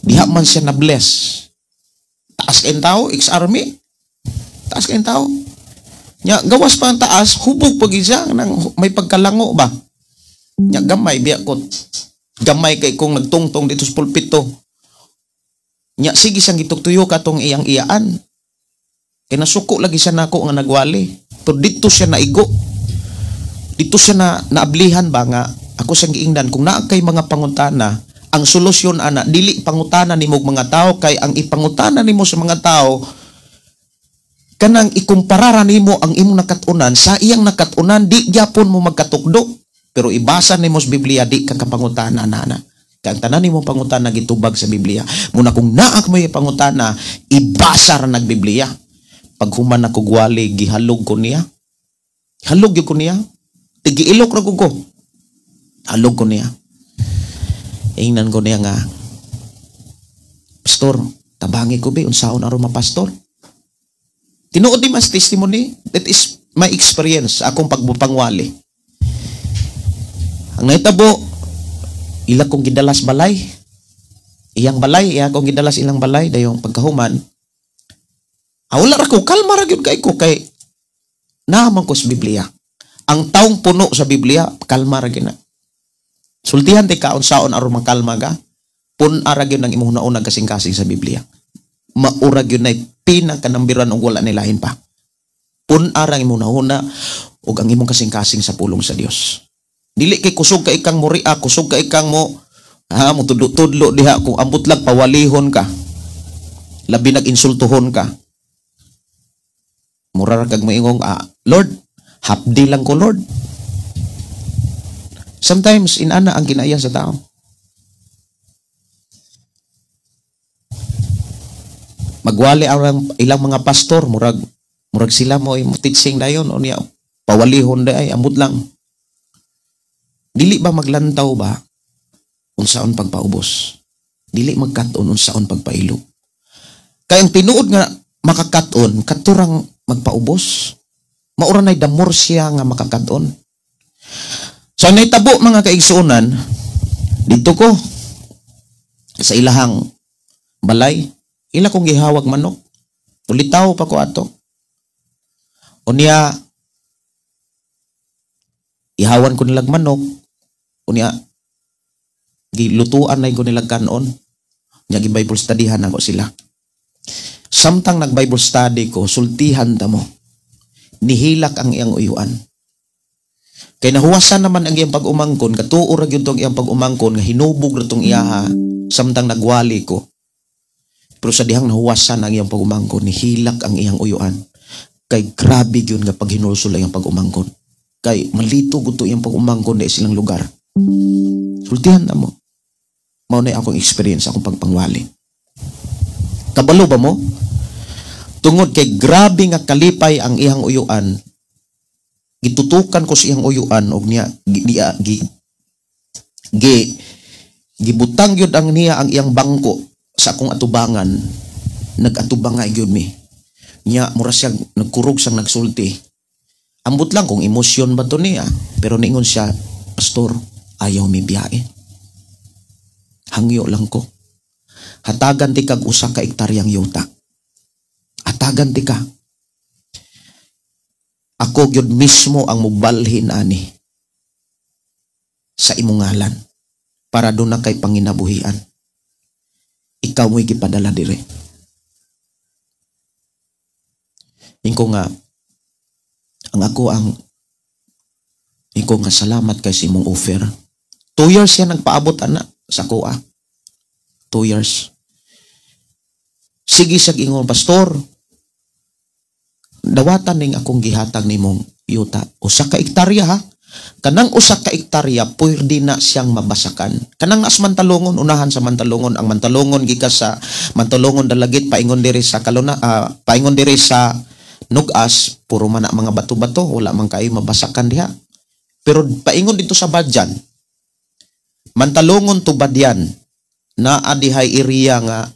Diha man siya na bless. Taas kayong tao, ex-army. Taas kayong tao. Nya gawas pa ang taas, hubog pag siya nang may pagkalango ba. Nya gamay biya ko. Gamay kay kung nagtungtong dito sa pulpito. Nya sige siyang gitugtuyo katong iyang iyaan. Kay nasuko lagi siya nako nga nagwali. Pero dito siya naigo. Dito siya na naablihan ba nga ako siyang giingnan kung naa kay mga pangutana, ang solusyon ana dili pangutana nimo mga tao kay ang ipangutana nimo sa mga tao kanang ikumpara nimo ang imong nakat-unan sa iyang nakat-unan, di gyapon mo magkatukdo. Pero ibasa nimo sa Biblia, di ka kapangutana na. Kay ang tanan nimo pangutana gitubag sa Biblia. Muna kung naa mo pangutana, ibasa ra nag Biblia. Paghuman ako gwali, gihalog ko niya. Halog gyud ko niya. Tigiilok ra ko. Halog ko niya. Ingnan ko niya nga, "Pastor, tabangi ko be, unsaon aron mapastor?" Tinuod di mas testimony. That is my experience sa akong pagbupangwali. Ang nahitabo, ila kong gidalas balay. Iyang balay, iya kong gidalas ilang balay, dayong pagkahuman. Wala ra ko, kalma ra gyud kay ko kay naaman ko sa Biblia. Ang taong puno sa Biblia, kalma ra gyud na. Sultihan ti ka unsaon aron makalma ka. Pun-a ra gyud ang imong hunauna kasing-kasing sa Biblia. Maura gyud nay pinakanambiran og wala nilahin pa. Pun-a ra ang imong hunahuna ug ang imong kasing-kasing sa pulong sa Dios. Dili kay kusog ka ikang muria, kusog ka ikang mo ha mo tudlo-tudlo diha kung ambot lang pawalihon ka. Labi nag-insultuhon ka. Mura ra kag moingong, "Lord, hapdi lang ko, Lord." Sometimes inana ang kinaya sa tao. Magwali ang ilang mga pastor, murag sila mo teaching dayon o niya pawalihon day ambot lang. Dili ba maglantaw ba unsaon pagpaubos? Dili magkat-on unsaon pagpailog. Kay ang tinuod nga makakat-on katurang magpaubos. Maura nay damor siya nga makakat-on. So nahitabo mga kaigsuonan dito ko sa ilahang balay, ila kong gihawag manok. Ulitaw pa ko ato. Unya ihawan ko nilag manok. Unya gilutuan na ko nilag kanon. Unya gi-Bible studyhan ako sila. Samtang nag-Bible study ko, sultihan ta mo. Nihilak ang iyang uyuan. Kay nahuwasan naman ang iyang pag-umangkon, katuo ra gyud tong iyang pag-umangkon nga hinubog ra tong iyaha samtang nagwali ko. Pero sa dihang nahuwasan ang iyang pag-umangkon, nihilak ang iyang uyuan. Kay grabe gyud nga paghinulsol ang iyang pag-umangkon. Kay malito gud to iyang pag-umangkon na silang lugar. Sultihan na mo. Mao na akong experience, akong pagpangwali. Kabalo ba mo? Tungod kay grabe nga kalipay ang iyang uyuan, gitutukan ko sa iyang uyuan og niya Gibutang gyud ang niya ang iyang bangko sa akong atubangan. Nag-atubangay gyud mi. Nya mura siya nagkurog sang nagsulti. Ambot lang kung emosyon ba to niya, pero niingon siya, "Pastor, ayaw mi biyahe. Hangyo lang ko. Hatagan ti kag usa ka ektaryang yuta. Hatagan ti ka. Ako gyud mismo ang mubalhin ani sa imong ngalan para duna kay panginabuhian. Ikaw mo'y gipadala dire." Inko nga, ang ako ang inko nga, "Salamat kay sa imong offer." 2 years siya nagpaabot ana sa kuha. 2 years. Sige siya ingon, "Pastor, dawatan ning akong gihatag nimong yuta." Usa ka ektarya ha. Kanang usa ka ektarya, pwede na siyang mabasakan. Kanang nas Mantalongon, unahan sa Mantalongon, ang Mantalongon gikas sa Mantalongon Dalagit paingon diri sa Kaluna, paingon diri sa Nugas, puro man na mga bato-bato, wala man kayo mabasakan diha. Pero paingon dito sa Badyan, Mantalongon to Badyan, naa dihay area nga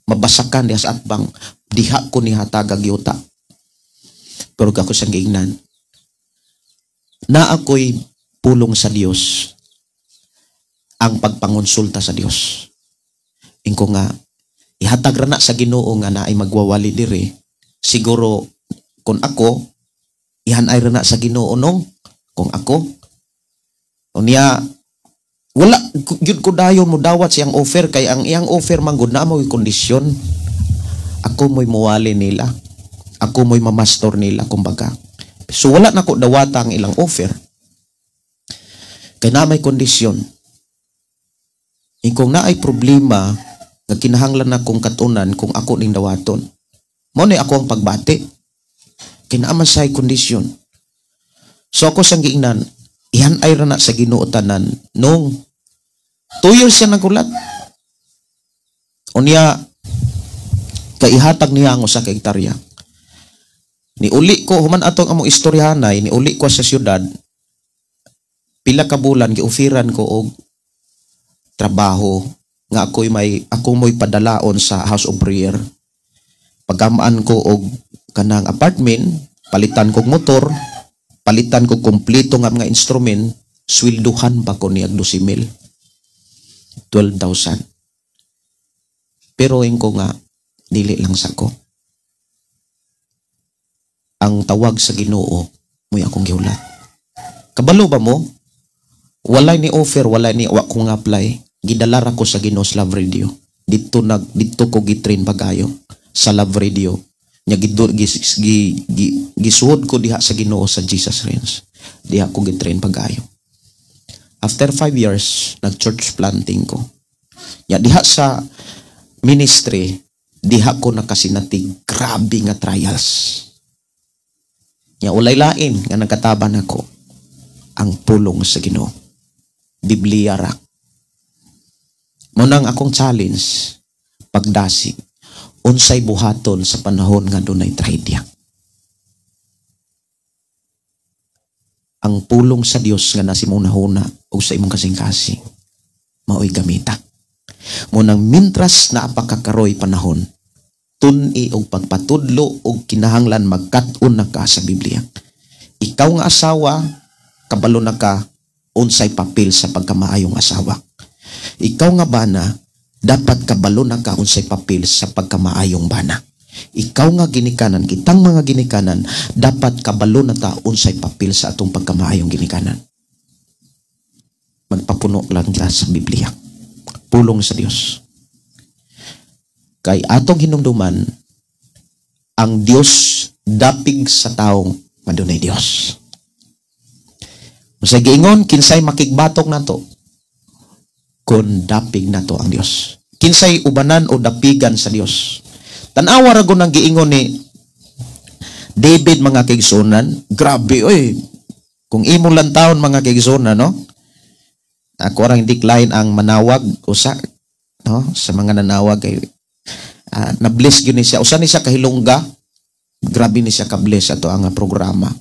mabasakan diha sa atbang, diha ko ni hatagag yuta. Pero ako siyang giingnan, na ako'y pulong sa Dios, ang pagpangonsulta sa Dios. Ingko nga, ihatag ra na sa Ginoo nga naay magwawali dire. Siguro kung ako, ihanay ra na sa Ginoo nung kung ako. Unya, wala gyud ko dayon mo dawat siyang offer kay ang iyang offer man gud na mo'y kondisyon. Ako mo'y muwali nila. Ako mo'y mamastor nila, kumbaga. So wala na ko dawata ang ilang offer. Kay na may kondisyon. Kung naay problema nga kinahanglan na kong katunan kung ako ning dawaton. Mao ni ako ang pagbati. Kay naa man say kondisyon. So ako siyang giingnan, ihan ay ra na sa Ginoo tanan nung 2 years siya nagulat. Unya kay ihatag niya ang usa ka hektarya. Ni uli ko human atong among istoryahanay, ni uli ko sa syudad. Pila ka bulan gi-offeran ko og trabaho nga ako'y may ako mo'y padalaon sa house of prayer. Pagamaan ko og kanang apartment, palitan kog motor, palitan ko kompleto nga mga instrument, swelduhan pa ko niyag 12,000. 12,000. Pero ko nga, dili lang sa ko. Ang tawag sa Ginoo mo'y akong gihulat. Kabalo ba mo? Walay ni offer, walay ni wa ko nga apply. Gidala ra ko sa Ginoo sa Love Radio. Dito ko gitrain pagayo sa Love Radio. Nya gidu, gis, gi, gi, gisuod ko diha sa Ginoo sa Jesus Reigns. Diha ko gitrain pagayo. After 5 years, nag-church planting ko. Nya diha sa ministry, diha ko nakasinatig grabe nga trials. Nya walay lain nga nagkataban ako ang pulong sa Ginoo. Biblia ra. Mao nang akong challenge pagdasig, unsay buhaton sa panahon nga dunay trahedya? Ang pulong sa Dios nga nasa imong nahuna o sa imong kasing-kasing mao'y gamita. Mao nang mintras naa pa kakaroy panahon, tun-i og pagpatudlo og kinahanglan magkat-on na ka sa Biblia. Ikaw nga asawa, kabalo na ka unsay papel sa pagkamaayong asawa. Ikaw nga bana, dapat kabalo na ka unsay papel sa pagkamaayong bana. Ikaw nga ginikanan, kitang mga ginikanan, dapat kabalo na ta unsay papel sa atong pagkamaayong ginikanan. Magpapuno lang ta sa Biblia. Pulong sa Dios. Kay atong hinumduman, ang Dios dapig sa taong madunay Dios. Sa giingon, kinsay makigbatok nato kung dapig nato ang Dios? Kinsay ubanan o dapigan sa Dios? Tan-awa ra gud ang giingon ni David, mga kaigsunan. Grabe oy. Kung imong lang taon, mga kaigsunan, no? Ako orang decline ang manawag usa, no, sa mga nanawag kay na-bless gyud ni siya. Usa ni siya kahilongga. Grabe ni siya ka-bless ato ang programa.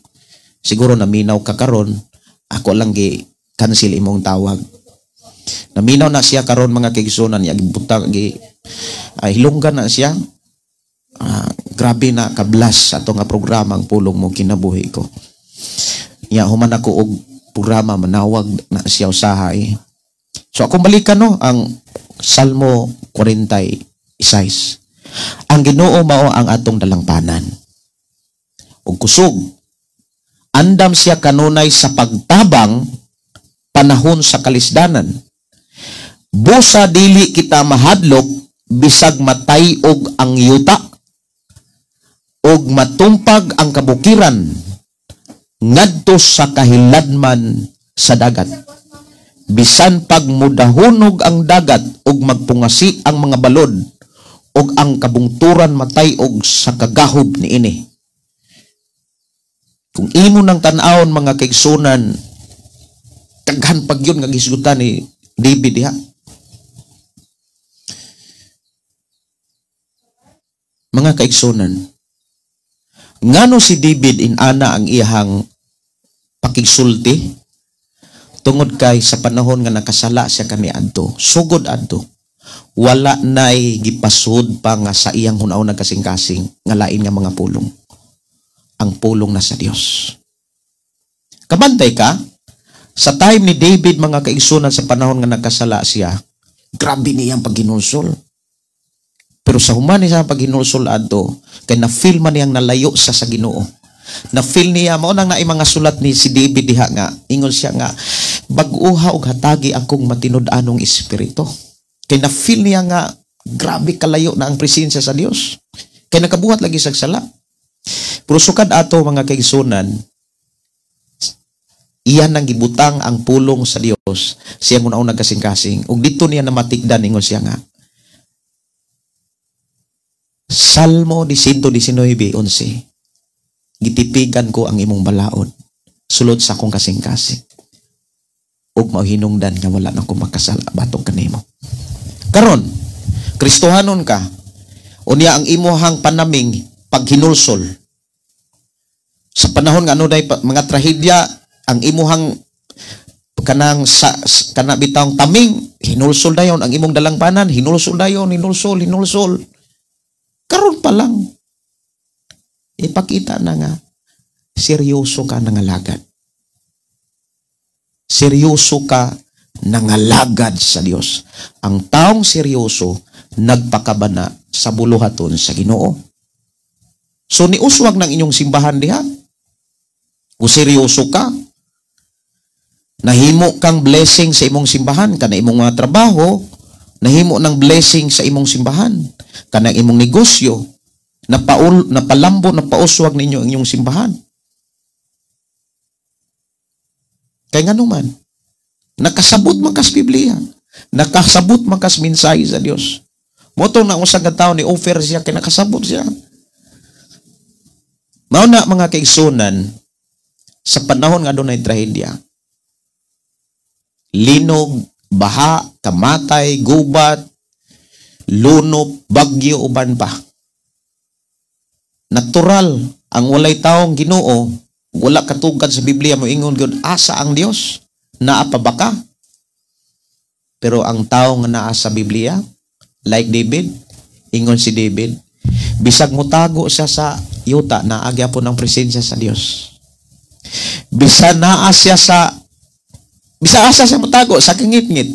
Siguro naminaw ka karon, ako lang gi cancel imong tawag. Naminaw na siya karon mga kaigsunan, niya gibutang gi hilonggan na siya. Grabe na kablas ato nga programa ang Pulong Mo Kinabuhi Ko. Nya human ako og programa manawag na siya usahay. So akong balikan no ang Salmo 46. Ang Ginoo mao ang atong dalangpanan ug kusog. Andam siya kanunay sa pagtabang panahon sa kalisdanan. Busa dili kita mahadlok bisag matay-og ang yuta ug matumpag ang kabukiran ngadto sa kahiladman sa dagat. Bisan pag mudahunog ang dagat ug magpungasi ang mga balod ug ang kabungturan matay-og sa kagahob niini. Kung imo nang tan-awon mga kaigsunan, daghan pag yun nga gisgutan ni David diha. Mga kaigsunan, ngano si David inana ang iyahang pakigsulti? Tungod kay sa panahon nga nakasala siya kaniadto, sugod adto, wala nay gipasud pa nga sa iyang hunaw nagkasing-kasing nga lain nga mga pulong. Ang pulong na sa Dios. Kabantay ka, sa time ni David mga kaigsunan sa panahon nga nagkasala siya, grabe niyang paghinulsol. Pero sa human niya paghinulsol adto, kay na-feel man niyang nalayo sa Ginoo. Na-feel niya, mao nang naay mga sulat ni si David diha nga, ingon siya nga, bag-uha og hatagi akong matinud-anong espiritu. Kay na-feel niya nga, grabe kalayo na ang presensya sa Dios. Kay nakabuhat lagi sa sala. Pero sukad ato mga kaigsunan, iyan nang gibutang ang pulong sa Dios, siyang una-una kasing-kasing. Ug dito niya namatikdan, ingon siya nga, Salmo 119:11, gitipigan ko ang imong balaod, sulod sa akong kasing-kasing. Ug mauhinungdan nga wala na ko makasala batok kanimo. Karon, Kristohanon ka, unya ang imuhang panaming paghinulsol. Sa panahon nga ano day mga trahedya, ang imuhang kanang sa kana bitawng taming hinulsol dayon ang imong dalangpanan, hinulsol dayon, hinulsol, hinulsol. Karon pa lang ipakita na nga seryoso ka nangalagad. Seryoso ka nangalagad sa Dios. Ang taong seryoso nagpakabana sa buluhaton sa Ginoo. So niuswag ng inyong simbahan diha. Kung seryoso ka, nahimo kang blessing sa imong simbahan, kana imong mga trabaho, nahimo ng blessing sa imong simbahan, kana imong negosyo, napalambo, napauswag ninyo ang inyong simbahan. Kaya nga naman, nakasabot man kas Biblia, nakasabot man kas mensahe sa Dios. Motong na usang ka tao ni offer siya, kaya nakasabot siya. Mao na mga kaigsunan, sa panahon nga dunay trahedya, linog, baha, kamatay, gubat, lunop, bagyo, uban pa. Natural, ang walay taong Ginoo, wala katugad sa Biblia mo ingon gyud asa ang Dios, naa pa ba ka? Pero ang tao nga naa sa Biblia, like David, ingon si David, bisag motago siya sa yuta, naa gyapon ang presensya sa Dios. Bisan naa siya sa bisan asa siya motago sa kangitngit,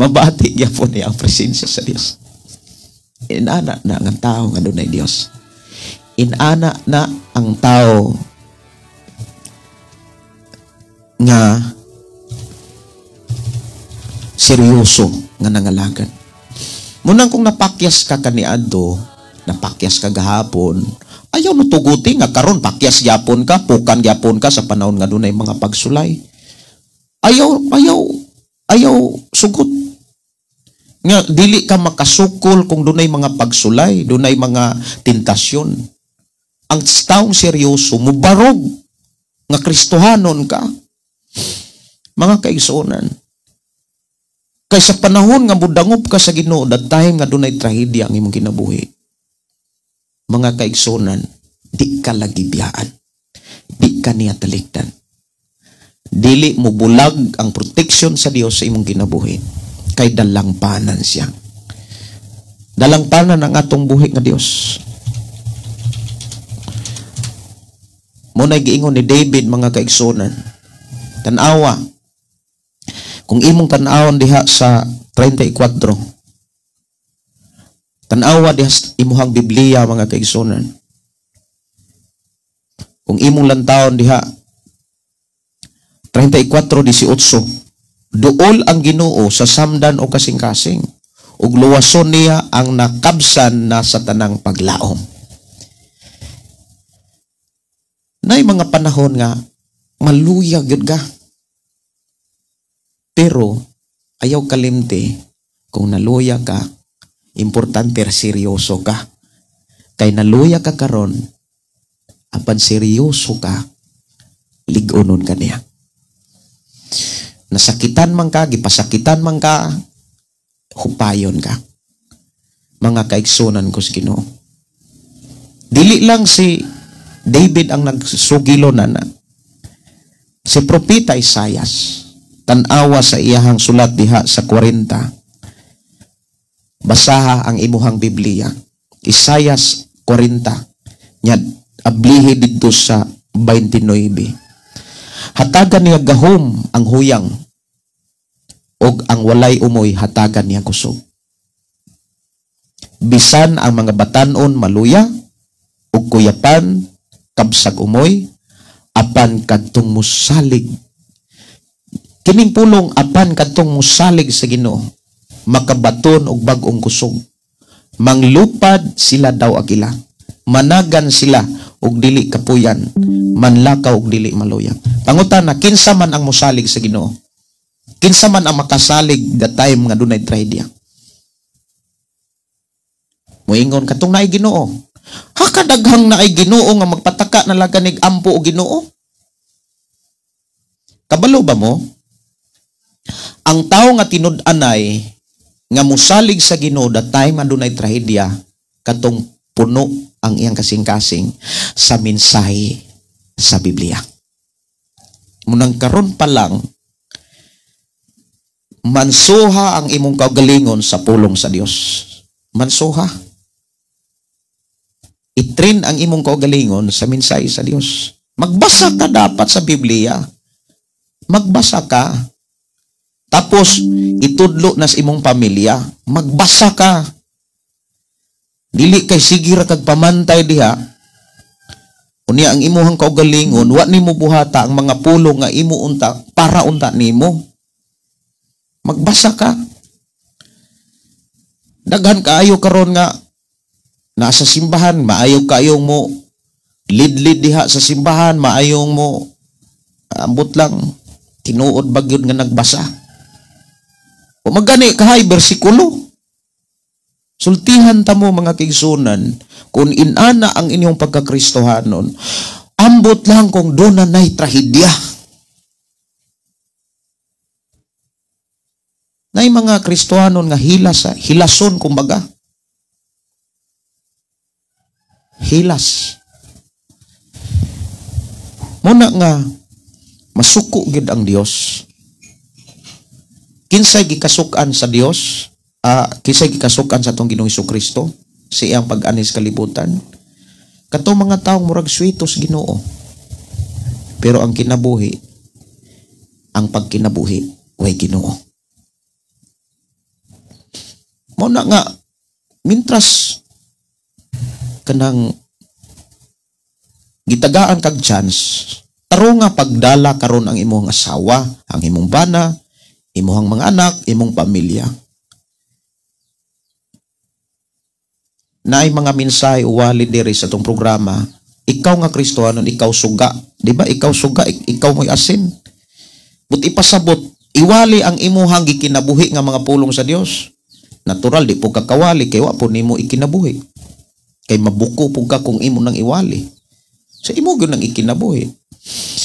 mabati gyapon niya ang presensya sa Dios. Inana na ang tao nga dunay Dios. Inana na ang tao nga seryoso nga nangalagad. Munang kung napakyas ka kaniadto, napakyas ka gahapon, ayaw no tuguti nga karon pakyas gyapon ka, pukan gyapon ka sa panahon nga dunay mga pagsulay. Ayaw, ayaw, ayaw sugot. Nga dili ka makasukol kung dunay mga pagsulay, dunay mga tentasyon. Ang taong seryoso mubarog nga Kristohanon ka. Mga kaigsuonan, kay sa panahon nga mudangop ka sa Ginoo, that time nga dunay trahedya ang imong kinabuhi. Mga kaigsuonan, di ka lagi biyaan. Di ka niya talikdan. Dili mo bulag ang protection sa Dios sa imong kinabuhi. Kay dalangpanan siya. Dalangpanan ang atong buhi nga Dios. Muna'y giingon ni David, mga kaigsunan. Tanawa. Kung imong tanawon diha sa 34, tanawa diha sa imuhang Biblia, mga kaigsunan. Kung imong lantawon diha 34:18, duol ang Ginoo sa samdan o kasing-kasing, ug luwason niya ang nakabsan na sa tanang paglaom. Nay mga panahon nga maluya gyud ka. Pero ayaw kalimti, kung naluya ka, importante seryoso ka. Kay naluya ka karon, apan seryoso ka, lig-onon ka niya. Nasakitan man ka, gipasakitan man ka, hupayon ka. Mga kaigsunan ko sa Ginoo. Dili lang si David ang nagsugilo na na. Si Propeta Isayas, tan-awa sa iyahang sulat diha sa 40. Basaha ang imuhang Biblia. Isayas 40. Nya ablihi didto sa 29. Hatagan niya gahom ang huyang, og ang walay umoy hatagan niya kusog. Bisan ang mga batan-on maluya, ug kuyapan kabsag umoy, apan kadtong musalig. Kining pulong apan kadtong musalig sa Ginoo, makabaton og bag-ong kusog. Manglupad sila daw agila, managan sila og dili kapuyan, manlakaw og dili maluya. Pangutana, kinsa man ang musalig sa Ginoo? Kinsa man ang makasalig the time nga dunay trahedya? Moingon katong naay Ginoo. Hakadaghang naay Ginoo nga magpataka na lang kanig ampo og Ginoo. Kabalo ba mo? Ang tawo nga tinud-anay nga musalig sa Ginoo the time nga dunay trahedya, katong puno ang iyang kasing-kasing sa mensahe sa Biblia. Munang karon pa lang, mansuha ang imong kaugalingon sa pulong sa Dios. Mansuha. I-train ang imong kaugalingon sa mensahe sa Dios. Magbasa ka dapat sa Biblia. Magbasa ka. Tapos, itudlo na sa imong pamilya. Magbasa ka. Dili kay sige ra kag pamantay diha. Unya ang imuhang kaugalingon, wa nimo buhata ang mga pulong nga imo unta para unta nimo. Magbasa ka. Daghan kaayo karon nga nasa simbahan, maayo kaayong mo lidlid diha sa simbahan, maayong mo ambot lang tinuod ba gyud nga nagbasa. O magani kahay bersikulo. Sultihan ta mo mga kaigsunan, kung inana ang inyong pagkakristohanon, ambot lang kung doon na na'y trahedya. Nay mga Kristohanon nga hilas, hilason kumbaga. Hilas. Muna nga masuko gid ang Dios. Kinsay gikasuk-an sa Dios? Kinsay gikasuk-an sa atong Ginoong Hesukristo sa iyang pag-anis kalibutan? Katong mga taong murag sweetos Ginoo. Pero ang kinabuhi, ang pagkinabuhi way Ginoo. Muna nga mintras kanang gitagaan kag chance, taro nga pagdala karon ang imong asawa, ang imong bana, imong mga anak, imong pamilya. Naay mga mensahe uwali diri sa atong programa, ikaw nga Kristohanon, ikaw suga, di ba? Ikaw suga, ikaw mo'y asin. But ipasabot, iwali ang imuhang gikinabuhi nga mga pulong sa Dios. Natural, di po kakawali, kay wa po nimo ikinabuhi. Kay mabuko po ka kung imo nang iwali. Sa imo gyud nang ikinabuhi.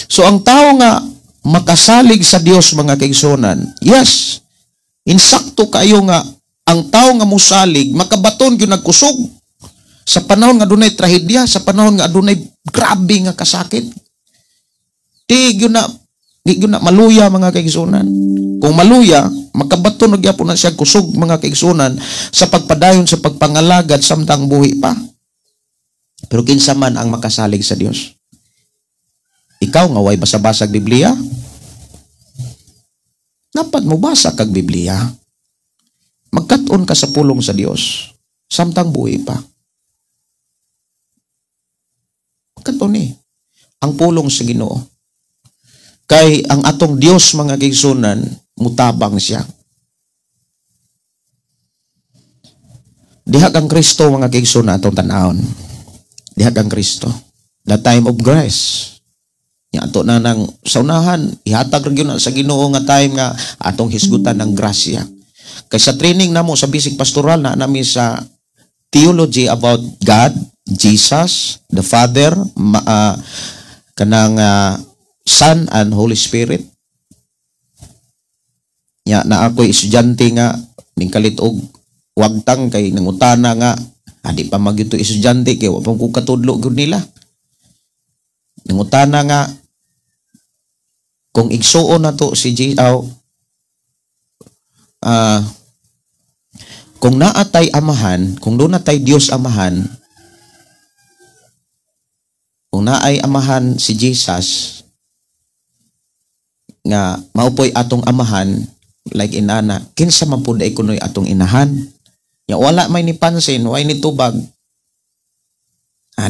So ang tao nga makasalig sa Dios, mga kaigsunan, yes, insakto kayo nga ang tao nga musalig makabaton gyud nagkusog sa panahon nga adunay trahedya, sa panahon nga adunay grabe nga kasakit. Di gyud na maluya, mga kaigsunan. Kung maluya, Makabaton na gyapon na siya kusog, mga kaigsunan, sa pagpadayon sa pagpangalagad samtang buhi pa. Pero kinsa man ang makasalig sa Dios? Ikaw nga way basa-basag Biblia? Dapat mo basa kag Biblia. Magkat-on ka sa pulong sa Dios samtang buhi pa. Magkat-on ni ang pulong sa Ginoo. Kay ang atong Dios, mga kaigsunan, mutabang siya. Diha kang Kristo, mga kaigsunan, atong tan-awon. Diha kang Kristo. The time of grace. Nya ato na nang sa unahan, ihatag ra gyud na sa Ginoo nga time nga atong hisgutan ng grasya. Kay sa training namo sa basic pastoral na nami sa theology about God, Jesus, the Father, kanang Son and Holy Spirit. Nya na ako'y estudyante nga ning kalit og wagtang kay nangutana nga adi pa magyud to estudyante kay wa pa ko katudlo gyud nila. Nangutana nga kung igsuon na to si kung naatay amahan, kung doon natay Dios amahan, kung naay amahan si Jesus nga maupoy atong amahan like inana, kinsa man pud ay kunoy atong inahan? Ya wala may ni pansin, way ni tubag.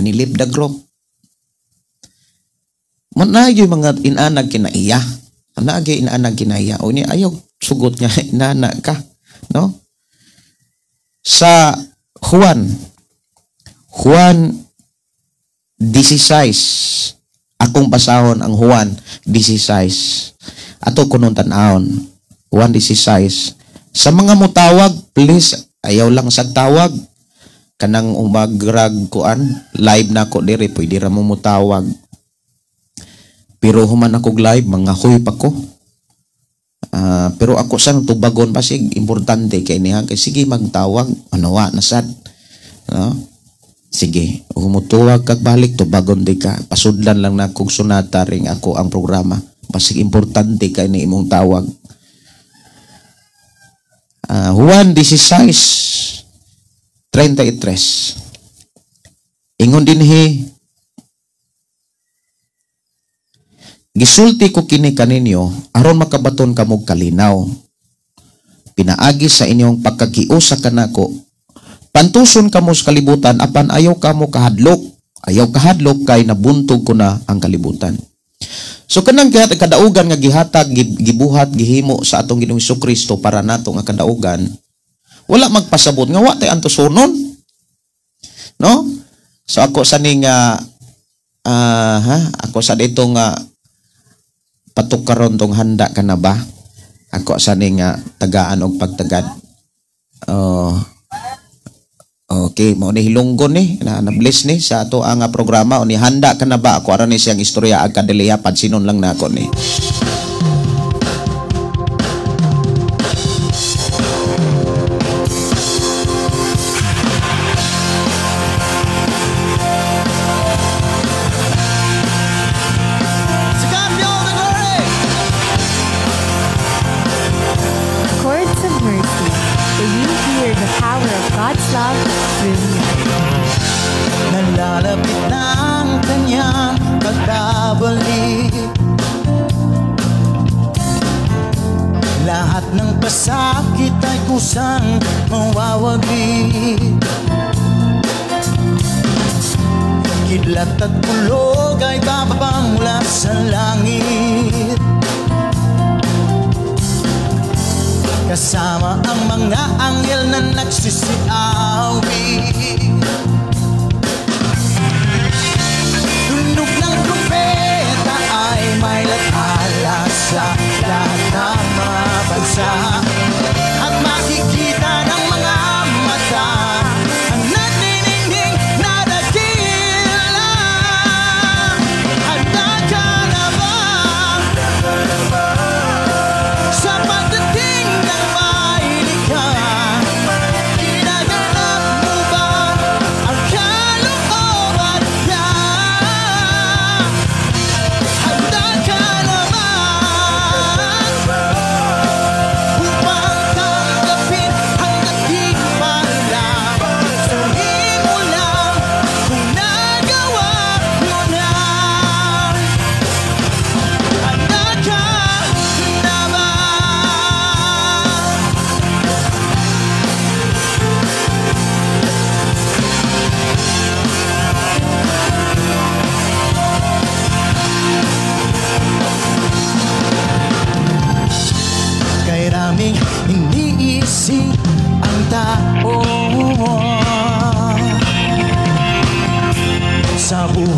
Ni leave the group. Manay yung mga inanag kinaiya. Manay inaanag kinaiya. O ni ayaw sugot niya inana ka, no? Sa Juan 16, akong basahon ang Juan 16. Ato kunon tan-awon. Juan 16. Sa mga mutawag, please ayaw lang sa tawag. Kanang umagrag kuan, live na ko diri, pwede ra mo mutawag. Pero human ako live, mga huy pa ko. Pero ako sang tubagon pasig importante kay niya kay sige magtawag, ano wa nasad. No? Sige, humutuwag kag balik tubagon di ka. Pasudlan lang na kog sunata ring ako ang programa. Pasig importante kay ni imong tawag. Juan 16:33. Ingon dinhi, gisulti ko kini kaninyo aron makabaton kamog kalinaw. Pinaagi sa inyong pagkakiusa kanako. Pantuson kamo sa kalibutan apan ayaw kamo kahadlok. Ayaw kahadlok kay nabuntog ko na ang kalibutan. So kanang kadaugan nga gihatag, gibuhat, gihimo sa atong Ginoong Hesukristo para nato nga kadaugan, wala magpasabot nga wa tay antusonon. No? So ako sa ning ako sa dito nga patukaron tong handa ka na ba? Ako sa ning tagaan og pagtagad. Okay, mao ni Hilonggon ni na na-bless ni sa ato ang programa o ni handa ka na ba? Ako aron ni siyang istorya ag kadeliya pansinon lang nako ni. Kidlat at kulog ay bababa mula sa langit, kasama ang mga anghel na nagsisiawit. Tunog ng trumpeta ay may lathala sa lahat ng mga bansa, at makikita ng mga mata ang nagniningning na dakila. Handa ka na ba sa pagdating ng mahilig ka? Ginaganap mo ba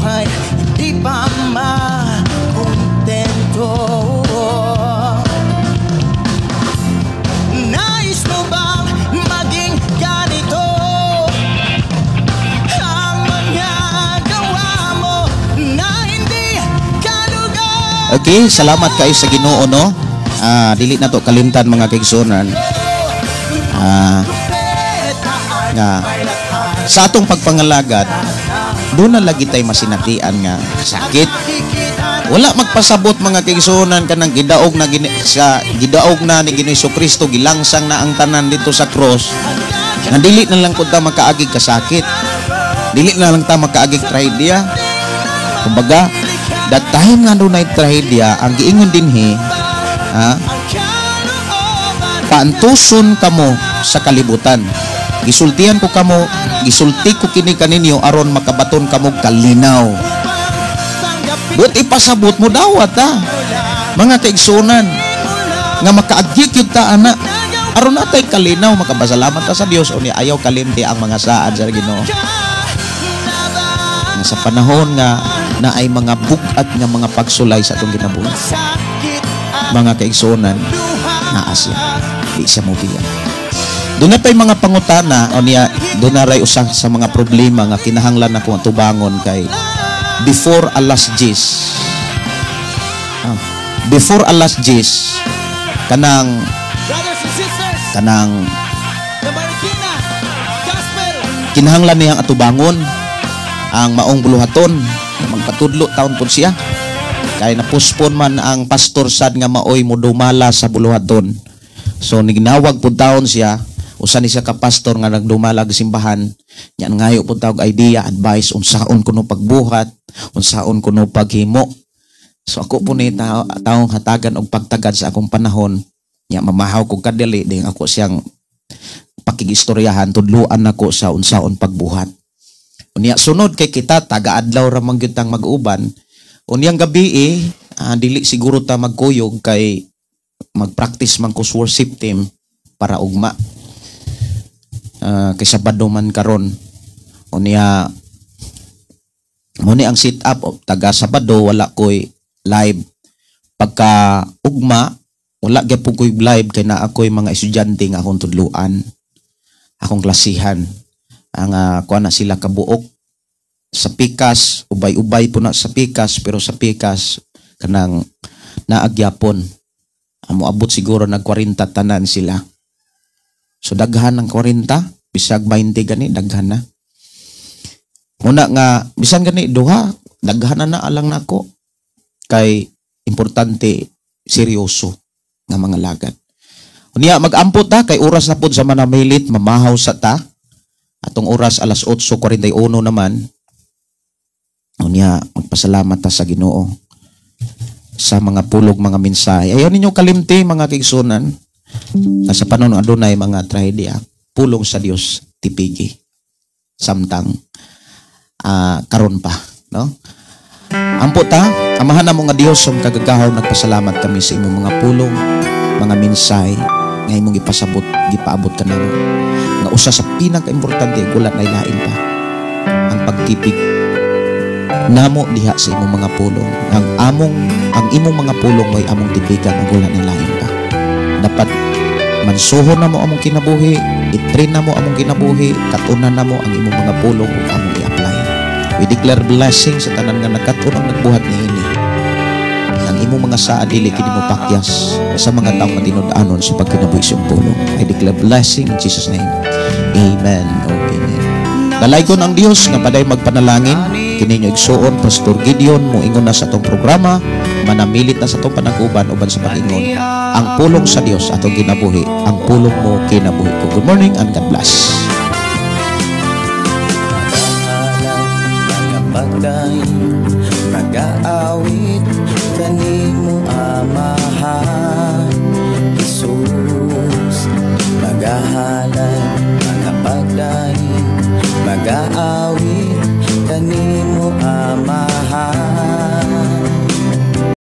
Buhay, hindi pa makontento. Nais mo bang maging ganito? Ang mga gawa mo na hindi kalugar. Okay, salamat kayo sa Ginoo, no. Dili na to kalimtan, mga kaigsuonan. Nga sa atong pagpangalagad, doon na lagi tayo masinatian nga sakit. Wala magpasabot, mga kaigsuonan, kanang gidaog na gini, sa gidaog na ni Ginoo Kristo, gilangsang na ang tanan dito sa cross. Nga dili na lang kun ta makaagig kasakit. Dili na lang ta makaagig trahedya. Kumbaga, that time nga dunay trahedya, ang giingon dinhi, ha, paantuson kamo sa kalibutan. Gisultihan ko kamo, gisulti ko kini kaninyo aron makabaton kamo kalinaw. But ipasabot mo dawat ha, mga kaigsunan, nga makaagi gyud ta ana aron natay kalinaw, makapasalamat ta sa Dios. Unya ayaw kalimti ang mga saad sa Ginoo. Nga sa panahon nga naay mga bug-at nga mga pagsulay sa atong kinabuhi, mga kaigsuonan, naa siya. Di siya mobiya. Doon na pa'y mga pangutana o niya, doon na ray usa sa mga problema nga kinahanglan ako tubangon kay before alas 10. Before alas 10 kanang Brothers and sisters, kanang the Marikina Gospel kinahanglan niyang atubangon ang maong buluhaton, magpatudlo taon pud siya kay napuspon man ang pastor sad nga maoy modumala sa buluhaton. So niginawag pud taon siya, usa ni siya ka pastor nga nagdumala og simbahan nya, ngayo pud tawag idea, advice, unsaon kuno pagbuhat, unsaon kuno paghimo. So ako po ni taong hatagan og pagtagad sa akong panahon nya, mamahaw kog kadali ding ako siyang pakigistoryahan, tudluan nako sa unsaon pagbuhat. Unya sunod kay kita taga-adlaw ra man gyud tang mag-uban. Unyang gabi eh, dili siguro ta magkuyog kay mag-practice man ko sa worship team para ugma. Kay Sabado man karon. Unya mo ni ang sit up taga Sabado, wala koy live. Pagka ugma, wala gyapon koy live kay naa koy mga estudyante nga akong tudluan, akong klasihan. Ang kuha na sila kabuok sa pikas, ubay-ubay po na sa pikas, pero sa pikas kanang naagyapon. Amo abot siguro nag 40 tanan sila. So daghan ng 40, bisag 20 gani daghan na. Muna nga bisan gani duha, daghan na na alang nako. Kay importante seryoso nga mga lagad. Unya mag-ampo ta kay oras na pod sa manamilit, mamahaw sa ta. Atong oras alas 8:41 naman. Unya magpasalamat ta sa Ginoo sa mga pulog, mga mensahe. Ayaw ninyo kalimti, mga kaigsunan, na sa panahon adunay mga trahedya, pulong sa Dios tipigi. Samtang karon pa, no? Ampo ta. Amahan namo nga Dios sa kagagahaw, nagpasalamat kami sa imong mga pulong, mga mensahe nga imong gipasabot, gipaabot kanamo. Nga usa sa pinakaimportante, wala na lain pa, ang pagtipig namo diha sa imong mga pulong. Ang imong mga pulong mo'y among tipigan ug wala na lain pa. Dapat mansuhon namo among kinabuhi, i-train namo among kinabuhi, katunan namo ang imong mga pulong ug among i-apply. We declare blessing sa tanan nga nagkat-on ang nagbuhat niini. Ang imong mga saa dili kini mo pakyas sa mga taong matinud-anon sa pagkinabuhi sa imong pulong. I declare blessing in Jesus' name. Amen. Okay, amen. Dalaygon ang Dios nga paday magpanalangin. Kini inyo igsuon, Pastor Gideon, moingon na sa atong programa, manamilit na sa atong panag-uban uban sa pag-ingon. Ang pulong sa Dios atong kinabuhi, ang pulong mo kinabuhi ko. Good morning and God bless. Mga pagdaing, nag-aawit kanimo, Amahan Jesus. Magahalay, mga pagdaing, mag-aawit kanimo, Amahan.